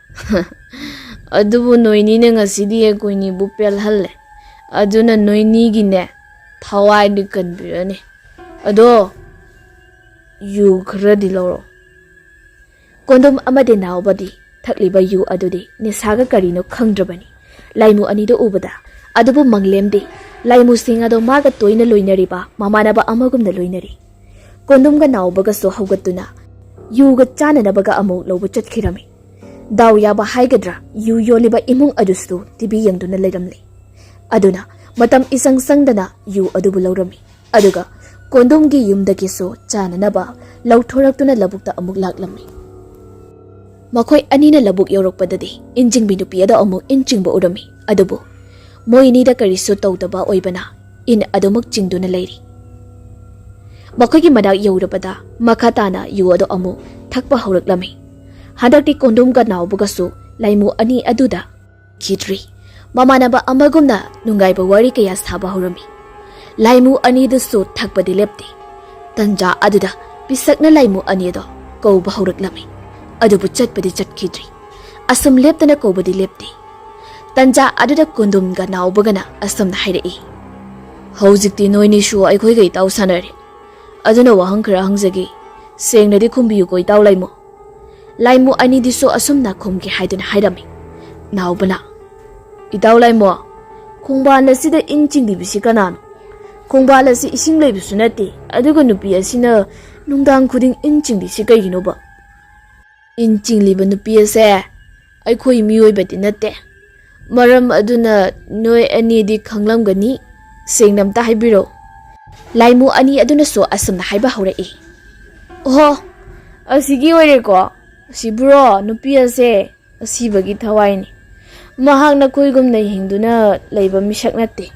ꯑꯗꯨꯕꯨ ꯅꯣꯏꯅꯤꯅ ꯉꯁꯤꯗꯤ ꯑꯩꯈꯣꯏꯅꯤꯕꯨ ꯄꯦꯜꯍꯜꯂꯦ꯫ ꯑꯗꯨꯅ ꯅꯣꯏꯅꯤꯒꯤꯅꯦ ꯊꯋꯥꯏꯗꯤ ꯀꯟꯕꯤꯔꯅꯤ꯫ ꯑꯗꯣ ꯌꯨ ꯈꯔꯗꯤ ꯂꯧꯔꯣ꯫ ꯀꯣꯟꯗꯣꯝ ꯑꯃꯗꯤ ꯅꯥꯎꯕꯗꯤ ꯊꯛꯂꯤꯕ ꯌꯨ ꯑꯗꯨꯗꯤ ꯅꯤꯁꯥꯒ ꯀꯔꯤꯅꯣ ꯈꯪꯗ꯭ꯔꯕꯅꯤ꯫ ꯂꯥꯏꯃꯨ ꯑꯅꯤꯗꯨ ꯎꯕꯗ꯫ ꯑꯗꯨꯕꯨ ꯃꯪꯂꯦꯝꯗꯤ ꯂꯥꯏꯃꯨꯁꯤꯡ ꯑꯗꯣ ꯃꯥꯒ ꯇꯣꯏꯅ ꯂꯣꯏꯅꯔꯤꯕ ꯃꯃꯥꯟꯅꯕ ꯑꯃꯒꯨꯝꯅ ꯂꯣꯏꯅꯔꯤ꯫ ꯀꯣꯟꯗꯣꯝꯒ ꯅꯥꯎꯕꯒꯁꯨ ꯍꯧꯒꯠꯇꯨꯅ ꯌꯨꯒ ꯆꯥꯅꯅꯕꯒ ꯑꯃꯨꯛ ꯂꯧꯕ ꯆꯠꯈꯤꯔꯝꯃꯤ꯫ ꯗꯥꯎ ꯌꯥꯕ ꯍꯥꯏꯒꯗ꯭ꯔꯥ, ꯌꯨ ꯌꯣꯜꯂꯤꯕ ꯏꯃꯨꯡ ꯑꯗꯨꯁꯨ ꯇꯤꯚꯤ ꯌꯦꯡꯗꯨꯅ ꯂꯩꯔꯝꯂꯤ꯫ ꯑꯗꯨꯅ ꯃꯇꯝ ꯏꯆꯪ ꯆꯪꯗꯅ ꯌꯨ ꯑꯗꯨꯕꯨ ꯂꯧꯔꯝꯃꯤ꯫ ꯑꯗꯨꯒ ꯀꯣꯟꯗꯣꯝꯒꯤ ꯌꯨꯝꯗꯒꯤꯁꯨ ꯆꯥꯅꯅꯕ ꯂꯧꯊꯣꯔꯛꯇꯨꯅ ꯂꯧꯕꯨꯛꯇ ꯑꯃꯨꯛ ꯂꯥꯛꯂꯝꯃꯤ꯫ ꯃꯈꯣꯏ ꯑꯅꯤꯅ ꯂꯧꯕꯨꯛ ꯌꯧꯔꯛꯄꯗꯗꯤ ꯏꯟ ꯆꯤꯡꯕꯤ ꯅꯨꯄꯤ ꯑꯗꯣ ꯑꯃꯨꯛ ꯏꯟ ꯆꯤꯡꯕ ꯎꯔꯝꯃꯤ꯫ ꯑꯗꯨꯕꯨ ꯃꯣꯏ ꯑꯅꯤꯗ ꯀꯔꯤꯁꯨ ꯇꯧꯗꯕ ꯑꯣꯏꯕꯅ ꯏꯟ ꯑꯗꯨꯃꯛ ꯆꯤꯡꯗꯨꯅ ꯂꯩꯔꯤ꯫ ꯃꯈꯣꯏꯒꯤ ꯃꯅꯥꯛ ꯌꯧꯔꯕꯗ ꯃꯈꯥ ꯇꯥꯅ ꯌꯨ ꯑꯗꯣ ꯑꯃꯨꯛ ꯊꯛꯄ ꯍꯧꯔꯛꯂꯝꯃꯤ꯫ ꯍꯟꯗꯛꯇꯤ ꯀꯣꯟꯗꯣꯝꯒ ꯅꯥꯎꯕꯒꯁꯨ ꯂꯥꯏꯃꯨ ꯑꯅꯤ ꯑꯗꯨꯗ ꯈꯤꯗ꯭ꯔꯤ꯫ ꯃꯃꯥꯟꯅꯕ ꯑꯃꯒꯨꯝꯅ ꯅꯨꯡꯉꯥꯏꯕ ꯋꯥꯔꯤ ꯀꯌꯥ ꯁꯥꯕ ꯍꯧꯔꯝꯃꯤ꯫ ꯂꯥꯏꯃꯨ ꯑꯅꯤꯗꯨꯁꯨ ꯊꯛꯄꯗꯤ ꯂꯦꯞꯇꯦ꯫ ꯇꯟꯖꯥ ꯑꯗꯨꯗ ꯄꯤꯁꯛꯅ ꯂꯥꯏꯃꯨ ꯑꯅꯤ ꯑꯗꯣ ꯀꯧꯕ ꯍꯧꯔꯛꯂꯝꯃꯤ꯫ ꯑꯗꯨꯕꯨ ꯆꯠꯄꯗꯤ ꯆꯠꯈꯤꯗ꯭ꯔꯤ꯫ ꯑꯁꯨꯝ ꯂꯦꯞꯇꯅ ꯀꯧꯕꯗꯤ ꯂꯦꯞꯇꯦ꯫ ꯇꯟꯖꯥ ꯑꯗꯨꯗ ꯀꯣꯟꯗꯣꯝꯒ ꯅꯥꯎꯕꯒꯅ ꯑꯁꯨꯝꯅ ꯍꯥꯏꯔꯛꯏ, "ꯍꯧꯖꯤꯛꯇꯤ ꯅꯣꯏꯅꯤꯁꯨ ꯑꯩꯈꯣꯏꯒ ꯏꯇꯥꯎ ꯁꯥꯟꯅꯔꯦ꯫ ꯑꯗꯨꯅ ꯋꯥꯍꯪ ꯈꯔ ꯍꯪꯖꯒꯦ꯫ ꯁꯦꯡꯅꯗꯤ ꯈꯨꯝꯕꯤꯌꯨꯀꯣ, ꯏꯇꯥꯎ ꯂꯥꯏꯃꯨ꯫" ꯂꯥꯏꯃꯨ ꯑꯅꯤꯗꯨꯁꯨ ꯑꯁꯨꯝꯅ ꯈꯨꯝꯒꯦ ꯍꯥꯏꯗꯨꯅ ꯍꯥꯏꯔꯝꯃꯤ꯫ ꯅꯥꯎꯕꯅ, "ꯏꯇꯥꯎ ꯂꯥꯏꯃꯣ, ꯈꯣꯡꯕꯥꯟ ꯑꯁꯤꯗ ꯏꯟ ꯆꯤꯡꯂꯤꯕꯁꯤ ꯀꯅꯥꯅꯣ? ꯈꯣꯡꯕꯥꯟ ꯑꯁꯤ ꯏꯁꯤꯡ ꯂꯩꯕꯁꯨ ꯅꯠꯇꯦ, ꯑꯗꯨꯒ ꯅꯨꯄꯤ ꯑꯁꯤꯅ ꯅꯨꯡꯗꯥꯡ ꯈꯨꯗꯤꯡ ꯏꯟ ꯆꯤꯡꯂꯤꯁꯤ ꯀꯩꯒꯤꯅꯣꯕ?" "ꯏꯟ ꯆꯤꯡꯂꯤꯕ ꯅꯨꯄꯤ ꯑꯁꯦ ꯑꯩꯈꯣꯏ ꯃꯤꯑꯣꯏꯕꯗꯤ ꯅꯠꯇꯦ꯫ ꯃꯔꯝ ꯑꯗꯨꯅ ꯅꯣꯏ ꯑꯅꯤꯗꯤ ꯈꯪꯂꯝꯒꯅꯤ꯫ ꯁꯦꯡꯅ ꯑꯝꯇ ꯍꯥꯏꯕꯤꯔꯣ꯫" ꯂꯥꯏꯃꯨ ꯑꯅꯤ ꯑꯗꯨꯅꯁꯨ ꯑꯁꯨꯝꯅ ꯍꯥꯏꯕ ꯍꯧꯔꯛꯏ, "ꯑꯣꯍꯣ, ꯑꯁꯤꯒꯤ ꯑꯣꯏꯔꯦꯀꯣ꯫ ꯑꯁꯤꯕꯨꯔꯣ, ꯅꯨꯄꯤ ꯑꯁꯦ ꯑꯁꯤꯕꯒꯤ ꯊꯋꯥꯏꯅꯤ꯫ ꯃꯍꯥꯛ ꯅꯈꯣꯏꯒꯨꯝꯅ ꯍꯤꯡꯗꯨꯅ ꯂꯩꯕ ꯃꯤꯁꯛ ꯅꯠꯇꯦ꯫"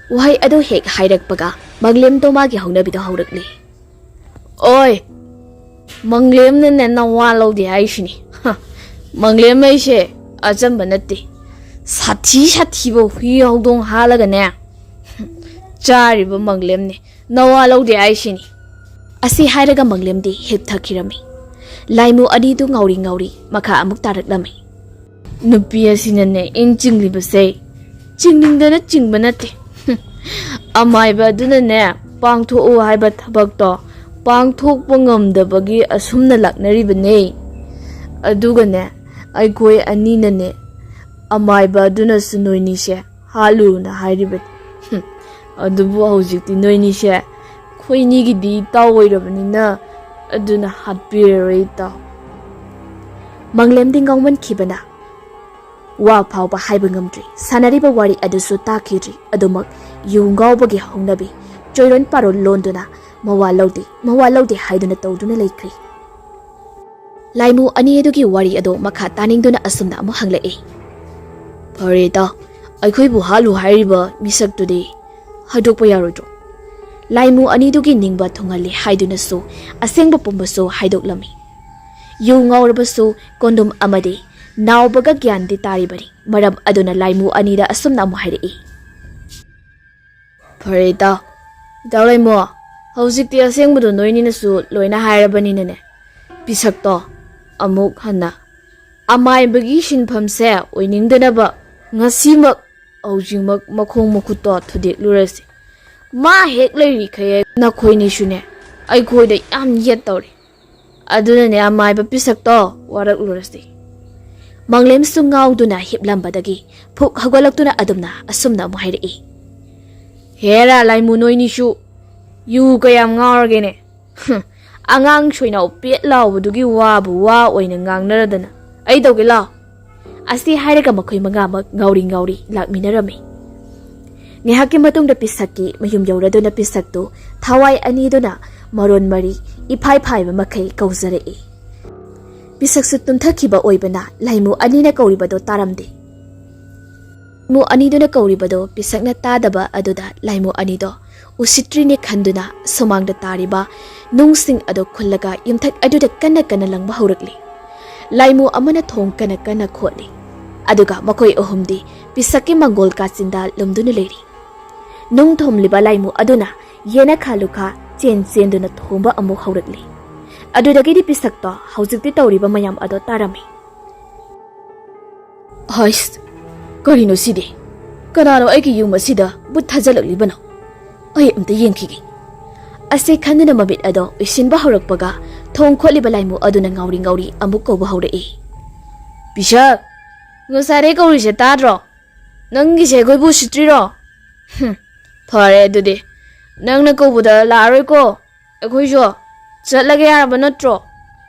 ꯋꯥꯍꯩ ꯑꯗꯨ ꯍꯦꯛ ꯍꯥꯏꯔꯛꯄꯒ ꯃꯪꯂꯦꯝꯗꯣ ꯃꯥꯒꯤ ꯍꯧꯅꯕꯤꯗꯣ ꯍꯧꯔꯛꯂꯤ꯫ "ꯑꯣꯏ, ꯃꯪꯂꯦꯝꯅꯅꯦ ꯅꯋꯥ ꯂꯧꯗꯦ ꯍꯥꯏꯁꯤꯅꯤ꯫ ꯍ, ꯃꯪꯂꯦꯝ ꯑꯩꯁꯦ ꯑꯆꯝꯕ ꯅꯠꯇꯦ꯫ ꯁꯥꯊꯤ ꯁꯥꯊꯤꯕ ꯍꯨꯏ ꯍꯧꯗꯣꯡ ꯍꯥꯠꯂꯒꯅꯦ, ꯆꯥꯔꯤꯕ ꯃꯪꯂꯦꯝꯅꯦ, ꯅꯋꯥ ꯂꯧꯗꯦ ꯍꯥꯏꯁꯤꯅꯤ꯫ ꯑꯁꯤ ꯍꯥꯏꯔꯒ ꯃꯪꯂꯦꯝꯗꯤ ꯍꯤꯞꯊꯈꯤꯔꯝꯃꯤ꯫ ꯂꯥꯏꯃꯨ ꯑꯅꯤꯗꯨ ꯉꯥꯎꯔꯤ ꯉꯥꯎꯔꯤ ꯃꯈꯥ ꯑꯃꯨꯛ ꯇꯥꯔꯛꯂꯝꯃꯤ꯫ ꯅꯨꯄꯤ ꯑꯁꯤꯅꯅꯦ ꯏꯟ ꯆꯤꯡꯂꯤꯕꯁꯦ ꯆꯤꯡꯅꯤꯡꯗꯅ ꯆꯤꯡꯕ ꯅꯠꯇꯦ꯫ ꯍꯨꯝ, ꯑꯃꯥꯏꯕ ꯑꯗꯨꯅꯅꯦ ꯄꯥꯡꯊꯣꯛꯎ ꯍꯥꯏꯕ ꯊꯕꯛꯇꯣ ꯄꯥꯡꯊꯣꯛꯄ ꯉꯝꯗꯕꯒꯤ ꯑꯁꯨꯝꯅ ꯂꯥꯛꯅꯔꯤꯕꯅꯦ꯫ ꯑꯗꯨꯒꯅꯦ ꯑꯩꯈꯣꯏ ꯑꯅꯤꯅꯅꯦ ꯑꯃꯥꯏꯕ ꯑꯗꯨꯅꯁꯨ ꯅꯣꯏꯅꯤꯁꯦ ꯍꯥꯠꯂꯨꯅ ꯍꯥꯏꯔꯤꯕꯅꯤ꯫ ꯍꯨꯝ, ꯑꯗꯨꯕꯨ ꯍꯧꯖꯤꯛꯇꯤ ꯅꯣꯏꯅꯤꯁꯦ ꯑꯩꯈꯣꯏꯅꯤꯒꯤꯗꯤ ꯏꯇꯥꯎ ꯑꯣꯏꯔꯕꯅꯤꯅ ꯑꯗꯨꯅ ꯍꯥꯠꯄꯤꯔꯔꯣꯏ ꯏꯇꯥꯎ꯫ ꯃꯪꯂꯦꯝꯗꯤ ꯉꯥꯎꯃꯟꯈꯤꯕꯅ ꯋꯥ ꯐꯥꯎꯕ ꯍꯥꯏꯕ ꯉꯝꯗ꯭ꯔꯤ꯫ ꯁꯥꯟꯅꯔꯤꯕ ꯋꯥꯔꯤ ꯑꯗꯨꯁꯨ ꯇꯥꯈꯤꯗ꯭ꯔꯤ꯫ ꯑꯗꯨꯃꯛ ꯌꯨ ꯉꯥꯎꯕꯒꯤ ꯍꯧꯅꯕꯤ ꯆꯣꯏꯔꯣꯟ ꯄꯥꯔꯣꯟ ꯂꯣꯟꯗꯨꯅ ꯃꯋꯥ ꯂꯧꯗꯦ, ꯃꯋꯥ ꯂꯧꯗꯦ ꯍꯥꯏꯗꯨꯅ ꯇꯧꯗꯨꯅ ꯂꯩꯈ꯭ꯔꯦ꯫ ꯂꯥꯏꯃꯨ ꯑꯅꯤ ꯑꯗꯨꯒꯤ ꯋꯥꯔꯤ ꯑꯗꯨ ꯃꯈꯥ ꯇꯥꯅꯤꯡꯗꯨꯅ ꯑꯁꯨꯝꯅ ꯑꯃꯨꯛ ꯍꯪꯂꯛꯏ꯫ ꯐꯔꯦꯗ, ꯑꯩꯈꯣꯏꯕꯨ ꯍꯥꯠꯂꯨ ꯍꯥꯏꯔꯤꯕ ꯃꯤꯁꯛꯇꯨꯗꯤ ꯍꯥꯏꯗꯣꯛꯄ ꯌꯥꯔꯣꯏꯗ꯭ꯔꯣ? ꯂꯥꯏꯃꯨ ꯑꯅꯤꯗꯨꯒꯤ ꯅꯤꯡꯕ ꯊꯨꯡꯍꯜꯂꯤ ꯍꯥꯏꯗꯨꯅꯁꯨ ꯑꯁꯦꯡꯕ ꯄꯨꯝꯕꯁꯨ ꯍꯥꯏꯗꯣꯛꯂꯝꯃꯤ꯫ ꯌꯨ ꯉꯥꯎꯔꯕꯁꯨ ꯀꯣꯟꯗꯣꯝ ꯑꯃꯗꯤ ꯅꯥꯎꯕꯒ ꯒ꯭ꯌꯥꯟꯗꯤ ꯇꯥꯔꯤꯕꯅꯤ꯫ ꯃꯔꯝ ꯑꯗꯨꯅ ꯂꯥꯏꯃꯨ ꯑꯅꯤꯗ ꯑꯁꯨꯝꯅ ꯑꯃꯨꯛ ꯍꯥꯏꯔꯛꯏ꯫ ꯐꯔꯦ ꯏꯇꯥꯎ, ꯏꯇꯥꯎ ꯂꯩꯃꯣ, ꯍꯧꯖꯤꯛꯇꯤ ꯑꯁꯦꯡꯕꯗꯣ ꯅꯣꯏꯅꯤꯅꯁꯨ ꯂꯣꯏꯅ ꯍꯥꯏꯔꯕꯅꯤꯅꯅꯦ, ꯄꯤꯁꯛꯇꯣ ꯑꯃꯨꯛ ꯍꯟꯅ ꯑꯃꯥꯏꯕꯒꯤ ꯁꯤꯟꯐꯝꯁꯦ ꯑꯣꯏꯅꯤꯡꯗꯅꯕ ꯉꯁꯤꯃꯛ ꯍꯧꯖꯤꯛꯃꯛ ꯃꯈꯣꯡ ꯃꯈꯨꯠꯇꯣ ꯊꯨꯗꯦꯛꯂꯨꯔꯁꯤ꯫ ꯃꯥ ꯍꯦꯛ ꯂꯩꯔꯤꯈꯩ ꯅꯈꯣꯏꯅꯤꯁꯨꯅꯦ ꯑꯩꯈꯣꯏꯗ ꯌꯥꯝ ꯌꯦꯠ ꯇꯧꯔꯤ꯫ ꯑꯗꯨꯅꯅꯦ ꯑꯃꯥꯏꯕ ꯄꯤꯁꯛꯇꯣ ꯋꯥꯔꯛꯂꯨꯔꯁꯤ꯫ ꯃꯪꯂꯦꯝꯁꯨ ꯉꯥꯎꯗꯨꯅ ꯍꯤꯞꯂꯝꯕꯗꯒꯤ ꯐꯨꯛ ꯍꯧꯒꯠꯂꯛꯇꯨꯅ ꯑꯗꯨꯝꯅ ꯑꯁꯨꯝꯅ ꯑꯃꯨꯛ ꯍꯥꯏꯔꯛꯏ꯫ ꯍꯦꯔꯥ ꯂꯥꯏꯃꯨ ꯅꯣꯏꯅꯤꯁꯨ ꯌꯨ ꯀꯌꯥꯝ ꯉꯥꯎꯔꯒꯦꯅꯦ? ꯍꯨꯝ, ꯑꯉꯥꯡ ꯁꯣꯏꯅꯥꯎ ꯄꯦꯠ ꯂꯥꯎꯕꯗꯨꯒꯤ ꯋꯥꯕꯨ ꯋꯥ ꯑꯣꯏꯅ ꯉꯥꯡꯅꯔꯗꯅ꯫ ꯑꯩ ꯇꯧꯒꯦ ꯂꯥꯎ꯫ ꯑꯁꯤ ꯍꯥꯏꯔꯒ ꯃꯈꯣꯏ ꯃꯉꯥꯃꯛ ꯉꯥꯎꯔꯤ ꯉꯥꯎꯔꯤ ꯂꯥꯛꯃꯤꯟꯅꯔꯝꯃꯤ꯫ ꯉꯥꯏꯍꯥꯛꯀꯤ ꯃꯇꯨꯡꯗ ꯄꯤꯁꯛꯀꯤ ꯃꯌꯨꯝ ꯌꯧꯔꯗꯨꯅ ꯄꯤꯁꯛꯇꯨ ꯊꯋꯥꯏ ꯑꯅꯤꯗꯨꯅ ꯃꯔꯣꯟ ꯃꯔꯤ ꯏꯐꯥꯏ ꯐꯥꯏꯕ ꯃꯈꯩ ꯀꯧꯖꯔꯛꯏ꯫ ꯄꯤꯁꯛꯁꯨ ꯇꯨꯝꯊꯈꯤꯕ ꯑꯣꯏꯕꯅ ꯂꯥꯏꯃꯨ ꯑꯅꯤꯅ ꯀꯧꯔꯤꯕꯗꯣ ꯇꯥꯔꯝꯗꯦ꯫ ꯂꯥꯏꯃꯨ ꯑꯅꯤꯗꯨꯅ ꯀꯧꯔꯤꯕꯗꯣ ꯄꯤꯁꯛꯅ ꯇꯥꯗꯕ ꯑꯗꯨꯗ ꯂꯥꯏꯃꯨ ꯑꯅꯤꯗꯣ ꯎꯁꯤꯠꯇ꯭ꯔꯤꯅꯦ ꯈꯟꯗꯨꯅ ꯁꯨꯃꯥꯡꯗ ꯇꯥꯔꯤꯕ ꯅꯨꯡꯁꯤꯡ ꯑꯗꯨ ꯈꯨꯜꯂꯒ ꯌꯨꯝꯊꯛ ꯑꯗꯨꯗ ꯀꯟꯅ ꯀꯟꯅ ꯂꯪꯕ ꯍꯧꯔꯛꯂꯤ꯫ ꯂꯥꯏꯃꯨ ꯑꯃꯅ ꯊꯣꯡ ꯀꯟꯅ ꯀꯟꯅ ꯈꯣꯠꯂꯤ꯫ ꯑꯗꯨꯒ ꯃꯈꯣꯏ ꯑꯍꯨꯝꯗꯤ ꯄꯤꯁꯛꯀꯤ ꯃꯪꯒꯣꯜ ꯀꯥꯆꯤꯟꯗ ꯂꯨꯝꯗꯨꯅ ꯂꯩꯔꯤ꯫ ꯅꯨꯡ ꯊꯣꯝꯂꯤꯕ ꯂꯥꯏꯃꯨ ꯑꯗꯨꯅ ꯌꯦꯅꯈꯥ ꯂꯨꯈꯥ ꯆꯦꯟ ꯆꯦꯟꯗꯨꯅ ꯊꯣꯝꯕ ꯑꯃꯨꯛ ꯍꯧꯔꯛꯂꯤ꯫ ꯑꯗꯨꯗꯒꯤꯗꯤ ꯄꯤꯁꯛꯇꯣ ꯍꯧꯖꯤꯛꯇꯤ ꯇꯧꯔꯤꯕ ꯃꯌꯥꯝ ꯑꯗꯣ ꯇꯥꯔꯝꯃꯤ꯫ "ꯍꯩꯁ, ꯀꯔꯤꯅꯣ ꯁꯤꯗꯤ? ꯀꯅꯥꯅꯣ ꯑꯩꯒꯤ ꯌꯨꯝ ꯑꯁꯤꯗ ꯕꯨꯠ ꯊꯥꯖꯤꯜꯂꯛꯂꯤꯕꯅꯣ? ꯑꯩ ꯑꯝꯇ ꯌꯦꯡꯈꯤꯒꯦ" ꯑꯁꯤ ꯈꯟꯗꯨꯅ ꯃꯃꯤꯠ ꯑꯗꯣ ꯎꯏꯁꯤꯟꯕ ꯍꯧꯔꯛꯄꯒ, ꯊꯣꯡ ꯈꯣꯠꯂꯤꯕ ꯂꯥꯏꯃꯨ ꯑꯗꯨꯅ ꯉꯥꯎꯔꯤ ꯉꯥꯎꯔꯤ ꯑꯃꯨꯛ ꯀꯧꯕ ꯍꯧꯔꯛꯏ꯫ "ꯄꯤꯁꯛ, ꯉꯁꯥꯏꯗꯩ ꯀꯧꯔꯤꯁꯦ ꯇꯥꯗ꯭ꯔꯣ? ꯅꯪꯒꯤꯁꯦ ꯑꯩꯈꯣꯏꯕꯨ ꯎꯁꯤꯠꯇ꯭ꯔꯤꯔꯣ? ꯍꯨꯝ, ꯐꯔꯦ ꯑꯗꯨꯗꯤ, ꯅꯪꯅ ꯀꯧꯕꯗ ꯂꯥꯛꯑꯔꯣꯏꯀꯣ꯫ ꯑꯩꯈꯣꯏꯁꯨ ꯆꯠꯂꯒꯦ ꯌꯥꯔꯕ ꯅꯠꯇ꯭ꯔꯣ?"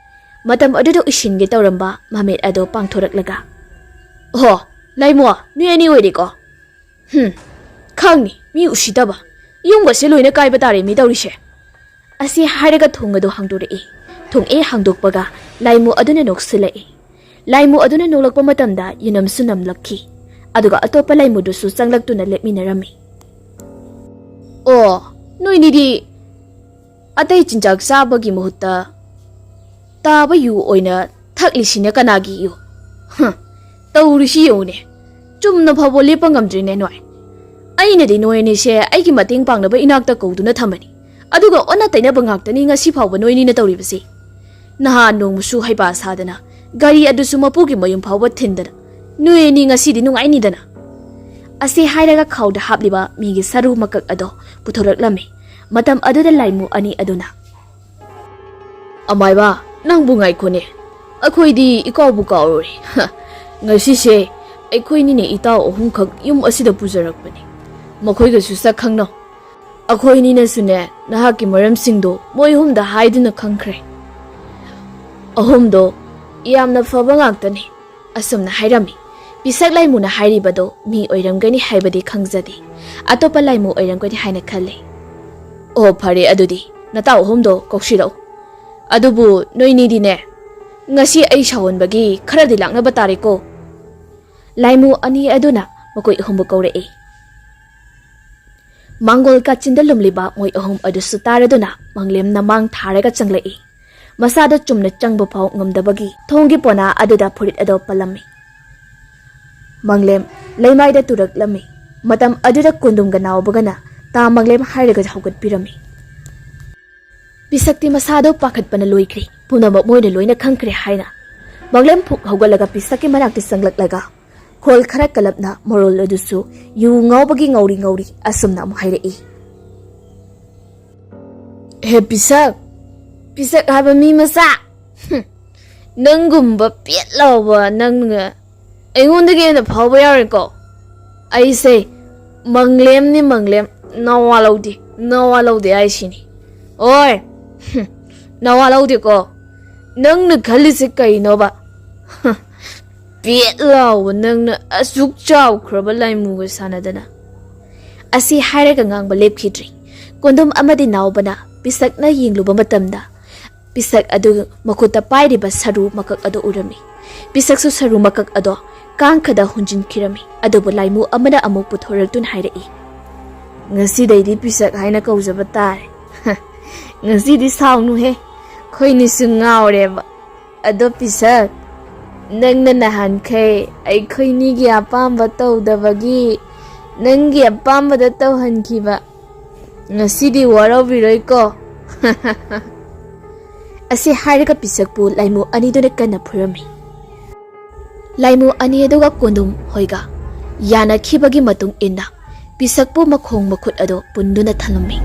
ꯃꯇꯝ ꯑꯗꯨꯗ ꯎꯏꯁꯤꯟꯒꯦ ꯇꯧꯔꯝꯕ ꯃꯃꯤꯠ ꯑꯗꯣ ꯄꯥꯡꯊꯣꯔꯛꯂꯒ, "ꯑꯣꯍꯣ, ꯂꯥꯏꯃꯣ, ꯅꯣꯏ ꯑꯅꯤ ꯑꯣꯏꯔꯦꯀꯣ꯫ ꯍꯨꯝ, ꯈꯪꯅꯤ, ꯃꯤ ꯎꯁꯤꯠꯇꯕ꯫ ꯌꯨꯝꯒꯁꯦ ꯂꯣꯏꯅ ꯀꯥꯏꯕ ꯇꯥꯔꯦ ꯃꯤ ꯇꯧꯔꯤꯁꯦ" ꯑꯁꯤ ꯍꯥꯏꯔꯒ ꯊꯣꯡ ꯑꯗꯨ ꯍꯥꯡꯗꯣꯔꯛꯏ꯫ ꯊꯣꯡ ꯍꯦꯛ ꯍꯥꯡꯗꯣꯛꯄꯒ ꯂꯥꯏꯃꯨ ꯑꯗꯨꯅ ꯅꯣꯛꯁꯤꯜꯂꯛꯏ꯫ ꯂꯥꯏꯃꯨ ꯑꯗꯨꯅ ꯅꯣꯛꯂꯛꯄ ꯃꯇꯝꯗ ꯌꯦꯅꯝꯁꯨ ꯅꯝꯂꯛꯈꯤ꯫ ꯑꯗꯨꯒ ꯑꯇꯣꯞꯄ ꯂꯥꯏꯃꯨꯗꯨꯁꯨ ꯆꯪꯂꯛꯇꯨꯅ ꯂꯦꯞꯃꯤꯟꯅꯔꯝꯃꯤ꯫ "ꯑꯣ, ꯅꯣꯏꯅꯤꯗꯤ ꯑꯇꯩ ꯆꯤꯟꯖꯥꯛ ꯆꯥꯕꯒꯤ ꯃꯍꯨꯠꯇ ꯇꯥꯕ ꯌꯨ ꯑꯣꯏꯅ ꯊꯛꯂꯤꯁꯤꯅ ꯀꯅꯥꯒꯤ ꯌꯨ? ꯍꯨꯝ, ꯇꯧꯔꯤꯁꯤ ꯌꯦꯡꯉꯨꯅꯦ꯫ ꯆꯨꯝꯅ ꯐꯥꯎꯕ ꯂꯦꯞꯄ ꯉꯝꯗ꯭ꯔꯤꯅꯦ ꯅꯣꯏ꯫ ꯑꯩꯅꯗꯤ ꯅꯣꯏ ꯑꯅꯤꯁꯦ ꯑꯩꯒꯤ ꯃꯇꯦꯡ ꯄꯥꯡꯅꯕ ꯏꯅꯥꯛꯇ ꯀꯧꯗꯨꯅ ꯊꯝꯕꯅꯤ, ꯑꯗꯨꯒ ꯑꯣꯟꯅ ꯇꯩꯅꯕ ꯉꯥꯛꯇꯅꯤ ꯉꯁꯤ ꯐꯥꯎꯕ ꯅꯣꯏꯅꯤꯅ ꯇꯧꯔꯤꯕꯁꯤ꯫ ꯅꯍꯥꯟ ꯅꯣꯡꯃꯁꯨ ꯍꯩꯄꯥ ꯁꯥꯗꯅ ꯒꯥꯔꯤ ꯑꯗꯨꯁꯨ ꯃꯄꯨꯒꯤ ꯃꯌꯨꯝ ꯐꯥꯎꯕ ꯊꯤꯟꯗꯅ ꯅꯣꯏ ꯑꯅꯤ ꯉꯁꯤꯗꯤ ꯅꯨꯡꯉꯥꯏꯅꯤꯗꯅ" ꯑꯁꯤ ꯍꯥꯏꯔꯒ ꯈꯥꯎꯗ ꯍꯥꯞꯂꯤꯕ ꯃꯤꯒꯤ ꯁꯔꯨ ꯃꯀꯛ ꯑꯗꯣ ꯄꯨꯊꯣꯔꯛꯂꯝꯃꯤ꯫ ꯃꯇꯝ ꯑꯗꯨꯗ ꯂꯥꯏꯃꯨ ꯑꯅꯤ ꯑꯗꯨꯅ, "ꯑꯃꯥꯏꯕ, ꯅꯪꯕꯨ ꯉꯥꯏꯈꯣꯅꯦ, ꯑꯩꯈꯣꯏꯗꯤ ꯏꯀꯥꯎꯕꯨ ꯀꯥꯎꯔꯨꯔꯦ꯫ ꯉꯁꯤꯁꯦ ꯑꯩꯈꯣꯏꯅꯤꯅ ꯏꯇꯥꯎ ꯑꯍꯨꯝꯈꯛ ꯌꯨꯝ ꯑꯁꯤꯗ ꯄꯨꯖꯔꯛꯄꯅꯤ꯫ ꯃꯈꯣꯏꯒꯁꯨ ꯁꯛ ꯈꯪꯅꯧ꯫ ꯑꯩꯈꯣꯏꯅꯤꯅꯁꯨꯅꯦ, ꯅꯍꯥꯛꯀꯤ ꯃꯔꯝꯁꯤꯡꯗꯣ ꯃꯣꯏ ꯑꯍꯨꯝꯗ ꯍꯥꯏꯗꯨꯅ ꯈꯪꯈ꯭ꯔꯦ꯫ ꯑꯍꯨꯝꯗꯣ ꯌꯥꯝꯅ ꯐꯕ ꯉꯥꯛꯇꯅꯤ" ꯑꯁꯨꯝꯅ ꯍꯥꯏꯔꯝꯃꯤ꯫ ꯄꯤꯁꯛ ꯂꯥꯏꯃꯨꯅ ꯍꯥꯏꯔꯤꯕꯗꯣ ꯃꯤ ꯑꯣꯏꯔꯝꯒꯅꯤ ꯍꯥꯏꯕꯗꯤ ꯈꯪꯖꯗꯦ꯫ ꯑꯇꯣꯞꯄ ꯂꯥꯏꯃꯨ ꯑꯣꯏꯔꯝꯒꯅꯤ ꯍꯥꯏꯅ ꯈꯜꯂꯤ꯫ "ꯑꯣ, ꯐꯔꯦ, ꯑꯗꯨꯗꯤ ꯅꯇꯥꯎ ꯑꯍꯨꯝꯗꯣ ꯀꯧꯁꯤꯜꯂꯛꯎ꯫ ꯑꯗꯨꯕꯨ ꯅꯣꯏꯅꯤꯗꯤꯅꯦ, ꯉꯁꯤ ꯑꯩ ꯁꯥꯎꯍꯟꯕꯒꯤ ꯈꯔꯗꯤ ꯂꯥꯛꯅꯕ ꯇꯥꯔꯦꯀꯣ"꯫ ꯂꯥꯏꯃꯨ ꯑꯅꯤ ꯑꯗꯨꯅ ꯃꯈꯣꯏ ꯑꯍꯨꯝꯕꯨ ꯀꯧꯔꯛꯏ꯫ ꯃꯥꯡꯒꯣꯜ ꯀꯥꯆꯤꯟꯗ ꯂꯨꯝꯂꯤꯕ ꯃꯣꯏ ꯑꯍꯨꯝ ꯑꯗꯨꯁꯨ ꯇꯥꯔꯗꯨꯅ ꯃꯪꯂꯦꯝꯅ ꯃꯥꯡ ꯊꯥꯔꯒ ꯆꯪꯂꯛꯏ꯫ ꯃꯁꯥꯗ ꯆꯨꯝꯅ ꯆꯪꯕ ꯐꯥꯎ ꯉꯝꯗꯕꯒꯤ ꯊꯣꯡꯒꯤ ꯄꯣꯅꯥ ꯑꯗꯨꯗ ꯐꯨꯔꯤꯠ ꯑꯗꯨ ꯄꯜꯂꯝꯃꯤ꯫ ꯃꯪꯂꯦꯝ ꯂꯩꯃꯥꯏꯗ ꯇꯨꯔꯛꯂꯝꯃꯤ꯫ ꯃꯇꯝ ꯑꯗꯨꯗ ꯀꯣꯟꯗꯨꯝꯒ ꯅꯥꯎꯕꯒꯅ ꯇꯥ ꯃꯪꯂꯦꯝ ꯍꯥꯏꯔꯒ ꯍꯧꯒꯠꯄꯤꯔꯝꯃꯤ꯫ ꯄꯤꯁꯛꯇꯤ ꯃꯁꯥꯗꯣ ꯄꯥꯈꯠꯄꯅ ꯂꯣꯏꯈ꯭ꯔꯦ, ꯄꯨꯝꯅꯃꯛ ꯃꯣꯏꯅ ꯂꯣꯏꯅ ꯈꯪꯈ꯭ꯔꯦ ꯍꯥꯏꯅ꯫ ꯃꯪꯂꯦꯝ ꯐꯨꯛ ꯍꯧꯒꯠꯂꯒ ꯄꯤꯁꯛꯀꯤ ꯃꯅꯥꯛꯇ ꯆꯪꯂꯛꯂꯒ ꯈꯣꯜ ꯈꯔ ꯀꯜꯂꯞꯅ ꯃꯔꯣꯜ ꯑꯗꯨꯁꯨ ꯌꯨ ꯉꯥꯎꯕꯒꯤ ꯉꯧꯔꯤ ꯉꯧꯔꯤ ꯑꯁꯨꯝꯅ ꯑꯃꯨꯛ ꯍꯥꯏꯔꯛꯏ꯫ "ꯍꯦ ꯄꯤꯁꯛ, ꯄꯤꯁꯛ ꯍꯥꯏꯕ ꯃꯤ ꯃꯆꯥ, ꯍꯨꯝ, ꯅꯪꯒꯨꯝꯕ ꯄꯦꯠ ꯂꯥꯎꯕ ꯅꯪꯅ ꯑꯩꯉꯣꯟꯗꯒꯤ ꯍꯦꯟꯅ ꯐꯥꯎꯕ ꯌꯥꯎꯔꯦꯀꯣ꯫ ꯑꯩꯁꯦ ꯃꯪꯂꯦꯝꯅꯤ ꯃꯪꯂꯦꯝ, ꯅꯋꯥ ꯂꯧꯗꯦ, ꯅꯋꯥ ꯂꯧꯗꯦ ꯍꯥꯏꯁꯤꯅꯤ꯫ ꯑꯣꯏ, ꯍꯨꯝ, ꯅꯋꯥ ꯂꯧꯗꯦꯀꯣ꯫ ꯅꯪꯅ ꯈꯜꯂꯤꯁꯦ ꯀꯩꯅꯣꯕ? ꯍ, ꯄꯦꯠ ꯂꯥꯎꯕ ꯅꯪꯅ ꯑꯁꯨꯛ ꯆꯥꯎꯈ꯭ꯔꯕ ꯂꯥꯏꯃꯨꯒ ꯁꯥꯟꯅꯗꯅ꯫" ꯑꯁꯤ ꯍꯥꯏꯔꯒ ꯉꯥꯡꯕ ꯂꯦꯞꯈꯤꯗ꯭ꯔꯤ꯫ ꯀꯣꯟꯗꯨꯝ ꯑꯃꯗꯤ ꯅꯥꯎꯕꯅ ꯄꯤꯁꯛꯅ ꯌꯦꯡꯂꯨꯕ ꯃꯇꯝꯗ ꯄꯤꯁꯛ ꯑꯗꯨ ꯃꯈꯨꯠꯇ ꯄꯥꯏꯔꯤꯕ ꯁꯔꯨ ꯃꯀꯛ ꯑꯗꯨ ꯎꯔꯝꯃꯤ꯫ ꯄꯤꯁꯛꯁꯨ ꯁꯔꯨ ꯃꯀꯛ ꯑꯗꯣ ꯀꯥꯡꯈꯗ ꯍꯨꯟꯖꯤꯟꯈꯤꯔꯝꯃꯤ꯫ ꯑꯗꯨꯕꯨ ꯂꯥꯏꯃꯨ ꯑꯃꯅ ꯑꯃꯨꯛ ꯄꯨꯊꯣꯔꯛꯇꯨꯅ ꯍꯥꯏꯔꯛꯏ, "ꯉꯁꯤꯗꯩꯗꯤ ꯄꯤꯁꯛ ꯍꯥꯏꯅ ꯀꯧꯖꯕ ꯇꯥꯔꯦ꯫ ꯉꯁꯤꯗꯤ ꯁꯥꯎꯅꯨꯍꯦ, ꯑꯩꯈꯣꯏꯅꯤꯁꯨ ꯉꯥꯎꯔꯦꯕ꯫ ꯑꯗꯣ ꯄꯤꯁꯛ, ꯅꯪꯅ ꯅꯍꯥꯟꯈꯩ ꯑꯩꯈꯣꯏꯅꯤꯒꯤ ꯑꯄꯥꯝꯕ ꯇꯧꯗꯕꯒꯤ ꯅꯪꯒꯤ ꯑꯄꯥꯝꯕꯗ ꯇꯧꯍꯟꯈꯤꯕ, ꯉꯁꯤꯗꯤ ꯋꯥꯔꯧꯕꯤꯔꯣꯏꯀꯣ?" ꯑꯁꯤ ꯍꯥꯏꯔꯒ ꯄꯤꯁꯛꯄꯨ ꯂꯥꯏꯃꯨ ꯑꯅꯤꯗꯨꯅ ꯀꯟꯅ ꯐꯨꯔꯝꯃꯤ꯫ ꯂꯥꯏꯃꯨ ꯑꯅꯤ ꯑꯗꯨꯒ ꯀꯣꯟꯗꯨꯝ ꯍꯣꯏꯒ ꯌꯥꯅꯈꯤꯕꯒꯤ ꯃꯇꯨꯡ ꯏꯟꯅ ꯄꯤꯁꯛꯄꯨ ꯃꯈꯣꯡ ꯃꯈꯨꯠ ꯑꯗꯨ ꯄꯨꯟꯗꯨꯅ ꯊꯝꯂꯝꯃꯤ꯫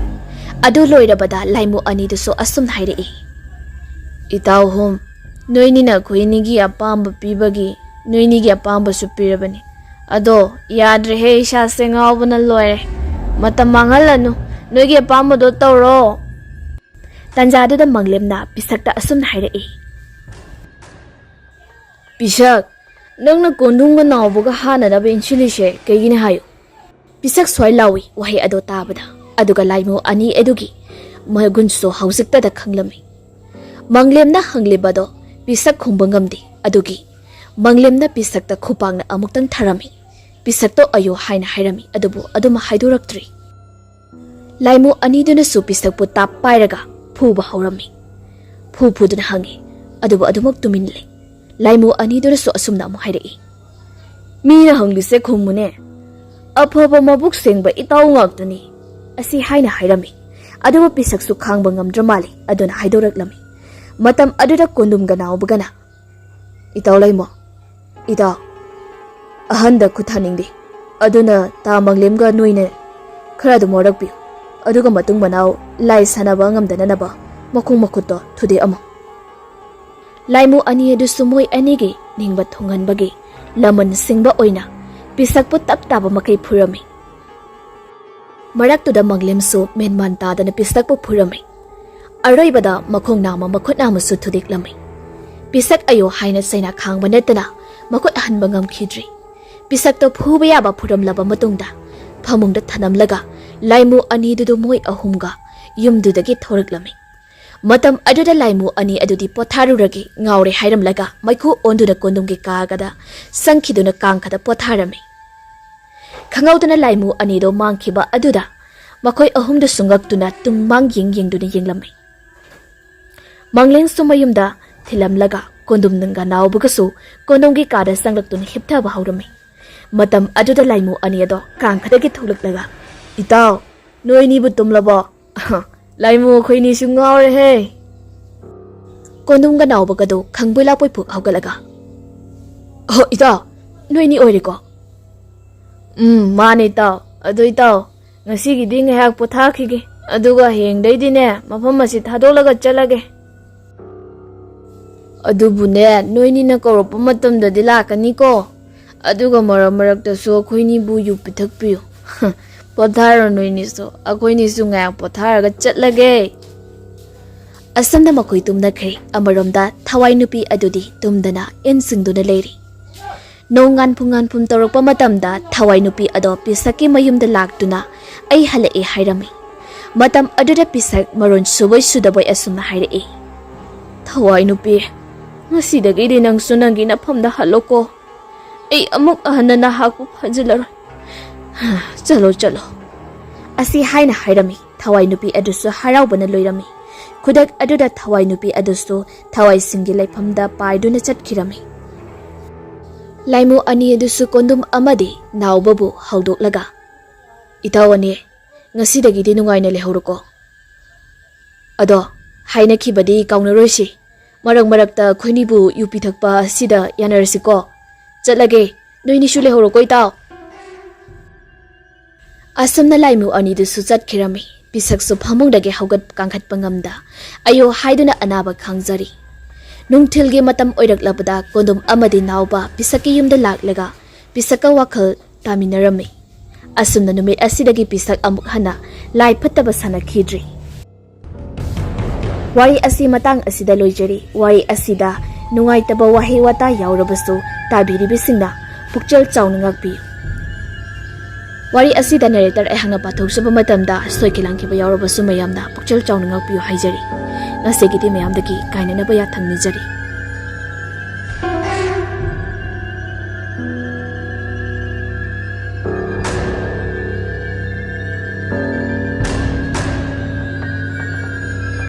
ꯑꯗꯨ ꯂꯣꯏꯔꯕꯗ ꯂꯥꯏꯃꯨ ꯑꯅꯤꯗꯨꯁꯨ ꯑꯁꯨꯝꯅ ꯍꯥꯏꯔꯛꯏ, "ꯏꯇꯥꯎ ꯍꯨꯝ, ꯅꯣꯏꯅꯤꯅ ꯑꯩꯈꯣꯏꯅꯤꯒꯤ ꯑꯄꯥꯝꯕ ꯄꯤꯕꯒꯤ ꯅꯣꯏꯅꯤꯒꯤ ꯑꯄꯥꯝꯕꯁꯨ ꯄꯤꯔꯕꯅꯤ꯫ ꯑꯗꯣ ꯌꯥꯗ꯭ꯔꯦꯍꯦ, ꯏꯁꯥꯁꯦ ꯉꯥꯎꯕꯅ ꯂꯣꯏꯔꯦ꯫ ꯃꯇꯝ ꯃꯥꯡꯍꯜꯂꯅꯨ, ꯅꯣꯏꯒꯤ ꯑꯄꯥꯝꯕꯗꯣ ꯇꯧꯔꯣ꯫" ꯇꯥꯟꯖꯥꯗꯨꯗ ꯃꯪꯂꯦꯝꯅ ꯄꯤꯁꯛꯇ ꯑꯁꯨꯝꯅ ꯍꯥꯏꯔꯛꯏ, "ꯄꯤꯁꯛ, ꯅꯪꯅ ꯀꯣꯟꯗꯨꯝꯒ ꯅꯥꯎꯕꯒ ꯍꯥꯠꯅꯅꯕ ꯏꯟꯁꯤꯜꯂꯤꯁꯦ ꯀꯩꯒꯤꯅꯤ ꯍꯥꯏꯌꯨ?" ꯄꯤꯁꯛ ꯁ꯭ꯋꯥꯏ ꯂꯥꯎꯏ ꯋꯥꯍꯩ ꯑꯗꯣ ꯇꯥꯕꯗ, ꯑꯗꯨꯒ ꯂꯥꯏꯃꯨ ꯑꯅꯤ ꯑꯗꯨꯒꯤ ꯃꯒꯨꯟꯁꯨ ꯍꯧꯖꯤꯛꯇꯗ ꯈꯪꯂꯝꯃꯤ꯫ ꯃꯪꯂꯦꯝꯅ ꯍꯪꯂꯤꯕꯗꯣ ꯄꯤꯁꯛ ꯈꯨꯝꯕ ꯉꯝꯗꯦ꯫ ꯑꯗꯨꯒꯤ ꯃꯪꯂꯦꯝꯅ ꯄꯤꯁꯛꯇ ꯈꯨꯄꯥꯛꯅ ꯑꯃꯨꯛꯇꯪ ꯊꯥꯔꯝꯃꯤ꯫ ꯄꯤꯁꯛꯇꯣ ꯑꯌꯣ ꯍꯥꯏꯅ ꯍꯥꯏꯔꯝꯃꯤ, ꯑꯗꯨꯕꯨ ꯑꯗꯨꯃꯛ ꯍꯥꯏꯗꯣꯔꯛꯇ꯭ꯔꯤ꯫ ꯂꯥꯏꯃꯨ ꯑꯅꯤꯗꯨꯅꯁꯨ ꯄꯤꯁꯛꯄꯨ ꯇꯥꯞ ꯄꯥꯏꯔꯒ ꯐꯨꯕ ꯍꯧꯔꯝꯃꯤ꯫ ꯐꯨ ꯐꯨꯗꯨꯅ ꯍꯪꯉꯤ, ꯑꯗꯨꯕꯨ ꯑꯗꯨꯃꯛ ꯇꯨꯃꯤꯟ ꯂꯩ꯫ ꯂꯥꯏꯃꯨ ꯑꯅꯤꯗꯨꯅꯁꯨ ꯑꯁꯨꯝꯅ ꯑꯃꯨꯛ ꯍꯥꯏꯔꯛꯏ, "ꯃꯤꯅ ꯍꯪꯂꯤꯁꯦ ꯈꯨꯝꯃꯨꯅꯦ꯫ "ꯑꯐꯕ ꯃꯕꯨꯛ ꯁꯦꯡꯕ ꯏꯇꯥꯎ ꯉꯥꯛꯇꯅꯤ" ꯑꯁꯤ ꯍꯥꯏꯅ ꯍꯥꯏꯔꯝꯃꯤ꯫ ꯑꯗꯨꯕꯨ ꯄꯤꯁꯛꯁꯨ ꯈꯥꯡꯕ ꯉꯝꯗ꯭ꯔ ꯃꯥꯜꯂꯦ, ꯑꯗꯨꯅ ꯍꯥꯏꯗꯣꯔꯛꯂꯝꯃꯤ꯫ ꯃꯇꯝ ꯑꯗꯨꯗ ꯀꯣꯟꯗꯨꯝꯒ ꯅꯥꯎꯕꯒꯅ, "ꯏꯇꯥꯎ ꯂꯩꯃꯣ, ꯏꯇꯥꯎ, ꯑꯍꯟꯗ ꯈꯨꯠ ꯊꯥꯅꯤꯡꯗꯦ, ꯑꯗꯨꯅ ꯇꯥ ꯃꯪꯂꯦꯝꯒ ꯅꯣꯏꯅ ꯈꯔ ꯑꯗꯨꯝ ꯋꯥꯔꯛꯄꯤꯌꯨ, ꯑꯗꯨꯒ ꯃꯇꯨꯡ ꯃꯅꯥꯎ ꯂꯥꯏ ꯁꯥꯟꯅꯕ ꯉꯝꯗꯅꯅꯕ ꯃꯈꯣꯡ ꯃꯈꯨꯠꯇꯣ ꯊꯨꯗꯦꯛꯑꯝꯃꯨ"꯫ ꯂꯥꯏꯃꯨ ꯑꯅꯤ ꯑꯗꯨꯁꯨ ꯃꯣꯏ ꯑꯅꯤꯒꯤ ꯅꯤꯡꯕ ꯊꯨꯡꯍꯟꯕꯒꯤ ꯂꯃꯟ ꯁꯤꯡꯕ ꯑꯣꯏꯅ ꯄꯤꯁꯛꯄꯨ ꯇꯞ ꯇꯥꯕ ꯃꯈꯩ ꯐꯨꯔꯝꯃꯤ꯫ ꯃꯔꯛꯇꯨꯗ ꯃꯪꯂꯦꯝꯁꯨ ꯃꯦꯟꯃꯥꯟ ꯇꯥꯗꯅ ꯄꯤꯁꯛꯄꯨ ꯐꯨꯔꯝꯃꯤ꯫ ꯑꯔꯣꯏꯕꯗ ꯃꯈꯣꯡ ꯅꯥꯝꯃ ꯃꯈꯨꯠ ꯅꯥꯝꯃꯁꯨ ꯊꯨꯗꯦꯛꯂꯝꯃꯤ꯫ "ꯄꯤꯁꯛ ꯑꯌꯣ" ꯍꯥꯏꯅ ꯆꯩꯅꯥ ꯈꯥꯡꯕ ꯅꯠꯇꯅ ꯃꯈꯨꯠ ꯍꯟꯕ ꯉꯝꯈꯤꯗ꯭ꯔꯤ꯫ ꯄꯤꯁꯛꯇꯣ ꯐꯨꯕ ꯌꯥꯕ ꯐꯨꯔꯝꯂꯕ ꯃꯇꯨꯡꯗ ꯐꯃꯨꯡꯗ ꯊꯅꯝꯂꯒ ꯂꯥꯏꯃꯨ ꯑꯅꯤꯗꯨꯗ ꯃꯣꯏ ꯑꯍꯨꯝꯒ ꯌꯨꯝꯗꯨꯗꯒꯤ ꯊꯣꯔꯛꯂꯝꯃꯤ꯫ ꯃꯇꯝ ꯑꯗꯨꯗ ꯂꯥꯏꯃꯨ ꯑꯅꯤ ꯑꯗꯨꯗꯤ ꯄꯣꯊꯥꯔꯨꯔꯒꯦ ꯉꯥꯎꯔꯦ ꯍꯥꯏꯔꯝꯂꯒ ꯃꯩꯈꯨ ꯑꯣꯟꯗꯨꯅ ꯀꯣꯟꯗꯨꯝꯒꯤ ꯀꯥꯒꯗ ꯆꯪꯈꯤꯗꯨꯅ ꯀꯥꯡꯈꯗ ꯄꯣꯊꯥꯔꯝꯃꯤ꯫ ꯈꯪꯍꯧꯗꯅ ꯂꯥꯏꯃꯨ ꯑꯅꯤꯗꯣ ꯃꯥꯡꯈꯤꯕ ꯑꯗꯨꯗ ꯃꯈꯣꯏ ꯑꯍꯨꯝꯗꯨꯁꯨ ꯉꯛꯇꯨꯅ ꯇꯨꯡ ꯃꯥꯡ ꯌꯦꯡ ꯌꯦꯡꯗꯨꯅ ꯌꯦꯡꯂꯝꯃꯤ꯫ ꯃꯪꯂꯦꯝꯁꯨ ꯃꯌꯨꯝꯗ ꯊꯤꯜꯂꯝꯂꯒ ꯀꯣꯟꯗꯨꯝꯒ ꯅꯥꯎꯕꯒꯁꯨ ꯀꯣꯟꯗꯨꯝꯒꯤ ꯀꯥꯗ ꯆꯪꯂꯛꯇꯨꯅ ꯍꯤꯞꯊꯕ ꯍꯧꯔꯝꯃꯤ꯫ ꯃꯇꯝ ꯑꯗꯨꯗ ꯂꯥꯏꯃꯨ ꯑꯅꯤ ꯑꯗꯣ ꯀꯥꯡꯈꯗꯒꯤ ꯊꯣꯛꯂꯛꯂꯒ, "ꯏꯇꯥꯎ, ꯅꯣꯏꯅꯤꯕꯨ ꯇꯨꯝꯂꯕꯣ?" "ꯂꯥꯏꯃꯨ, ꯑꯩꯈꯣꯏꯅꯤꯁꯨ ꯉꯥꯎꯔꯦꯍꯦ!" ꯀꯣꯟꯗꯨꯝꯒ ꯅꯥꯎꯕꯒꯗꯣ ꯈꯪꯕꯣꯏ ꯂꯥꯛꯄꯣꯏ ꯐꯨꯛ ꯍꯧꯒꯠꯂꯒ, "ꯑꯍꯣ, ꯏꯇꯥꯎ, ꯅꯣꯏꯅꯤ ꯑꯣꯏꯔꯦꯀꯣ?" "ꯎꯝ, ꯃꯥꯅꯦ ꯏꯇꯥꯎ꯫ ꯑꯗꯣ ꯏꯇꯥꯎ, ꯉꯁꯤꯒꯤꯗꯤ ꯉꯥꯏꯍꯥꯛ ꯄꯣꯊꯥꯈꯤꯒꯦ, ꯑꯗꯨꯒ ꯍꯌꯦꯡꯗꯩꯗꯤꯅꯦ ꯃꯐꯝ ꯑꯁꯤ ꯊꯥꯗꯣꯛꯂꯒ ꯆꯠꯂꯒꯦ꯫ ꯑꯗꯨꯕꯨꯅꯦ, ꯅꯣꯏꯅꯤꯅ ꯀꯧꯔꯛꯄ ꯃꯇꯝꯗꯗꯤ ꯂꯥꯛꯀꯅꯤꯀꯣ꯫ ꯑꯗꯨꯒ ꯃꯔꯛ ꯃꯔꯛꯇꯁꯨ ꯑꯩꯈꯣꯏꯅꯤꯕꯨ ꯌꯨ ꯄꯤꯊꯛꯄꯤꯌꯨ꯫ ꯄꯣꯊꯥꯔꯣ ꯅꯣꯏꯅꯤꯁꯨ, ꯑꯩꯈꯣꯏꯅꯤꯁꯨ ꯉꯥꯏꯍꯥꯛ ꯄꯣꯊꯥꯔꯒ ꯆꯠꯂꯒꯦ꯫" ꯑꯁꯨꯝꯅ ꯃꯈꯣꯏ ꯇꯨꯝꯅꯈ꯭ꯔꯦ꯫ ꯑꯃꯔꯣꯝꯗ ꯊꯋꯥꯏ ꯅꯨꯄꯤ ꯑꯗꯨꯗꯤ ꯇꯨꯝꯗꯅ ꯏꯟ ꯆꯤꯡꯗꯨꯅ ꯂꯩꯔꯤ꯫ ꯅꯣꯡ ꯉꯥꯟꯐꯨ ꯉꯥꯟꯐꯨꯝ ꯇꯧꯔꯛꯄ ꯃꯇꯝꯗ ꯊꯋꯥꯏ ꯅꯨꯄꯤ ꯑꯗꯣ ꯄꯤꯁꯛꯀꯤ ꯃꯌꯨꯝꯗ ꯂꯥꯛꯇꯨꯅ "ꯑꯩ ꯍꯜꯂꯛꯑꯦ" ꯍꯥꯏꯔꯝꯃꯤ꯫ ꯃꯇꯝ ꯑꯗꯨꯗ ꯄꯤꯁꯛ ꯃꯔꯣꯟ ꯁꯨꯕꯣꯏ ꯁꯨꯗꯕꯣꯏ ꯑꯁꯨꯝꯅ ꯍꯥꯏꯔꯛꯏ, "ꯊꯋꯥꯏ ꯅꯨꯄꯤ, ꯉꯁꯤꯗꯒꯤꯗꯤ ꯅꯪꯁꯨ ꯅꯪꯒꯤ ꯅꯐꯝꯗ ꯍꯜꯂꯣꯀꯣ꯫ ꯑꯩ ꯑꯃꯨꯛ ꯍꯟꯅ ꯅꯍꯥꯛꯄꯨ ꯐꯥꯖꯤꯜꯂꯔꯣꯏ꯫ ꯆꯠꯂꯣ, ꯆꯠꯂꯣ꯫" ꯑꯁꯤ ꯍꯥꯏꯅ ꯍꯥꯏꯔꯝꯃꯤ꯫ ꯊꯋꯥꯏ ꯅꯨꯄꯤ ꯑꯗꯨꯁꯨ ꯍꯔꯥꯎꯕꯅ ꯂꯣꯏꯔꯝꯃꯤ꯫ ꯈꯨꯗꯛ ꯑꯗꯨꯗ ꯊꯋꯥꯏ ꯅꯨꯄꯤ ꯑꯗꯨꯁꯨ ꯊꯋꯥꯏꯁꯤꯡꯒꯤ ꯂꯩꯐꯝꯗ ꯄꯥꯏꯗꯨꯅ ꯆꯠꯈꯤꯔꯝꯃꯤ꯫ ꯂꯥꯏꯃꯨ ꯑꯅꯤ ꯑꯗꯨꯁꯨ ꯀꯣꯟꯗꯨꯝ ꯑꯃꯗꯤ ꯅꯥꯎꯕꯕꯨ ꯍꯧꯗꯣꯛꯂꯒ, "ꯏꯇꯥꯎ ꯑꯅꯤ, ꯉꯁꯤꯗꯒꯤꯗꯤ ꯅꯨꯡꯉꯥꯏꯅ ꯂꯩꯍꯧꯔꯣꯀꯣ꯫ ꯑꯗꯣ, ꯍꯥꯏꯅꯈꯤꯕꯗꯤ ꯀꯥꯎꯅꯔꯣꯏꯁꯤ꯫ ꯃꯔꯛ ꯃꯔꯛꯇ ꯑꯩꯈꯣꯏꯅꯤꯕꯨ ꯌꯨ ꯄꯤꯊꯛꯄ ꯑꯁꯤꯗ ꯌꯥꯅꯔꯁꯤꯀꯣ꯫ ꯆꯠꯂꯒꯦ, ꯅꯣꯏꯅꯤꯁꯨ ꯂꯩꯍꯧꯔꯣꯀꯣ, ꯏꯇꯥꯎ꯫" ꯑꯁꯨꯝꯅ ꯂꯥꯏꯃꯨ ꯑꯅꯤꯗꯨꯁꯨ ꯆꯠꯈꯤꯔꯝꯃꯤ꯫ ꯄꯤꯁꯛꯁꯨ ꯐꯃꯨꯡꯗꯒꯤ ꯍꯧꯒꯠ ꯀꯥꯡꯈꯠꯄ ꯉꯝꯗ, ꯑꯌꯣ ꯍꯥꯏꯗꯨꯅ ꯑꯅꯥꯕ ꯈꯥꯡꯖꯔꯤ꯫ ꯅꯨꯡꯊꯤꯜꯒꯤ ꯃꯇꯝ ꯑꯣꯏꯔꯛꯂꯕꯗ ꯀꯣꯟꯗꯨꯝ ꯑꯃꯗꯤ ꯅꯥꯎꯕ ꯄꯤꯁꯛꯀꯤ ꯌꯨꯝꯗ ꯂꯥꯛꯂꯒ ꯄꯤꯁꯛꯀ ꯋꯥꯈꯜ ꯇꯥꯃꯤꯟꯅꯔꯝꯃꯤ꯫ ꯑꯁꯨꯝꯅ ꯅꯨꯃꯤꯠ ꯑꯁꯤꯗꯒꯤ ꯄꯤꯁꯛ ꯑꯃꯨꯛ ꯍꯟꯅ ꯂꯥꯏ ꯐꯠꯇꯕ ꯁꯥꯟꯅꯈꯤꯗ꯭ꯔꯤ꯫ ꯋꯥꯔꯤ ꯑꯁꯤ ꯃꯇꯥꯡ ꯑꯁꯤꯗ ꯂꯣꯏꯖꯔꯤ꯫ ꯋꯥꯔꯤ ꯑꯁꯤꯗ ꯅꯨꯡꯉꯥꯏꯇꯕ ꯋꯥꯍꯩ ꯋꯥꯇꯥ ꯌꯥꯎꯔꯕꯁꯨ ꯇꯥꯕꯤꯔꯤꯕꯁꯤꯡꯅ ꯄꯨꯛꯆꯦꯜ ꯆꯥꯎꯅ ꯉꯥꯛꯄꯤꯌꯨ꯫ ꯋꯥꯔꯤ ꯑꯁꯤꯗ narrator ꯑꯩꯍꯥꯛꯅ ꯄꯥꯊꯣꯛꯆꯕ ꯃꯇꯝꯗ ꯁꯣꯏꯈꯤ ꯂꯥꯟꯈꯤꯕ ꯌꯥꯎꯔꯕꯁꯨ ꯃꯌꯥꯝꯅ ꯄꯨꯛꯆꯦꯜ ꯆꯥꯎꯅ ꯉꯥꯛꯄꯤꯌꯨ ꯍꯥꯏꯖꯔꯤ꯫ ꯉꯁꯤꯒꯤꯗꯤ ꯃꯌꯥꯝꯗꯒꯤ ꯀꯥꯏꯅꯅꯕ ꯌꯥꯊꯪ ꯅꯤꯖꯔꯤ꯫